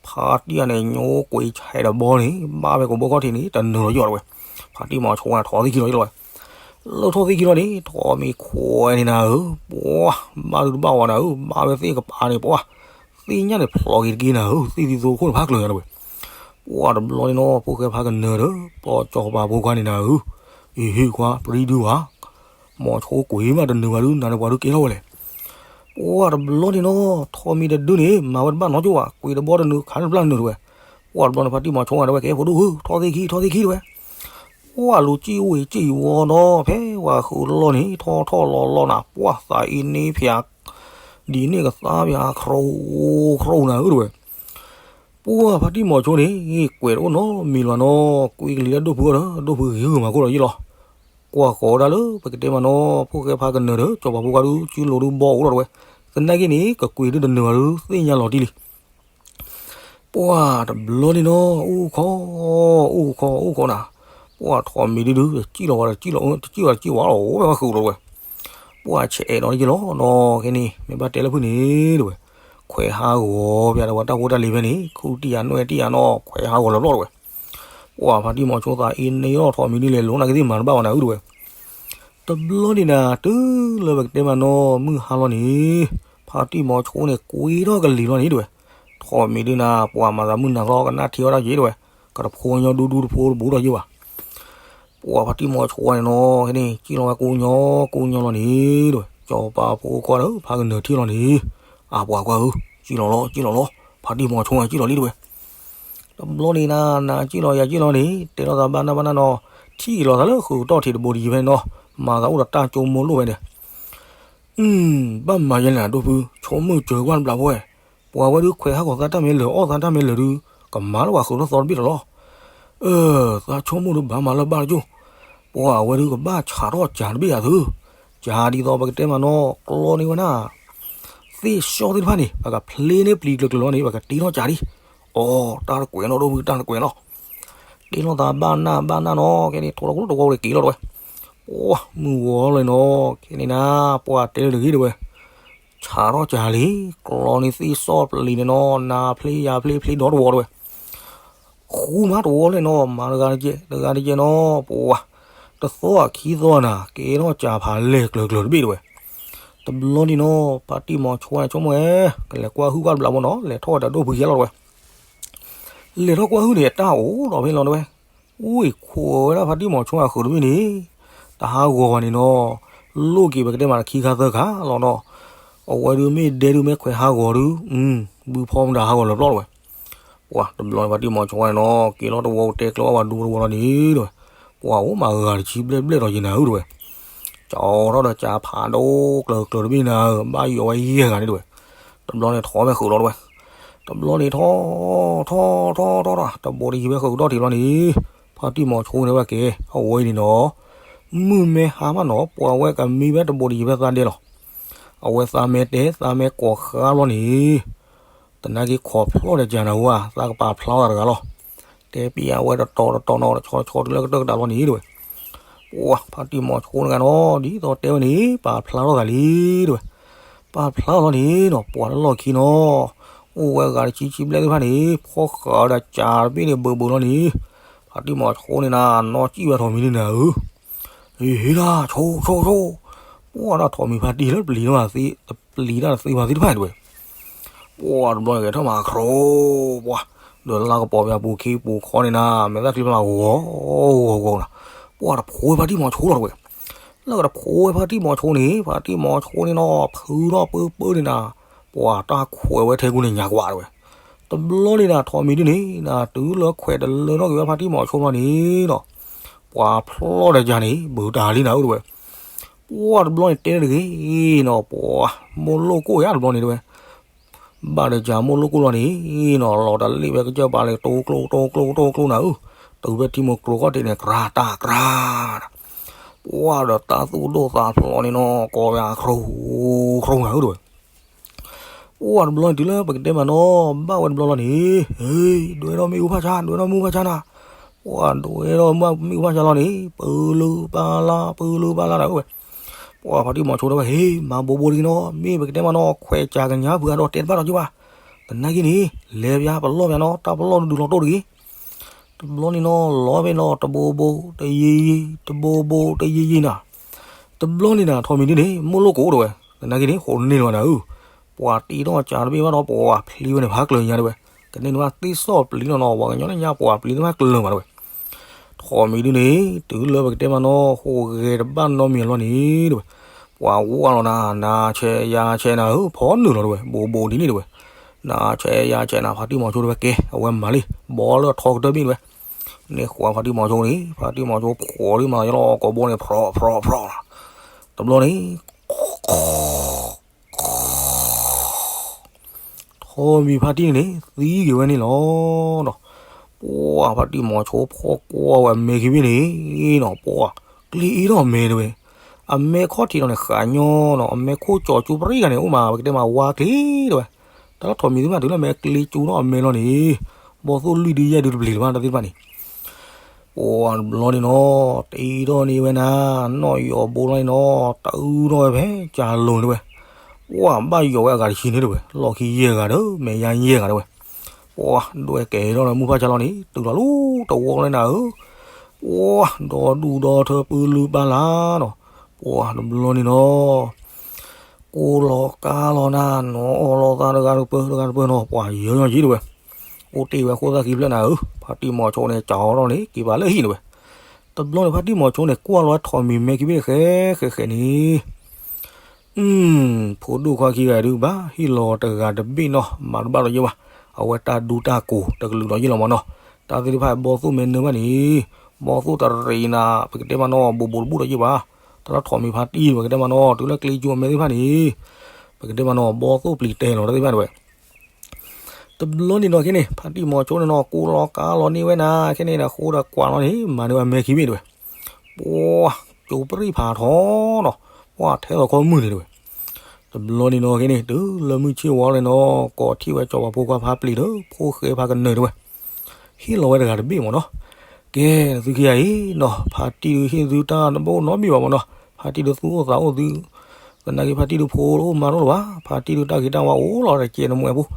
ဖါတံၢ်အန့ၣ် ညိကွံာ်ဆဲးဒီးဘီန့ၣ် ဘၣ်ဝဲကိာ်ဘိခီၣ်ထံးန့ၣ် တနၢၤလီၤယီၤတဝဲ, ဖါတံၢ်မီၤဆိဝဲထီၣ်သ့ၣ်ခံလီၤယီၤတဝဲ, လၢထီၣ်သ့ၣ်ခံလီၤန့ၣ် ထိးမံၤခွဲးန့ၣ်နၤဧၢ, ပှၢ် ဘၣ်ဒုတဘၣ်ဝဲနၤဧၢ, ဘၣ်ဝဲသ့ၣ်ကပၤန့ၣ် ပှၢ် သ့ၣ်ညါန့ၣ်ဖျိးက့ၤတက့ၢ်နၤဧၢ, သ့ၣ်သံသိခိၣ်န့ၣ်ဖးကျၢၤယီၤတဝဲ, ပှၢ်တဘျီန့ၣ်နီၤ ဖိၣ်ဃဲဖးကနၢၤဒီး ပှၢ်စီၤပၤဖိခွါန့ၣ်နၤဧၢ, အ့ဟ့ၣ်ခွါပြံဒုဘၣ် မီၤဆိကွံာ်မးတနၢၤဘၣ်ဒု နၤန့ၣ်ပှၤဒုကဲထီၣ်ဝဲလဲၣ်. ပှၢ်တဘျီန့ၣ်နီၤ ထိးမံၤတဒုန့ၣ် မၤဝဲတဘၣ်နီတကၠိဘၣ်, ကွံာ်တဘီတနုာ်ခးလၢတဘျီနုာ်တဝဲ, ပှၢ်တဘျီန့ၣ် ဖါတံၢ်မီၤဆိဝဲဒဝဲ ကဲဖိဒိၣ်ဧၢ, ထီၣ်သ့ၣ်ခံ ထီၣ်သ့ၣ်ခံတဝဲ, ပှၢ်လူၤကံၣ်ဝ့ၢ်ကံၣ်ဝီဒီး ဖဲဝဲဃုာ်လီၢ်န့ၣ် ထီၣ်ထီၣ်လီၤလီၤနၤ ပှၢ်သးအံၤန့ၣ်ဖၠး ဒ်န့ၣ်ကသါဖၠး ခရိခရိနၤဧၢတဝဲ ပှၢ်ဖါတံၢ်မီၤဆိန့ၣ် ကွဲးတအိၣ်နီတမံၤလၢၤနီၤ, ကွံာ်ကလံၤလၢဒိၣ်ဖုအီၤဒီး ဒိၣ်ဖုဂ့ၤဂ့ၤမၤခိၣ်ဒီးယ့ၢ်လီၤ. ကွၢ်ဃီၤဒၣ်လၢပကတဲမးနီၤ ဖိၣ်ဃဲဖးကနၢၤဒီး စီၤပၤဖိခွါဒု စုလိၤဒုဘီအိၣ်လီၤတဝဲ, သနာ်က့န့ၣ် ကကွံာ်ဒုတနၢၤဘၣ်ဒု သ့ၣ်ညါလီၤတံၢ်လံ. ပှၢ်တဘျီန့ၣ်နီၤ အိၣ်ခိး အိၣ်ခိး အိၣ်ခိးနၤ, ပှၢ်ထိးမံၤဒုဒု တစံၣ်လီၤဝဲ တစံၣ်လီၤ တစံၣ်ဝဲတစံၣ်ဝဲလီၤ အိၣ်ဝဲဃုာ်လီၤတဝဲ ပှၢ်ဆဲးအဲၣ်ဒီးယ့ၢ်လီၤနီၤ, ခဲန့ၣ် မ့ၢ်ဘၣ်တဲလၢဖုၣ်န့ၣ်တဝဲ, ခွဲးဟးဂီၤဖၠးဒီးပှၤတၢ်ဖိတၢ်လံၤဖဲန့ၣ် ခူၣ်တံၢ်ယၤနွဲၣ်တံၢ်ယၤနီၤ ခွဲးဟးဂီၤလၢပျီၢ်တဝဲ, ပှၢ်ဖါတံၢ်မီၤဆိသးအံၤန့ၣ်လီၤ ထိးမံၤဒုလဲၤလိၤနာ်က့သ့ၣ်မၤတဘၣ်ဝဲနၤဧၢတဝဲ, တဘျီန့ၣ်နၤ တုၤလၢပကတဲမးနီၤ မုၢ်ဟါလီၤန့ၣ်, ဖါတံၢ်မီၤဆိန့ၣ် ကွံထီၣ်ကလံၤလီၤန့ၣ်တဝဲ, ထိးမံၤဒုနၤ ပှၤမၤသးမုၢ်နၤကျီကနၣ်ထံဝဲဒၣ်က့ၤတဝဲ, ကတဖိညီဒူဒူတဖိတဘူးဒီးယ့ၢ်ဘၣ် ပှၢ်ဖါတံၢ်မီၤဆိန့ၣ်နီၤ ခဲန့ၣ် စံၣ်လီၤဝဲကိးညီကိးညီလီၤန့ၣ်တဝဲ, စီၤပၤဖိခွါဒီးဖးကနၢၤထံၣ်လီၤန့ၣ်, အပှၤကွၢ်ဧၢ, စံၣ်လီၤလီၤ စံၣ်လီၤလီၤ, ဖါတံၢ်မီၤဆိစံၣ်လီၤလံတဝဲ, တဘျီန့ၣ်နၤ နၤစံၣ်လီၤယၤစံၣ်လီၤန့ၣ် တဲလိာ်သးဘၣ်နၢ်ဘၣ်နၢ်နီၤ, ထံၣ်က့ၤလိာ်သးလၢဃုာ်ကတီၢ်ထံးတဘိတယံၤဖဲန့ၣ်နီၤ, မၤသးအိၣ်ဒီးတၢ်ကၠိမိၢ်လိၣ်ဖဲန့ၣ် ဘၣ်မၤယဲန့ၣ်ဒိၣ်ဖု ဆိကမိၣ်စၢၤကွၢ်တဘျီဖိဝဲ, ပှၤဝဲဒုးခွဲးဟးဂီၤသးတၢ်မ့ၢ်လၢာ်အီၣ်သးတၢ်မ့ၢ်လၢာ်ဒုး, ကမၤလၢပှၤဃုာ်ထီၣ်သီတဘ့ၣ်လီၤလီၤ. အၢ, သးဆိကမိၣ်ဒုးဘၣ်မၤလၢဘၣ်တကၠိၢ်, ပှၤဝဲဒုးကဘၣ်ဆးထီၣ်ကၠးတဘ့ၣ်ယၤသု, ကၠးဒ်သိးပကတဲမးနီၤ ကျီန့ၢ်ဝဲနၤ သ့ၣ်စီသ့ၣ်တဖၣ်န့ၣ် ပကဖျ့န့ၢ်ပျံၤကျၢၤကျၢၤလီၤန့ၣ် ပကတ့ထီၣ်ကၠးဒံး, အိ တၢ်တကွဲးနီၤဒိၣ်ဖုတၢ်တကွဲးနီၤ, တ့ထီၣ်သးဘၣ်နၢ်ဘၣ်နၢ်နီၤ ခဲန့ၣ် ထိးလီၤကလိတဝီက့ၤလီၤတဝဲ, အိ မုၢ်ဝီလီၤနီၤ ခဲန့ၣ်နၤ ပှၤတဲလၢတဂ့ၤတဝဲ ဆးထီၣ်ကၠးလံ, ကျီန့ၢ်သ့ၣ်စီပျံၤန့ၣ်နီၤ နၤဖျ့ယၤဖျ့ဖျ့ဒီတဝီတဝဲ, ဃူမးတဝီလဲၣ်နီၤ မၤတဂၤတကဲး တဂၤတကဲးနီၤ ပှၤ, တသီခံသီနၤ ကဲထီၣ်ကၠးဖးလဲၢ်ကျၢၤကျၢၤတဘ့ၣ်တဝဲ, တဘျီန့ၣ်နီၤ ဖါတံၢ်မီၤဆိဆိကမိၣ်ဝဲ, ကလဲၤကွၢ်ဟုၣ်ကွၢ်တဘျီဖိနီၤ လဲၤထီၣ်ဝဲဒီးဒိၣ်ဖုယဲလီၤတဝဲ လဲၤထီၣ်ကွၢ်ဟုၣ်န့ၣ် အတၢ်အိၣ်ဒီးဖဲလီၤတဝဲ, အိၣ်အံၤခိးဝဲဒၣ်ဖါတံၢ်မီၤဆိအဃုာ်တဘ့ၣ်န့ၣ်, တဟးဂီၤဘၣ်န့ၣ်နီၤ, လိၣ်က့ၤပကတဲမးတခံခါသၢခါလီၤနီၤ, အဝဲဒုးမ့ၢ်ဒဲဒုးမ့ၢ်ခွဲးဟးဂီၤဒုး, ဘုဖီမတၤဟးဂီၤလၢပျီၢ်တဝဲ, ပှၤတဘျီန့ၣ်ဖါတံၢ်မီၤဆိန့ၣ်နီၤ က့ၤလီၤတဝီကတဲကျၢၤအီၣ်ဘၣ်ဒူတဝီလီၤန့ၣ်တဝဲ, ပှၤအိၣ်မးဂၤတဆံဘျဲၣ်ဘျဲၣ်ဒီးယနၤဧၢတဝဲ ကၠီထီၣ်ဒီးကၠးဖးဒိၣ်ကျၢၤကျၢၤတဘ့ၣ်နၤဧၢ ဘၣ်ယီၤဝဲယဲၢ်ဂၤန့ၣ်တဝဲ, တဘျီန့ၣ်ထီၣ်ဖဲဃုာ်လီၤတဝဲ, တ တဘျီန့ၣ်ထီၣ် ထီၣ် ထီၣ် ထီၣ် တဘိးတယံၤဖဲဃုာ်ကဒီးထံးလီၤန့ၣ်, ဖါတံၢ်မီၤဆိန့ၣ်ဝဲကဲ အဝဲအံၤန့ၣ်နီၤ, မုၢ်မ့ၢ်ဟါမးနီၤ ပှၤဝဲကမံဝဲတဘိးတယံၤဖဲသးဒဲလီၤ. အဝဲသးမဲာ်တဲ သးမဲာ်ကိးဃါဘျီန့ၣ် သနာ်က့ခိးဖျီၣ်ဒီးကၢနၤဧါ, သးကပာ်ဖျါထီၣ်သးတဂၤလီၤ. တဲပံအဝဲတတီၤတတီၤနီၤ တဆီတဆီတုၤလၢကတၢၢ်ကတၢၢ်လီၤန့ၣ်တဲဝဲ. ပှၤဖါတံၢ်မီၤဆိတဂၤနီၤ ဒ်သိးတဲဝဲန့ၣ် ပာ်ဖျါထီၣ်သးလံတဲဝဲ. ပာ်ဖျါထီၣ်လီၤန့ၣ်နီၤ ပှၤလၢလီၢ်ခံနီၤ အိၣ်ဝဲဂၤတဆံဆံဘျဲၣ်သ့ၣ်တဖၣ်န့ၣ် ဖီၣ်ဃာ်ဝဲဒၣ်ကၢတဘ့ၣ်န့ၣ်ဘၢဘၢလီၤန့ၣ်, ဖါတံၢ်မီၤဆိန့ၣ်နၤ နီၢ်စံၣ်ဝဲထိးမံၤန့ၣ်နၤဧၢ ဟ့ၣ်ဒၣ်ဆိဆိဆိ, ပှၤဒၣ်ထိးမံၤဖါတံၢ်လၢပျံၤတၢ်သ့ တပျံၤတၢ်တသ့ဖါသ့ၣ်တဖၣ်တဲဝဲ. ပှၤတဘျီန့ၣ်ဂဲၤထီၣ်မၤခရိ, ပှၤ ဒီးလါကပီၤပယၤပူၤခံပူၤခီန့ၣ်နၤ မဲာ်သၣ်ချံဖျါမးဂီၤဂီၤဂီၤနၤ, ပှၤတဖိဝဲဖါတံၢ်မီၤဆိလီၤတဲဝဲ. လၢကတဖိဝဲဖါတံၢ်မီၤဆိန့ၣ် ဖါတံၢ်မီၤဆိန့ၣ်နီၤ ဖုထီၣ်ပၢပၢန့ၣ်နၤ, ပှၤတၢ်ခွဲးဝဲထဲကူန့ၣ်ညါကွၢ်တဲဝဲ. တဘျီန့ၣ်နၤ ထိးမံၤဒုန့ၣ်နၤ တုၤလၢခွဲးတလၢထီၣ်က့ၤဝဲဖါတံၢ်မီၤဆိလီၤန့ၣ်နီၤ, ပှၤဖျီၣ်ဒီးကၢန့ၣ် ဘူးတၢ်လံနၤဧၢတဲဝဲ. ပှၤတဘျီန့ၣ်တဲတဂ့ၤနီၤ ပှၤ မိၢ်လိၣ်ကိၣ်ယါတဘျီန့ၣ်တဲဝဲ. ဘၣ်ဒီးကၢမိၢ်လိၣ်ကိၣ်လီၤန့ၣ်နီၤ လီၤတလ့ၣ်ဝဲကစၢၢ်ပာ်လၢ တိကျိ တိကျိ တိကျိနၤဧၢ, တုၤဖဲထံမိၢ်ကျိၤခီၣ်ထံးန့ၣ် ကြၢးတၢ်ကြၢးနၤ, ပှၤဒီးတၢ်သူၣ်ဒိၣ်သးဖျိးန့ၣ်နီၤ ကိးဝဲခရိ ခရိနၤဧၢတဲဝဲ. ပှၤတဘျီန့ၣ်တုၤလၢပကတဲမးနီၤ ဘၣ်ဝဲတဘျီလီၤန့ၣ်, ဟ့ၣ် ဒွဲထီၣ်မ့ၣ်အူဖၣ်ဆါ ဒွဲထီၣ်မ့ၣ်အူဖၣ်ဆါနၤ, ပှၤဒွဲထီၣ်မ့ၣ်အူဖၣ်ဆါလီၤန့ၣ် ပၢလုၢ်ပၢ်လၢ် ပၢလုၢ်ပၢ်လၢ်နၤဧၢတဲဝဲ. ပှၤဖါတံၢ်မီၤဆိတဲဝဲ ဟ့ၣ် မၤဘိးဘိးတဂ့ၤနီၤ မ့ၢ်ပကတဲမးနီၤ ခွဲးကၢကညါဖုးအါဒီးတဲတဘၣ်ဒီးက့ၤဘၣ်, သနာ်က့န့ၣ် လဲၤပယါပလီၢ်ပယါနီၤ တၢ်ပလီၢ်ဒုးလီၤတိၢ်တဂ့ၤ. တဘျီန့ၣ်နီၤ လီၤဖဲနီၤ တဘိးဘိးတယံၤယံၤ တဘိးဘိးတယံၤယံၤနၤ, တဘျီန့ၣ်နၤ ထိးမံၤဒုန့ၣ် မိၢ်လိၣ်ကိးတဲဝဲ, သနာ်က့န့ၣ် ဃိးန့ၢ်လီၤနၤဧၢ, ပှၤတ့ထီၣ်ကၢတဘ့ၣ်ဘၣ်ဒီး ပှၤဖျံဝဲန့ၣ်ဖးကျၢၤညါတဲဝဲ, ကန့ၢ်န့ၣ်ဘၣ်သ့ၣ်စီၣ်ပျံၤလီၤနီၤ ပှၤကညီန့ၣ်ညါပှၤပျံၤသ့ၣ်ဖးကျၢၤမးတဲဝဲ. ထိးမံၤဒုန့ၣ် တုၤလၢပကတဲမးနီၤ ဃိးဂဲၤတဘၣ်နီတမံၤအလီၢ်န့ၣ်တဲဝဲ, ပှၤဝါလီၤနၤ နၤဆဲးယၤဆဲးနၤဧၢ ဖီနုာ်လီၤတဲဝဲ ဘိးဘိးဒ်န့ၣ်တဲဝဲ, နၤဆဲးယၤဆဲးနၤ ဖါတံၢ်မီၤဆိတဲဝဲကဲ အဝဲမၤလံ ဘီလၢအထီကတၢၢ်ဘ့ၣ်တဲဝဲ, န့ၢ်ဃီၤဖါတံၢ်မီၤဆိန့ၣ် ဖါတံၢ်မီၤဆိဖိးဒ်မးယလီၤကိာ်ဘိန့ၣ် ဖြီဖြီဖြီ, တဘျီန့ၣ် ထိးမံၤဖါတံၢ်န့ၣ်န့ၣ် သံက့ၤဝဲန့ၣ်လီၤနီၤ, ပှၤဖါတံၢ်မီၤဆိဖီၣ်ကွၢ်ဝဲအမဲာ်ခံဘ့ၣ်န့ၣ်နီၤ ပှၤ ကျ့အ့ထီၣ်အမဲာ်တဲဝဲ, အမဲာ်ခီၣ်ထံးဒီးန့ၣ် ဃးညီနီၤ အမဲာ်ခိၣ်ကၠီၤကၠူပရံၣ်ဂၤန့ၣ် အိၣ်မး ပကတဲမးဝါကျ့တဲဝဲ, တၢ်လၢထိးမံၤသ့ၣ်တဖၣ်တုၤလၢအမဲာ်ကျ့ကၠူထီၣ်အမဲာ်လီၤန့ၣ်, ဘီသိၣ်လွံၢ်ဒုယဲၢ်ဒုတပျံၤလၢၤဘၣ်တၢ်သ့ၣ်တဖၣ်န့ၣ် ပှၤတဘျီန့ၣ်နီၤ တ့ထီၣ်န့ၢ်ဝဲနၤ, နီၣ်ယီၤဘိလီၤန့ၣ်နီၤ တအုထီၣ်ဝဲဖဲကၢလိၤန့ၣ်တဲဝဲ, ပှၤဘၣ်ယီၤဝဲအဂၤတဆံန့ၣ်တဲဝဲ လီၢ်ခံယဲၢ်ဂၤဒီး မဲာ်ယါယဲၢ်ဂၤတဲဝဲ, ပှၤဒွဲၣ်ကဲထီၣ်လၢမုၢ်ဖၣ်ဆါလီၤန့ၣ် တုၤလီၤလၢတဝီလၢနၤဧၢ, ပှၤဒီဒူၣ်ဒီထၢပၢလုၢ်ပၢ်လၢ်နီၤ, ပှၤတဘျီန့ၣ်နီၤ ကိၢ်လီၤကါလီၤနၤ နီၢ်အီၣ်လီၤသးတဂၤတပၢၢ်တဂၤတပၢၢ်နီၤ ပှၤယၢၤညီယံၤတဲဝဲ, အိၣ်တ့ၢ်ဝဲဃိသၣ်ခံဖျၢၣ်နၤဧၢ, ဖါတံၢ်မီၤဆိန့ၣ် ကၠီထီၣ်န့ၣ် က့ၤဘၣ်လၢဟံၣ်တဲဝဲ, တဘျီန့ၣ် ဖါတံၢ်မီၤဆိန့ၣ် ကွၢ်လီၤဝဲထိးမံၤမဲာ်ခံဘ့ၣ်ဃဲဃဲဃဲန့ၣ် ဖိဒိၣ်ခွါခံဂၤဒုးဘၣ်ဟ့ၣ်လီၤတဂၤတဘ့ၣ်နီၤ မၤတဘၣ်ဒီးယ့ၢ်ဘၣ်, အဝဲတၢ်ဒူတၢ်ကိၤတကလုာ်ဒီးယ့ၢ်လီၤမးနီၤ, တၢ်သ့ၣ်တဖၣ်ဘီသိၣ်မဲာ်နၢၤဘၣ်န့ၣ်, ဘီသိၣ်တရံးနၤ ပကတဲမးနီၤ ဘူးဘူးတဘူးဒီးယ့ၢ်ဘၣ်, တၢ်လၢထိးမံၤဖါတံၢ်ပကတဲမးနီၤ တုၤလၢကျ့ကၠူအမဲာ်သ့ၣ်တဖၣ်န့ၣ်, ပကတဲမးနီၤ ဘီသိၣ်ပျံၤတဲလီၤတၢ်သ့ၣ်တဖၣ်တဲဝဲ တဘျီန့ၣ်နီၤ ခဲန့ၣ် ဖါတံၢ်မီၤဆိန့ၣ်နီၤ ကိၢ်လီၤကါလီၤန့ၢ်ဝဲနၤ ခဲန့ၣ်ဒီး ဃိဒီးကွၢ်လီၤန့ၣ် မၤန့ၢ်ဝဲမဲာ်ခံဘ့ၣ်တဲဝဲ, ပှၤ ကၠိပရံၣ်ဖးထီနီၤ, ပှၤထဲသိးခီမုၢ်န့ၣ်တဲဝဲ, တဘျီန့ၣ်နီၤ ခဲန့ၣ် တုၤလၢမုၢ်ဆ့ၣ်ဝီန့ၣ်နီၤ ကိးထီၣ်ဝဲစီၤပၤဖိခွါဖါပျံၤဒီး ဖိဃဲဖါကနၢၤတဲဝဲ ဟ့ၣ်လီၤဝဲတဂၤတဘ့ၣ်မးနီၤ, ကဲ နသုခံဂၤအံၤနီၤ ဖါတံၢ်ဒုးဟ့ၣ်သုတၢ်တဘၣ်နီတမံၤဘၣ်မးနီၤ, ဖါတံၢ်ဒုးသူၣ်အိၣ်သးအိၣ်သု, သနာ်က့ဖါတံၢ်ဒုးဖိအိၣ်မါတအိၣ်လၢၤဘၣ်, ဖါတံၢ်ဒုးတၢ်ဂ့ၤတၢ်ဝါအိၣ်လီၤတကဲးနမဲာ်ပူၤ,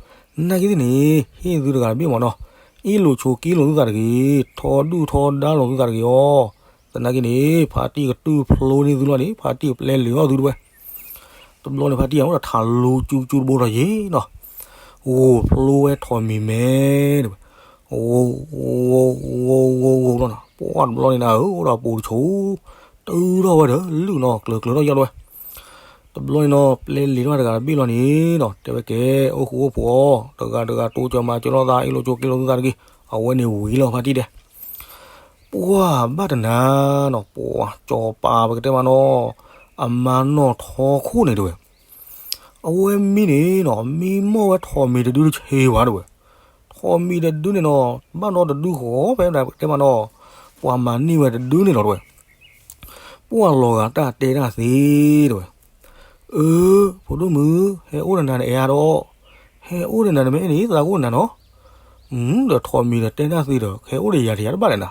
နာ်က့သ့ၣ်န့ၣ် ဟ့ၣ်သုတဂၤတဘ့ၣ်မးနီၤ, အ့ၣ်လိာ်ဆိးက့လိာ်သုသးတဂ့ၤ, ထီဒုၣ်ထီဒါလိာ်သုသးတဂ့ၤအီၤ, သနာ်က့န့ၣ် ဖါတံၢ်ကတူၢ်ဖျိန့ၢ်သုလီၤန့ၣ် ဖါတံၢ်ကပျဲလံာ်အီၣ်သုတဲဝဲ တဘျီန့ၣ် ဖါတံၢ်အိၣ်ဒီးထးလူၤကၠူကၠူတဘိဒီးယ့ၢ်နီၤ, ဂိၢ်ဖျိဝဲထိးမံၤမဲာ်တဲဝဲ, ဂိၢ် ဂိၢ် ဂိၢ် ဂိၢ် ဂိၢ်လီၤနီၤ, ပှၤတဘျီန့ၣ်နၤဧၢ အိၣ်ဒီးပူၤတဆူ, တုၤထီၣ်ဝဲဒီး လုၢ်နီၤ ကျၢၤကျၢၤထီၣ်ယီၢ်တဲဝဲ, တဘျီန့ၣ်နီၤ ပျဲလံာ်ထီၣ်တဂၤတဘ့ၣ်လီၤန့ၣ်နီၤ တဲဝဲကဲ အိၣ်ဃူအိၣ်ဖိးအီၤ တဂၤတဂၤတိစၢၤမၤစၢၤလိာ်သး အ့ၣ်လိာ်ဆိးက့လိာ်သုသးတဂ့ၤ, အဝဲန့ၣ်ဝံၤလီၤဖါတံၢ်တဲ ပှၤဘၣ်တနၤနီၤ ပှၤစီၤပၤပကတဲမးနီၤ, အမါနီၢ်ထီခိၣ်န့ၣ်တဲဝဲ, အဝဲမံန့ၣ်နီၤ မံမီၢ်ဝဲထိးမံၤတဒုတဆ့ဝဲတဲဝဲ. ထိးမံၤတဒုန့ၣ်နီၤ ဘၣ်ဒီးတဒုဃီဖဲဒၣ်ပကတဲမးနီၤ ပှၤမၤန့ၢ်ဝဲတဒုန့ၣ်လီၤတဲဝဲ. ပှၢ်လီၤဂာ်တၢ်တဲတၢ်သ့တဲဝဲ. အၢ ဖိဒိၣ်မုၣ် ဟဲအိၣ်ဒီးနၤနအဲၣ်ဒီး, ဟဲအိၣ်ဒီးနၤနမ့ၢ်အဲၣ်န့ၣ် သးကအိၣ်နၤနီၤ. ဒီးထိးမံၤဒီးတဲတၢ်သ့ဒီး ဟဲအိၣ်ဒီးယၤတယၤတဘၣ်လဲၣ်နၤ.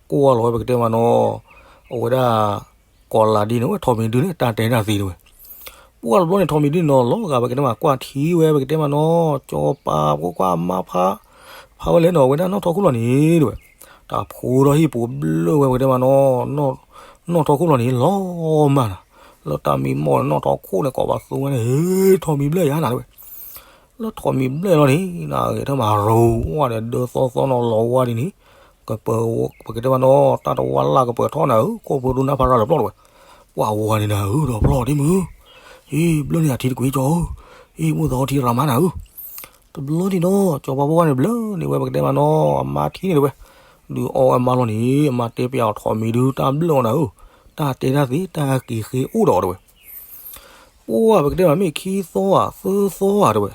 ကွၢ်လီၤဝဲပကတဲမးနီၤ အဝဲဒၣ် ကီၤလၤဒ်န့ၣ် ဝဲထိးမံၤဒုန့ၣ် တၢ်တဲတၢ်သ့တဲဝဲ. ပှၢ်တဘျီန့ၣ် ထိးမံၤဒုန့ၣ်နီၤ လီၤဂာ်ပကတဲမး ကွၢ်ထံဝဲပကတဲမးနီၤ ကၠီၤပၤဖိခွါအမါဖး, ဖးဝဲလဲၣ်နီၤ ဝဲဒၣ်နီၣ်ထီခိၣ်လီၤန့ၣ်တဲဝဲ. တၢ်ဖိထီၣ်ဟံၣ်ပူၤဘျၢၣ်ဝဲပကတဲမးနီၤ နီၣ်ထီခိၣ်လီၤန့ၣ် လီၤမၢ်နၤ. လၢတၢ်မံမီၢ်န့ၣ် နီၣ်ထီခိၣ်န့ၣ် ကိးပသူဝဲန့ၣ် ဟ့ ထိးမံၤဘျဲၣ်ယၤနၤတဲဝဲ. လၢထိးမံၤဘျဲၣ်လီၤန့ၣ် နဂဲၤထၢၣ်မး ရိဝဲဒီးဒၢသီသီနီၤ လီၤဝါဒ်န့ၣ် ကပၢၤ ပကတဲမးနီၤ တၢ်တဝါလၢ်ကပၢၤထီၣ်နၤဧၢ ကိၣ်ဖိဒိနၢ်ဖးရၤဒီးဖျီၣ်တဲဝဲ. ပှၢ်ဝါန့ၣ်နၤဧၢ ဒီးဖျီၣ်ဒ်မုၢ်, ဟ့ ဘျၢန့ၢ်အထံတကွံကၠီဧၢ, ဟ့ မုၢ်သီထံရၤမါနၤဧၢ. တဘျီန့ၣ်နီၤ ကၠီၤပၤဖိခွါန့ၣ် ဘျၢန့ၢ်ဝဲပကတဲမးနီၤ အမါထံန့ၣ်တဲဝဲ. ဒုးအီဝဲအမါလီၤန့ၣ် အမါတဲပျးအီၤ ထိးမံၤဒု တၢ်ဘျၢအီၤနၤဧၢ, တၢ်တဲတၢ်သ့ တၢ်က့ၤဃ့အိၣ်ဒီးတဲဝဲ. ပှၢ်ပကတဲမး မ့ၢ်ခံသီဧါ သၢသီဧါတဲဝဲ.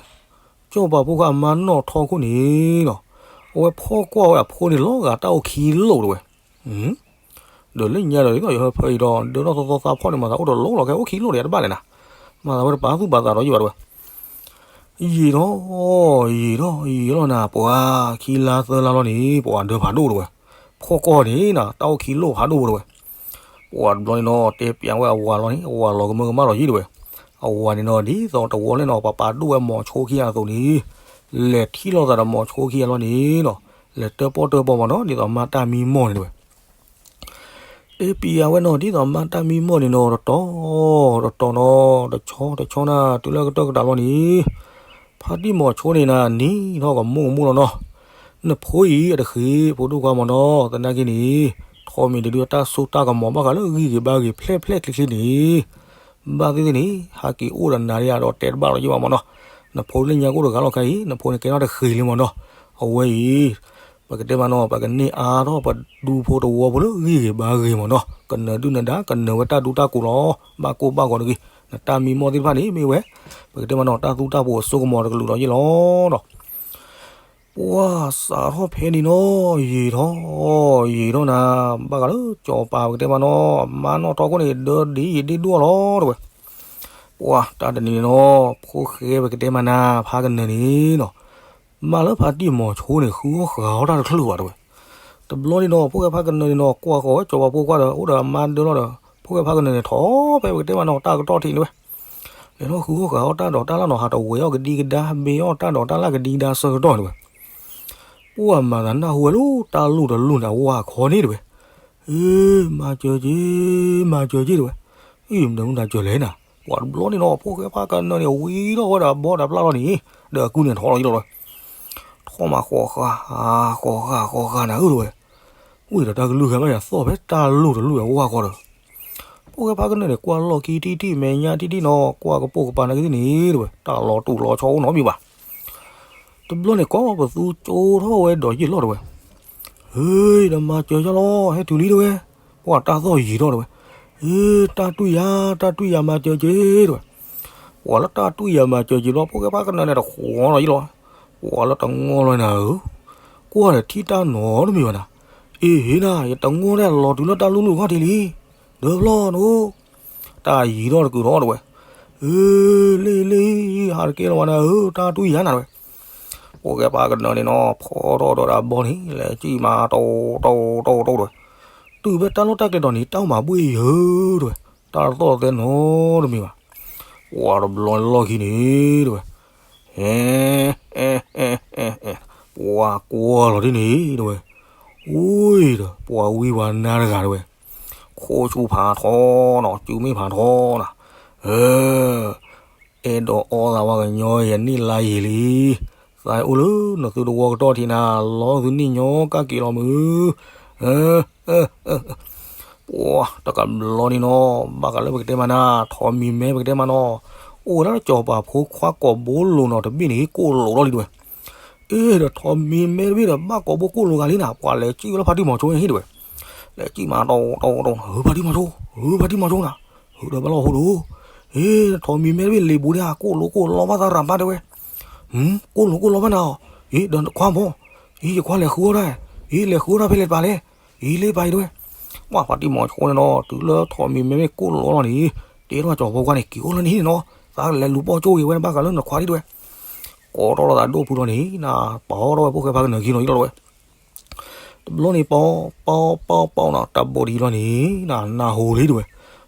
ကၠီၤပၤဖိခွါအမါနီၣ်ထီခိၣ်န့ၣ်နီၤ အဝဲဖီၣ်ကွၢ်ဝဲအဖိန့ၣ် လီၤဂာ်တၢ်အိၣ်ခံလိာ်တဲဝဲ. ဒီးလၢညါဒီး ဒ်သိးယဟၢဖၢအံၤဒီး ဒၢထီၣ်သီသီသးဖီၣ်န့ၣ် မၤသးအိၣ်တလိၣ်လီၤ ကဲအိၣ်ခံလိာ်ဒီးတဘၣ်လဲၣ်နၤ. မၤသးဝဲတပာ်သူၣ်ပာ်သးဒီးယဘၣ်တဲဝဲ. ယံာ်ထီၣ် ယံာ်ထီၣ် ယံာ်လီၤနၤ ပှၤခံလါသၢလါလီၤန့ၣ် ပှၤဒၢဖးဒိၣ်တဲဝဲ. ဖီၣ်ကွၢ်န့ၣ်နၤ တၢ်အိၣ်ခံလိာ်ဖးဒိၣ်တဲဝဲ. ပှၢ်တဘျီန့ၣ်နီၤ တဲပျးဝဲအဝၤလီၤန့ၣ် အဝၤလီၤကမၢကမၣ်လီၤယံၤတဲဝဲ. အဝၤန့ၣ်နီၤ ဒ်သိးတဝီလဲၣ်နီၤ ပှၤပာ်ဒိၣ်ဝဲမိၤဆိခံဂၤအသိးန့ၣ် လဲၤထံၣ်လိာ်သးဒီးမိၤဆိခံဂၤလီၤန့ၣ်နီၤ လဲၤတၢၣ်ပီၣ်တၢၣ်ပီမးနီၤ ဒ်သိးမါတၢ်မံမီၢ်န့ၣ်တဲဝဲ. တဲပျးဝဲနီၤ ဒ်သိးမါတၢ်မံမီၢ်န့ၣ်နီၤ တတီၤ တတီၤနီၤ တဆီတဆီနၤ တုၤလၢကတၢၢ်ကတၢၢ်လီၤန့ၣ် ဖါတံၢ်မိၤဆိန့ၣ်နၤ နံၤထီၣ်ကမိၣ်ကမိၣ်လီၤနီၤ. နဖိအံၤအတဃ့ ဖိဒိၣ်ခွါမးနီၤ သနာ်က့န့ၣ် ထိးမံၤတဒုအတၢ်စိတၢ်ကမီၤဘၣ်ဃးလၢဂံၢ်ဂ့ၤဘါဂ့ၤဖျဲၣ်ဖျဲၣ်ချ့ချ့န့ၣ် ဘၣ်သ့ၣ်သ့ၣ်န့ၣ် ဟးက့ၤအိၣ်ဒီးနၤဒီးတဲတဘၣ်လီၤယံၤဘၣ်မးနီၤ. နဖိလၢညါကအိၣ်တဂၤလီၤခါအံၤ နဖိန့ၣ်ကဲထီၣ်တဃ့လံမးနီၤ. အဝဲအံၤ ပကတဲမးနီၤ ပကန့ၢ်အါထီၣ်ပဒူဖိတဝီဖိလၢဂံၢ်ဂ့ၤဘါဂ့ၤမးနီၤ ကနၢၤဒုၣ်နၢၤဒါ ကနၢၤဝဲတၢ်ဒူတၢ်ကိးလီၤ. ဘၣ်ကိၢ်ဘၣ်ဂီၤတဂ့ၤ နတၢ်မံမီၢ်သ့ၣ်တဖၣ်န့ၣ်မ့ၢ်ဝဲ ပကတဲမးနီၤ တၢ်သူတၢ်ပှိၤအစိကမီၤတကလုာ်လီၤယံၤလီၤဒီး ပှၢ်စးထီၣ်ဖဲန့ၣ်နီၤ ယံာ်ထီၣ် ယံာ်ထီၣ်နၤ ဘၣ်ဃးလၢကၠီၤပၤပကတဲမးနီၤ မါနီၣ်ထီခိၣ်န့ၣ် ဒၢဒ်ယံာ်ဒ့ဒိၣ်လီၤတဲဝဲ. ပှၢ်တၢ်တနံၤန့ၣ်နီၤ ဖိၣ်ဃဲပကတဲမးနၤ ဖါကနၢၤန့ၣ်နီၤ မါလၢဖါတံၢ်မိၤဆိန့ၣ် ဃုအီၣ်ဃုအီတၢ်တချုးဘၣ်တဲဝဲ. တဘျီန့ၣ်နီၤ ဖိၣ်ဃဲဖါကနၢၤန့ၣ်နီၤ ကွၢ်ဃီၤဝဲကၠီၤပၤဖိခွါဒီး အိၣ်ဒီးအမါဒၢလီၤဒီး ဖိၣ်ဃဲဖါကနၢၤန့ၣ် ထီၣ်ဖဲပကတဲမးနီၤ တၢ်ကတီၢ်ထံးန့ၣ်ဝဲ လဲၤထီၣ်ဃုအီၣ်ဃုအီတၢ်ဒိးတၢ်လၣ်နီၤ ဟးတဝဲအီၣ်ကဒံကဒါ ဘ့အီၣ်တၢ်ဒိးတၢ်လၣ်ကဒံကဒါဆၢကတီၢ်န့ၣ်ဝဲ ပှၢ်မၤသးနၢ်ဟူဝဲလၢတၢ်လိၣ်တလိၣ်န့ၣ် အဝါခီန့ၣ်တဲဝဲ. အ့ မၤစၢၤက့ၤ မၤစၢၤက့ၤတဲဝဲ. အ့ မတၤမုၢ်တၤစၢၤလဲၣ်နၤ ပှၢ်တဘျီန့ၣ်နီၤ ဖိၣ်ဃဲဖါကနၢၤန့ၣ် ဝံထီၣ်ဝဲဒီးအဘီဒီးအပျၢ်လီၤန့ၣ် ဒီးအကုန့ၣ်ထီၣ်လီၤယံၤလီၤလီၤ ထီၣ်မးဃီၤဃာ် ဃီၤဃာ် ဃီၤဃာ်နၤဧၢတဲဝဲ. ဝံၤဒီးတၢ်ကလုၢ်ဃဲဘၣ်ယၤသီၣ်ဖဲတၢ်လိၣ်တလိၣ်အဝါဃီဒီး ဖိၣ်ဃဲဖါကနၢၤန့ၣ် ကွၢ်လီၢ်ခံထံၣ်ထံၣ် မဲာ်ညါထံၣ်ထံၣ်နီၤ ကွၢ်ကပိာ်ကပၤနာ်က့သ့ၣ်န့ၣ်တဲဝဲ တၢ်လီၤတူာ်လီၤဆီအိၣ်နီတမံၤဘၣ်. တဘျီန့ၣ် ကိးပသူကၠိထီၣ်ဝဲဒီးယံာ်လီၤတဲဝဲ. ဟ့ၣ် ဒီးမၤစၢၤယလီၤ ဟဲတုၤလံတဲဝဲ. ပှၢ်တၢ်သီၣ်ယံာ်ထီၣ်တဲဝဲ. ဟ့ၣ် တၢ်တွံၢ်ယၤ တၢ်တွံၢ်ယၤ မၤစၢၤက့ၤတဲဝဲ. ပှၢ်လၢတၢ်တွံၢ်ယၤမၤစၢၤက့ၤဘျီ ဖိၣ်ဃဲဖါကနၢၤန့ၣ်တဃီလီၤယံၤလီၤ. ပှၢ်လၢတငီလီၤနၤဧၢ, ကွၢ်ဒီးထံၣ်တၢ်နီတမံၤဘၣ်နၤ. အ့ဟ့ၣ်နၤ ယတငီဒီးလီၤတုၤလၢတၢ်လူၢ်လူၢ်ခီၣ်ထံးလံ. ဒီးဖျီၣ်နအိၣ် တၢ်ယံၤထီၣ်တကုာ်ထီၣ်တဲဝဲ. အ့ လံလံ ဟးတကဲလီၤဝဲနၤဧၢ, တၢ်တွံၢ်ယၤနၤတဲဝဲ. ဖိၣ်ဃဲဖါကနၢၤန့ၣ်နီၤ ဖီထီၣ်ဒီးတၢ်ဘီန့ၣ် လဲၤစံၣ်မးတိၢ်တိၢ်တိၢ်တိၢ်တဲဝဲ. တုၤဖဲတၢ်လီၢ်တၢ်ကျဲဒီးန့ၣ် တၢ်မၤဘှ့ၣ်ယၤဧၢတဲဝဲ, တၢ်တသီၣ်သဲနီတမံၤဘၣ်. ပှၢ်တဘျီလီၢ်ခံန့ၣ်တဲဝဲ ဟဲ ပှၢ်ကွၢ်လီၤဒ်န့ၣ်တဲဝဲ, အိၣ်ဒီး ပှၤဝံပှၤနါတဂၤတဲဝဲ, ခိၣ်ဆူၣ်ဖးထီနီၤ စုမ့ၢ်ဖးထီနၤ, အဲၣ်ဒိးအီသးဝဲကညီယန့ၢ်လါယံၤလံ, သးအိၣ်လၢနသုတဝီကတီၢ်ထံးနၤ လီၤသုန့ၢ်ညီကၣ်က့ၤလီၤမုၢ် ပှၢ်တကဘျီန့ၣ်နီၤ ဘၣ်ဃးလၢပကတဲမးနၤ ထိးမံၤမဲပကတဲမးနီၤ, အိၣ်ဝဲဒၣ်လၢကၠီၤပၤဖိခွါကိာ်ဘိလိၤနီၤ တဘ့ၣ်န့ၣ် ကိၣ်လိာ်ထီၣ်လံတဲဝဲ. အ့ဒီးထိးမံၤမဲတဘ့ၣ်ဒီး ဘၣ်ကိာ်ဘိကိၣ်လိာ်ဂၤလံနၤ, ပှၤလဲၤစံၣ်ဝဲလၢဖါတံၢ်မီၤဆိန့ၣ်တဲဝဲ, လဲၤစံၣ်မးတီတီတီ ဟၢဖါတံၢ်မီၤဆိ, ဟၢဖါတံၢ်မီၤဆိနၤ, ဟၢဒီးဘၣ်လီၢ်ဟိဒိၣ်, ဟ့ၣ် ထိးမံၤမဲတဘ့ၣ်လ့ၤဘူးဒၣ် ကိၣ်လိာ်ကိၣ်လီဘၣ်သးရၤမးတဲဝဲ, ကိၣ်လိာ်ကိၣ်လီဘၣ်နၤအီၤ, အ့ ဒီးခွါဖိ, အ့ ယခွါလဲၤဃုအီၣ်ဒၣ်, အ့ လဲၤဃုအီၣ်ဒၣ်ဖဲလဲၣ်တပၤလဲၣ်, အ့ လ့ပၤအံၤတဲဝဲ, ပှၢ်ဖါတံၢ်မီၤဆိန့ၣ်နီၤ တုၤလၢထိးမံၤမဲမ့ၢ်ကိၣ်လိာ်လီၤန့ၣ်, တဲထီၣ်ကၠီၤဖိခွါန့ၣ် က့ၤအိၣ်လၢနဟံၣ်န့ၣ်နီၤ, သးကလဲၤလူၤပိာ်ကၠိက့ၤဝဲနဘၣ်ဃးလၢနခွါဒ်တဲဝဲ, ကိးထီၣ်လိာ်သးဒိၣ်ဖုလီၤန့ၣ် နပာ်အီၣ်ထီၣ်ဝဲဖိၣ်ဃဲဖါကနၢၤခံနီၤအံၤလီၤတဲဝဲ တဘျီန့ၣ် ပီပီပီပီနီၤ တၢ်ဘီဒံးလီၤန့ၣ် နနၢ်ဟူလံတဲဝဲ,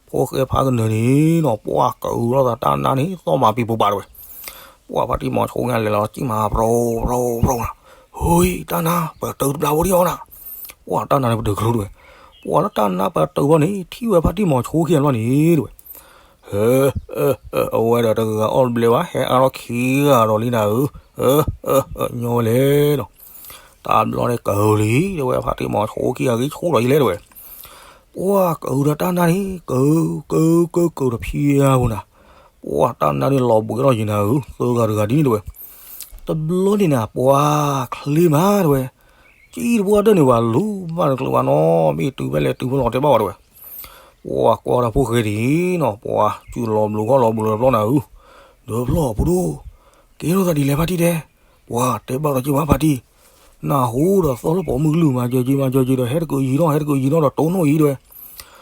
ဖိၣ်ဃဲဖါကနၢၤန့ၣ်နီၤ ပှၢ်ကအုလီၤသးတၢ်နါန့ၣ် သီၣ်မၤပံၤပူၤပာ်တဲဝဲ, ပှၢ်ဖါတံၢ်မီၤဆိကလဲၤလီၤစံၣ်မၤပြီပြီပြီနီၤ, ဟူတၢ်နါ ပတုၤတဘျီဖိဒံးအီၤနၤ, ပှၢ်တၢ်နါန့ၣ်ပတုၤကလူတဲဝဲ, ပှၢ်လၢတၢ်နါပတုၤဘျီန့ၣ် ထံၣ်ဝဲဖါတံၢ်မီၤဆိခံဂၤဘျီန့ၣ်တဲဝဲ အဝဲဒီးတဂၤအီၣ်တဘျဲဘၣ် ဟဲအါထီၣ်ခံဂၤဒီးလံနၤဧၢ, ညီဝဲလဲၣ်နီၤ, တၢ်ဘျီန့ၣ်ကလံၤတဲဝဲ ဖါတံၢ်မီၤဆိခံဂၤဂ့ၤဆိဒီးယလဲၣ်တဲဝဲ, ပှၢ်ကဒီးတၢ်နါန့ၣ် ကကကကကဒီး ဖံအပူၤနၤ, ပှၢ်တၢ်နါန့ၣ်လီၤဘှံးထီၣ်ယံၤနၤဧၢ သၢဂၤတဂၤဒ်န့ၣ်တဲဝဲ, တဘျီန့ၣ်နၤ ပှၢ်ချ့မးတဲဝဲ ကံတပှၢ်ဒၢးန့ၣ် ပှၤလူၤဘၣ်တကျၢၤဘၣ်နီၤ မ့ၢ်တုၤဖဲလဲၣ်တုၤဖဲလဲၣ်လီၤတဲဘၣ်ဝဲတဲဝဲ, ပှၢ်ကွၢ်ဒီးဖိၣ်ဃဲဒ်နီၤ ပှၢ်စုလီၤဘျုးခီၣ်လီၤဘျုးတဘျီနၤဧၢ, ဒီးဖျီၣ်ဖိဒိၣ်, ကဲထီၣ်သးဒ်လဲၣ်ဖါတံၢ်တဲ, ပှၢ်တဲဘၣ်ဒီးက့ၤဝဲဖါတံၢ်, နၢ်ဟူဒီးသီၣ်လၢပိာ်မုၣ်ကလုၢ်မၤစၢၤက့ၤမၤစၢၤက့ၤဒီး ဟဲတကၢးယံၤနီၤ ဟဲတကၢးယံၤနီၤဒီးတိၢ်နီၣ်အံၤတဲဝဲ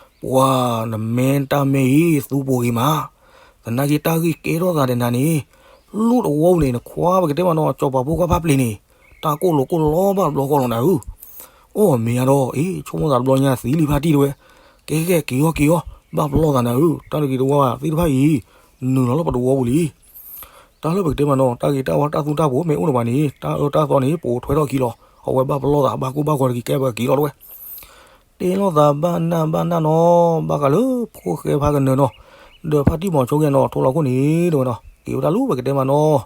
ပှၢ်နမဲတၢ်မဲအံၤ သူပှိၤဂ့ၤမး, သနာ်က့တၢ်ဂ့ၢ်ကဲထီၣ်သးဒီးနၤန့ၣ်, လၢတဝီပူၤန့ၣ် နခွါပကတဲမးနီၤ ကၠီၤပၤဖိခွါဖါပျ့ၤန့ၣ်, တၢ်ကိၢ်လိာ်ကိၢ်လီဘၣ်တဘျီဃီလီၤနၤဧၢ, အိၣ်မ့ၢ်ဧါဒီး အ့ ဆိကမိၣ်သးတဘျီညါသံလံဖါတံၢ်တဲဝဲ, ကဲကဲက့ၤအီၤက့ၤအီၤ ဘၣ်ပလီၢ်သးနၤဧၢ, တၢ်တဂ့ၤတဝါသ့ၣ်တဖၣ်အံၤ နုာ်လီၤလၢပတဝီပူၤလံ တၢ်လၢပကတဲမးနီၤ တၢ်ဂ့ၤတၢ်ဝါတၢ်သူတၢ်ပှီၤမ့ၢ်အိၣ်ဒံးဘၣ်န့ၣ် တၢ်အၢတၢ်သီန့ၣ် ပအိၣ်ထွဲထီၣ်ခံလီၤ, အဝဲဘၣ်ပလီၢ်သးဘၣ်ကိၢ်ဘၣ်ဂီၤတက့ၤကဲပက့ၤလီၤတဲဝဲ, တဲလိာ်သးဘၣ်နၢ်ဘၣ်နၢ်နီၤ ဘၣ်ဃးလၢဖိၣ်ဃဲဖါကနၢၤနီၤ, ဒီးဖါတံၢ်မီၤဆိကဲနီၤ ထိလီၤခိၣ်န့ၣ်တဲဝဲနီၤ က့ၤဝဲဒၣ်လၢပကတဲမးနီၤ,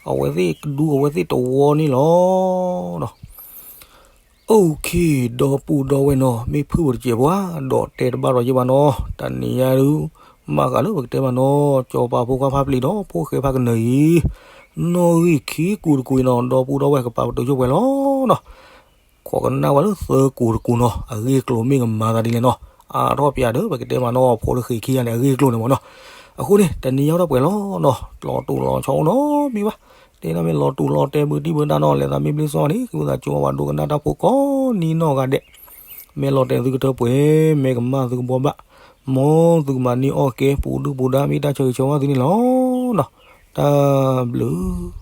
အဝဲသ့ၣ်ကဒူအဝဲသ့ၣ်တဝီန့ၣ်လီၤ OK ဒီပုၢ်ဒီဝဲၢ်နီၤ မ့ၢ်ဖုၣ်ဝဲတစဲးပှၤ ဒီးတဲတဘၣ်ဒီးယဲၢ်ဘၣ်နီၤ တနံၤညါဒုး ဘၣ်ဃးလၢပကတဲမးနီၤ ကၠီၤပၤဖိခွါဖါပျ့ၤဒီးဖိၣ်ဃဲဖါကနၢၤအံၤ နီၣ်ဂံၢ်ခံကူတကူအံၤနီၤ ဒီပုၢ်ဒီဝဲၢ်ကပာ်ပတုာ်ဆိပှဲၤလီၤနီၤ ခိးကနၣ်ဝဲလၢသၢကူတကူနီၤ အဂ့ၢ်အကျိၤမ့ၢ်ကမၤသးဒ်လဲၣ်နီၤ အါထီၣ်ပၠးဒီး ပကတဲမးနီၤ ဖိတဃ့ခံဂၤန့ၣ် အဂ့ၢ်အကျိၤန့ၣ်မးနီၤ အဃိန့ၣ် တနံၤညါအိၣ်ဒၣ်ပှဲၤလီၤနီၤ လီၤတူာ်လီၤဆီအိၣ်နီတမံၤဘၣ် တဲဒၣ်မ့ၢ်လီၤတူာ်လီၤတဲာ်ဘုတံၢ်ဘုတၢ်နီၤ လဲၤသးမ့ၢ်ဘျ့စီန့ၣ် ဃုသးကၠိဝဲပှၤဒိကနၣ်တၢ်ဖိကိးနံၤနီၢ်ဂၤဒဲး မ့ၢ်လီၤတဲာ်သုကထၢပှဲၤ မ့ၢ်ကမၣ်သုကဘှီဘၣ် မ်သုကမၤန့ၢ်အီၣ်ကဲ ပူၤဒုၣ်ပူၤဒါ မ့ၢ်တၢ်ဆၢဂ့ၤဆၢဝါသုန့ၣ်လီၤနီၤ တၢ်ဘျုး